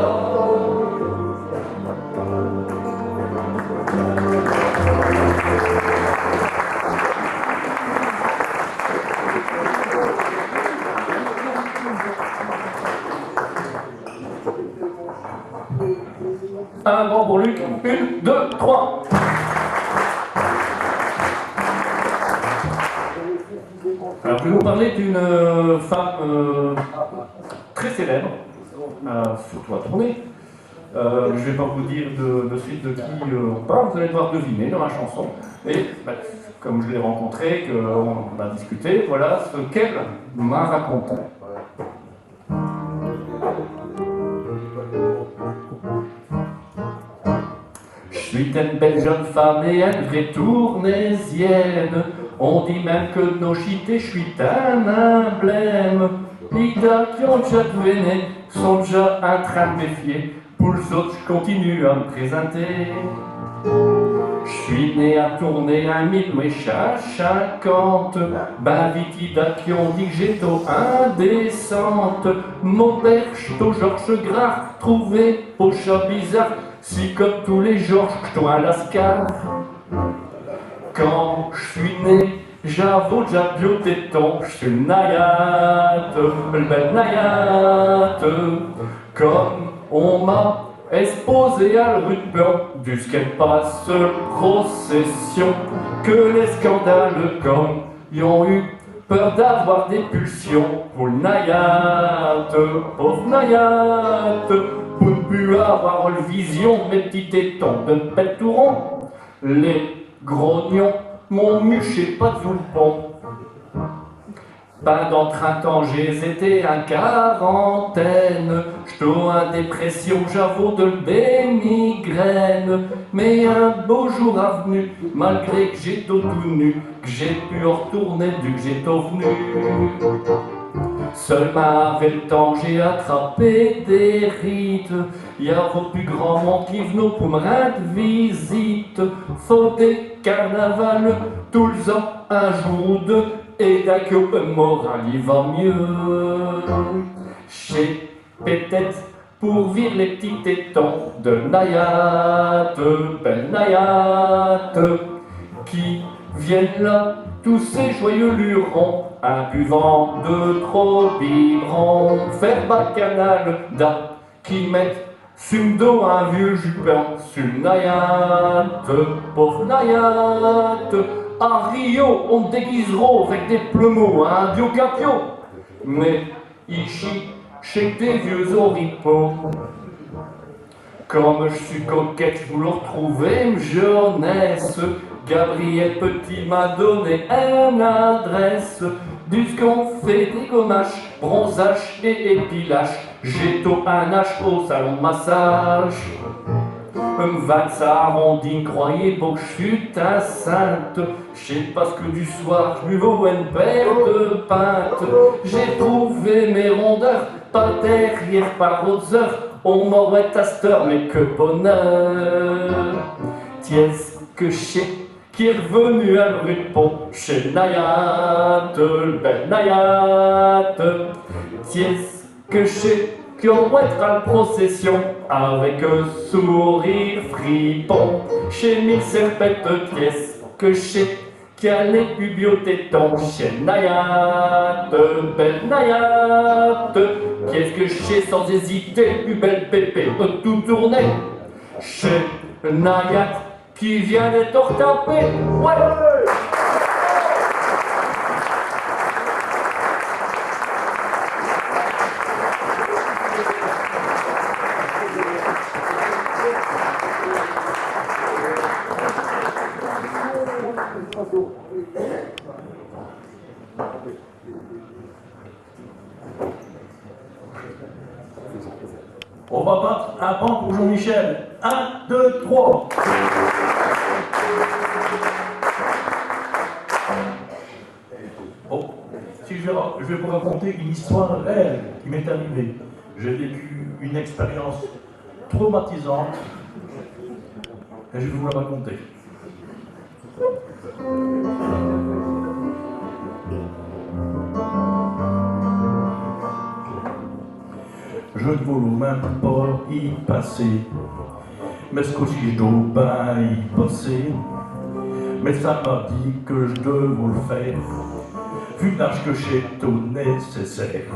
Un grand pour Luc, une, deux, trois. Alors, je vais vous parler d'une, euh, femme, euh, très célèbre, euh, surtout à Tournai. Euh, je vais pas vous dire de, de suite de qui, euh, on parle, vous allez devoir deviner dans la chanson. Et, bah, comme je l'ai rencontrée, qu'on a discuté, voilà ce qu'elle m'a raconté. Je suis une belle jeune femme et une vraie Tournaisienne. On dit même que de nos cités, je suis un emblème. Les gars qui ont déjà deviné sont déjà en train de méfier. Pour les autres, je continue à me présenter. Je suis né à Tournai en mille huit cent cinquante. Ben vite, i d'a qui ont dit que j'étais indécente. Mon père, j'étais Georges Gras, trouvé au chat bizarre. Si comme tous les Georges, j'étais un lascar. Quand je suis né, j'avais déjà deux tétons. Je suis une naïade, une belle naïade. Comme on m'a Esposé à l'rue d'Pont, dusqu'elle passe l'procession, que les scandales comme y ont eu peur d'avoir des pulsions. Pour l'naïade, pauvre naïade, pour n'pus avoir l'vision, mes p'tits tétons d'un pète tout rond, les grognons m'ont muché par-d'zous l'pont. Pindant trinte ans, j'ai été in quarantaine. J'tos in dépression, j'avos de l'bé migraine. Mais un beau jour a v'nu, malgré qu'j'étos tout nu, qu'j'ai pu artourner d'ù qu'j'étos v'nu. Seulemint, avec l'temps, j'ai attrapé des rides. Y avot pus grand monde qui v'not pour m'rinde visite. Faut des carnavals tous les ans, un jour ou deux, et d'un cop, l'moral i va mieux. Ch'est p't-ête pour vir les p'tits tétons de naïade, belle naïade, qui viennent là, tous ces joyeux lurons, in buvant deux, trois biberons, faire bacchanal, da qui mettent su m'dos un vieux jupon, su m'naïade, pauvre naïade. À Rio, on m'déguiserot avec des plumeaux, un vieux capio. Mais ichi, ch'est qu'des vieux oripeaux. Comme j'sus coquette, j'vous artrouver m'jeunesse. Gabriel Petit m'a donné eune adresse, dusqu'on fait dégommache, bronzage et épilage. J'étos in H au salon d'massage. M'vinte s'arrondit, croyez bon qu'j'fus inceinte. Ch'est pasque du soir, j'buvos eune paire de pintes. J'ai trouvé mes rondeurs par derrière, par aux heures. On m'aroait à ch't'heure, mais que bonheur. Tiens, que ch'est qui est r'venu à l'rue d'Pont, ch'est naïade, belle naïade. Tiens, que ch'est qui arwète à l'procession avec un sourire fripon. Ch'est mille serpentes, tiens, que ch'est qui a les pus biaux tétons, ch'est naïade, belle naïade. Qu'est-ce que ch'est, sans hésiter, pus belle pépé de tout tourner. Ch'est naïade qui vient d'ête artapée. Ouais. On va battre un pan pour Jean-Michel. Un, deux, trois. Bon, si je vais, je vais vous raconter une histoire réelle qui m'est arrivée. J'ai vécu une expérience traumatisante et je vais vous la raconter. Je ne voulus même pas y passer, mais ce coup-ci je dois bien y passer. Mais ça m'a dit que je devais le faire, vu l'âge que j'ai tout nécessaire.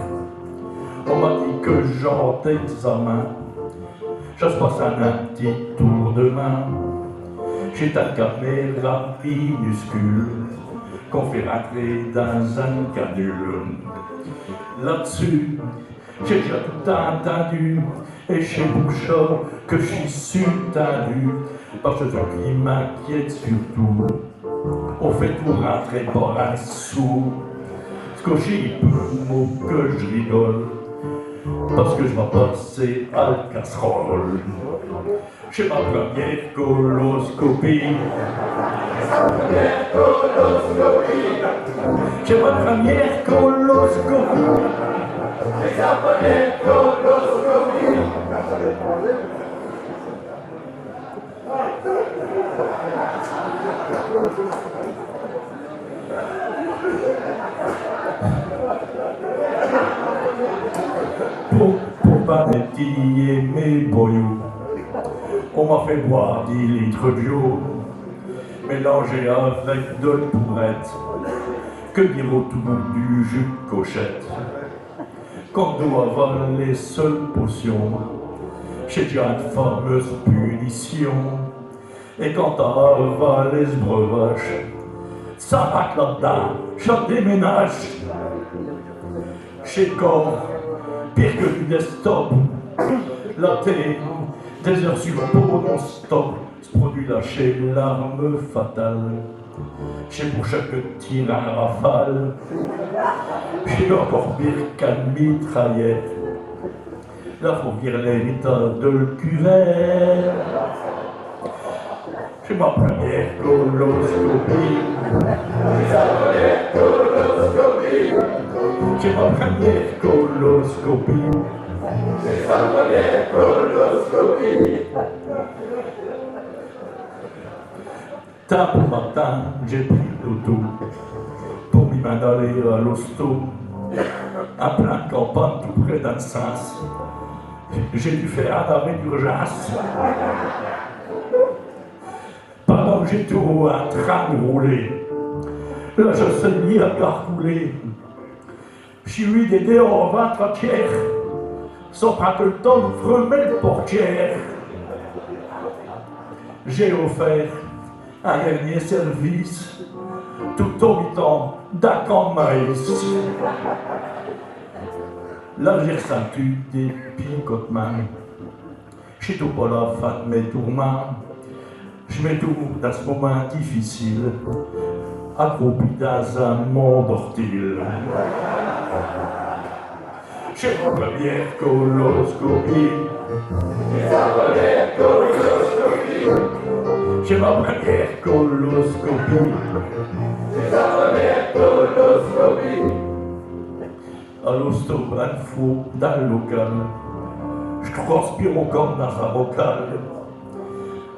On m'a dit que j'en examen, ça se passe en un petit tour de main. J'ai ta caméra minuscule qu'on fait rentrer dans un canule. Là-dessus, j'ai déjà tout entendu, et c'est pour ça que je suis tendu, parce que ce qui m'inquiète surtout, on fait tout rentrer par un sou. Ce que j'ai pour moi que je rigole, parce que je vais passer à la casserole. C'est ma première coloscopie. C'est ma première coloscopie. Pour, pour pas nettoyer mes boyaux, on m'a fait boire dix litres d'eau, mélangé avec de la pourrette, que dire autour du jus de cochette. Quand on doit avaler seule potion, Ch'est déjà eune fameuse punition. Et quand t'as avalé ch' breuvache, ça racle là-d'dins, cha déménache. Ch'est cor pire que du desktop. Là t'es des heures sur pause non-stop. Ch' produit-là, ch'est l'arme fatale. Ch'est pour cha que t' tires in rafale. Ch'est incore pire qu'eune mitraillette. Là, faut virer l'état de l' cuvette. Ch'est m' première coloscopie. Ch'est m' première coloscopie. Tôt au matin, j'ai pris l'auto pour m' min aller à l'hosto. In pleine campagne, tout près d'Ansens, j'ai dû faire un arrêt d'urgence. Pindant qu' j'étos in train d' rouler, là j' me sus mis à carcouler. J' sus eu des deos à vingt-trois tiers, sans prinde l' temps d' fermer l' portière. J'ai offert un dernier service, tout en mettant d'un camp d' maïs. Là j'ai ressintu des picotements. Ch'étot pas la fin d' mes tourmints. J' m'étos, dins ch' momint difficile, accroupi dins un mont d'orties. Ch'est m' première coloscopie. Ch'est m' première coloscopie. À l'hosto, eune fos dins l' local, j' transpire incore dins m' bocal.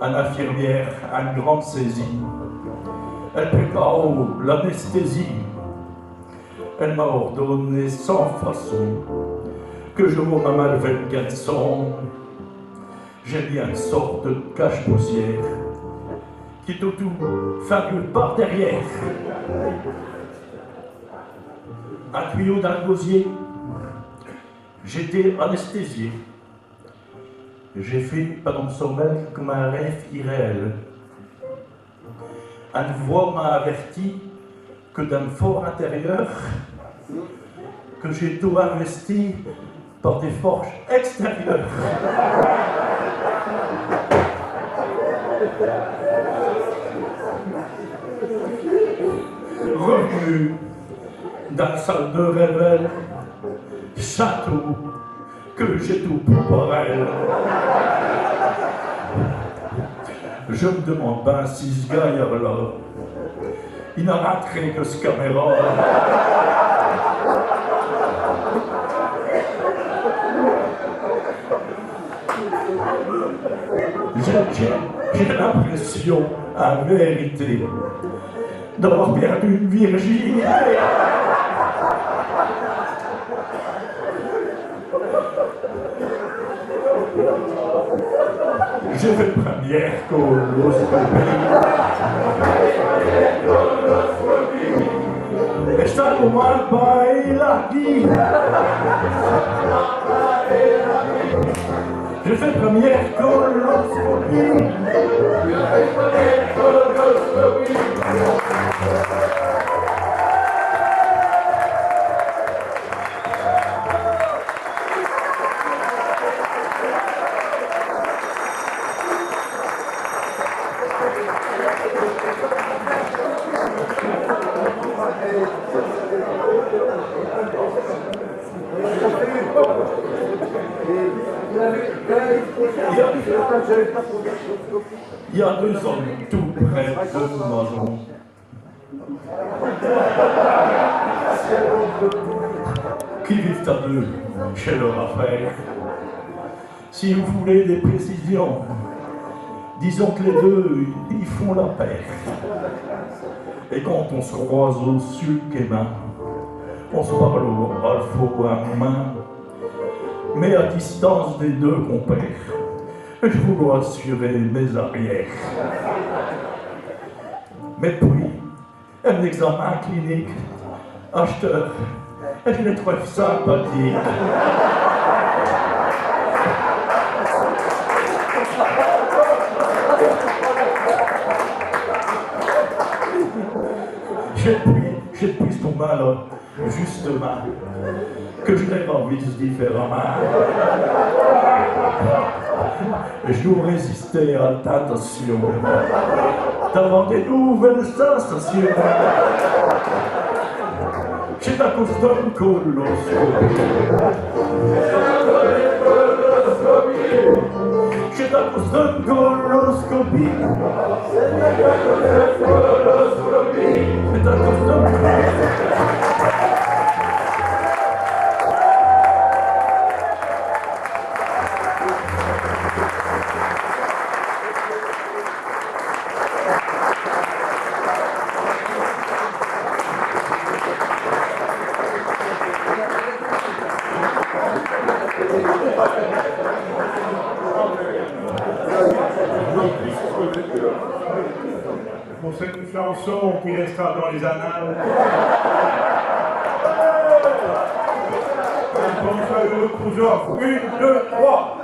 Eune infirmière, eune grande saisie, all' prépare l'anesthésie. All' m'a ordonné sans façon que j' vos m' inlver l' caleçon. J'ai mis eune sorte de cache-poussière qui tout, tout fait nulle part derrière. Un tuyau dins l' gosier, j'étos anesthésié. J'ai fait pindant m' sommeil comme un rêve irréel. Eune voix m'a averti que dins m' for intérieur, que j'étos investi par des forces extérieures. Revenu dins l' salle de réveil, ch'étot que j'étos pus parel. J' me deminde bin si ch' gaillard-là, i n'a rintré que s' caméra. J'ai, j'ai, j'ai l'impression, in vérité, d'avoir perdu m' virginité. J'ai fait m' première coloscopie. Et cha commence par la guille. J'ai fait m' première coloscopie. I a deux ans, tout près de m' maison, qui vivent à deux, ch'est leur affaire. Si vous voulez des précisions, disons que les deux, i font la paire. Et quand on se croise sur le quémin, on se parle à fos à main, mais à distance des deux compères, je vous dois assurer mes arrières. Mais puis, un examen clinique, achteure, je les trouve sympathiques. J'épuise, j'épuise ton mal, justemint, que j'n'ai pas envie d'dire différemint. J'dos résister à l'tintation d'avant des nouvelles sensations. Ch'est à cause d'eune coloscopie. Ch'est à cause d'eune coloscopie. Ch'est à cause d'eune Pour cette chanson qui restera dans les annales, on pense à eux, Kouzouf. Une, deux, trois.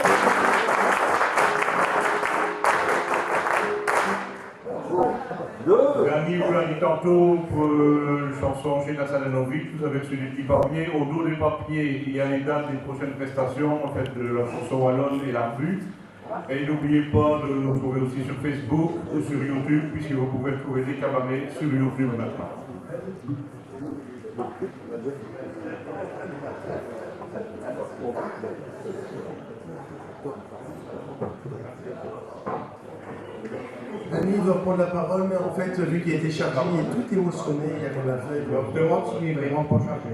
Dany vous l'a dit tantôt, pour, euh, la chanson chez Nassadanovitch, vous avez reçu des petits papiers. Au dos des papiers, il y a les dates des prochaines prestations, en fait, de la chanson wallonne et la revue. Et n'oubliez pas de nous retrouver aussi sur Facebook ou sur YouTube, puisque vous pouvez retrouver des cabarets sur YouTube maintenant. Dany doit prendre la parole, mais en fait, vu qu'il était chargé, il est tout émotionné, il arrive à faire. Je me demande s'il est vraiment pas chargé.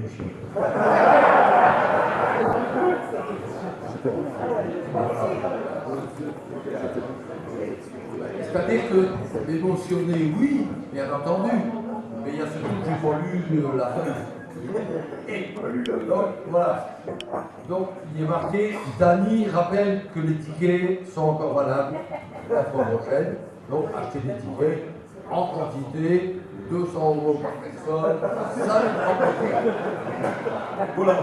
C'est-à-dire que émotionné, oui, bien entendu, mais il y a surtout que j'ai pas lu, euh, la fin. J'ai pas lu la fin. Donc, voilà. Donc, il est marqué, Dany rappelle que les tickets sont encore valables la fois prochaine. Donc, achetez des tickets en quantité, deux cents euros par personne, cinq francs par ticket. Voilà.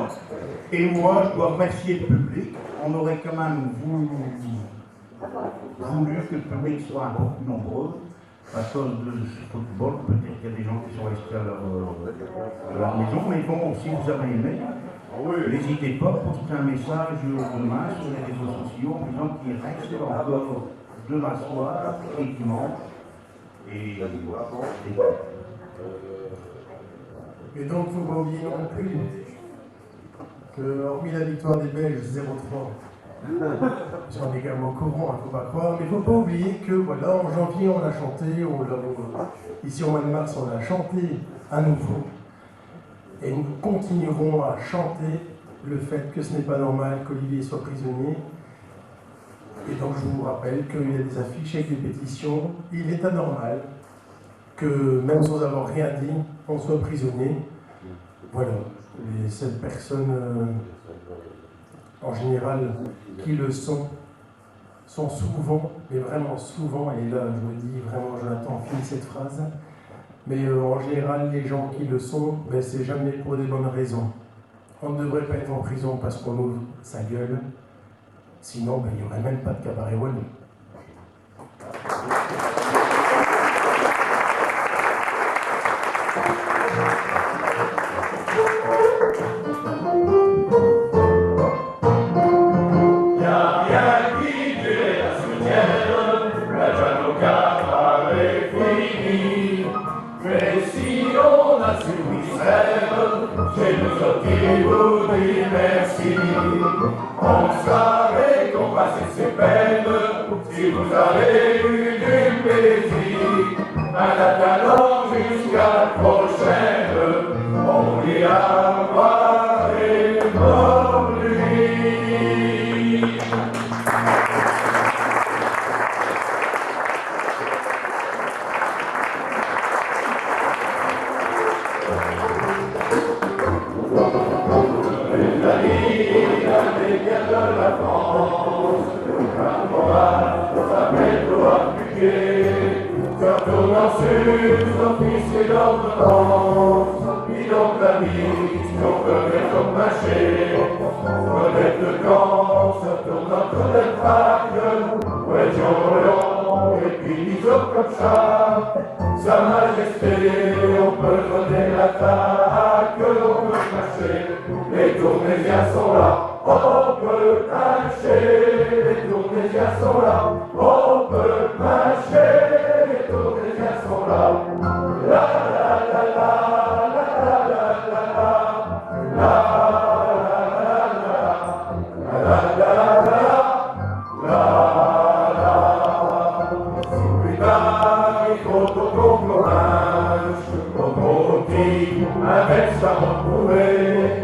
Et moi, je dois remercier le public. On aurait quand même voulu, voulu que le public soit un peu plus nombreux. À cause de ce football, peut-être qu'il y a des gens qui sont restés à leur, euh, à leur maison, mais bon, si vous avez aimé, n'hésitez pas, postez un message demain sur les réseaux sociaux en disant qu'il reste encore demain soir et dimanche. Et, et voilà. Et donc, faut pas oublier non plus que, hormis la victoire des Belges zéro trois, on est quand même au courant, hein, faut pas croire, mais faut pas oublier que, voilà, en janvier, on a chanté, on l'a, on, ici au mois de mars, on a chanté à nouveau, et nous continuerons à chanter le fait que ce n'est pas normal qu'Olivier soit prisonnier. Et donc, je vous rappelle qu'il y a des affiches avec des pétitions. Il est anormal que, même sans avoir rien dit, on soit prisonnier. Voilà. Les seules personnes, euh, en général, qui le sont, sont souvent, mais vraiment souvent, et là, je le dis vraiment, Jonathan, finis cette phrase, mais, euh, en général, les gens qui le sont, ben, c'est jamais pour des bonnes raisons. On ne devrait pas être en prison parce qu'on ouvre sa gueule, sinon, ben, il n'y aurait même pas de cabaret wallon. Y a rien qui dure la soutienne, la Janoka est finie. Mais si on a su Israël, ch'est nous autes qui vous dit merci. On sera récompensé de ses peines si vous avez eu du plaisir. En attendant jusqu'à la prochaine, on dira au revoir et bonne nuit. Surtout dans le sud, officier d'ordonnance, dis donc la vie, si on peut bien comme marcher, peut-être quand, surtout dans toute la Pâques, région Lyon, Et puis ils ont comme ça, Sa Majesté, on peut donner l'attaque, on peut marcher. Les Tournaisiens sont là, on peut marcher. Les Tournaisiens sont là, on peut marcher. Les Tournaisiens sont là. La la la la la la la la la. La la la la la la la la. La la la. Plus tard, il faut au concurrence, au politique, avec sa retrouvée.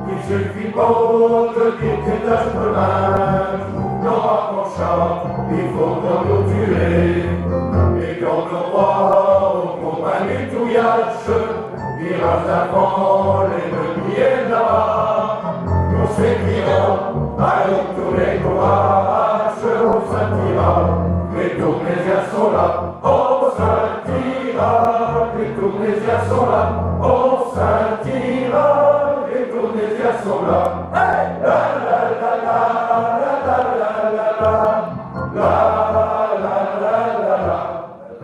Il suffit pas de dire que t'as ce match. Non, pas comme ça, il faut nous tuer. Et quand on voit au combat du touillage, virage d'avant, les deux pieds là-bas. Nous c'est qui va, allons tous les courage, on s'attira. Les Tournaisiens sont là, on s'attira. Les Tournaisiens sont là, on s'attira. Les Tournaisiens sont là. Hey! La la la la la la la la. La la la la la la.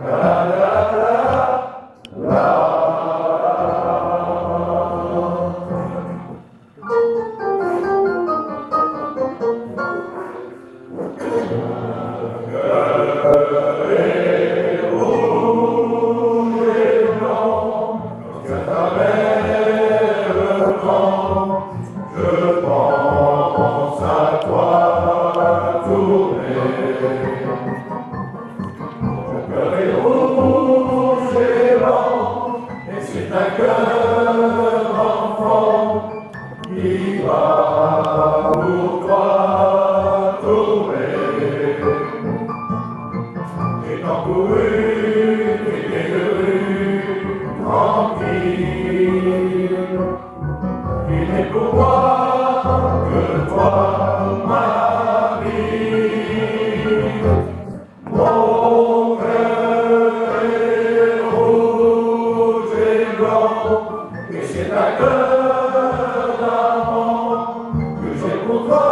La la la la la. Ton cœur est rouge et blanc, et c'est un cœur d'enfant qui bat pour toi tourner. J'ai tant couru, t'étais heureux, tranquille. Il n'est pour moi que toi, ma vie. Mon cœur est rouge et blanc, et c'est un cœur d'avant que j'ai pour toi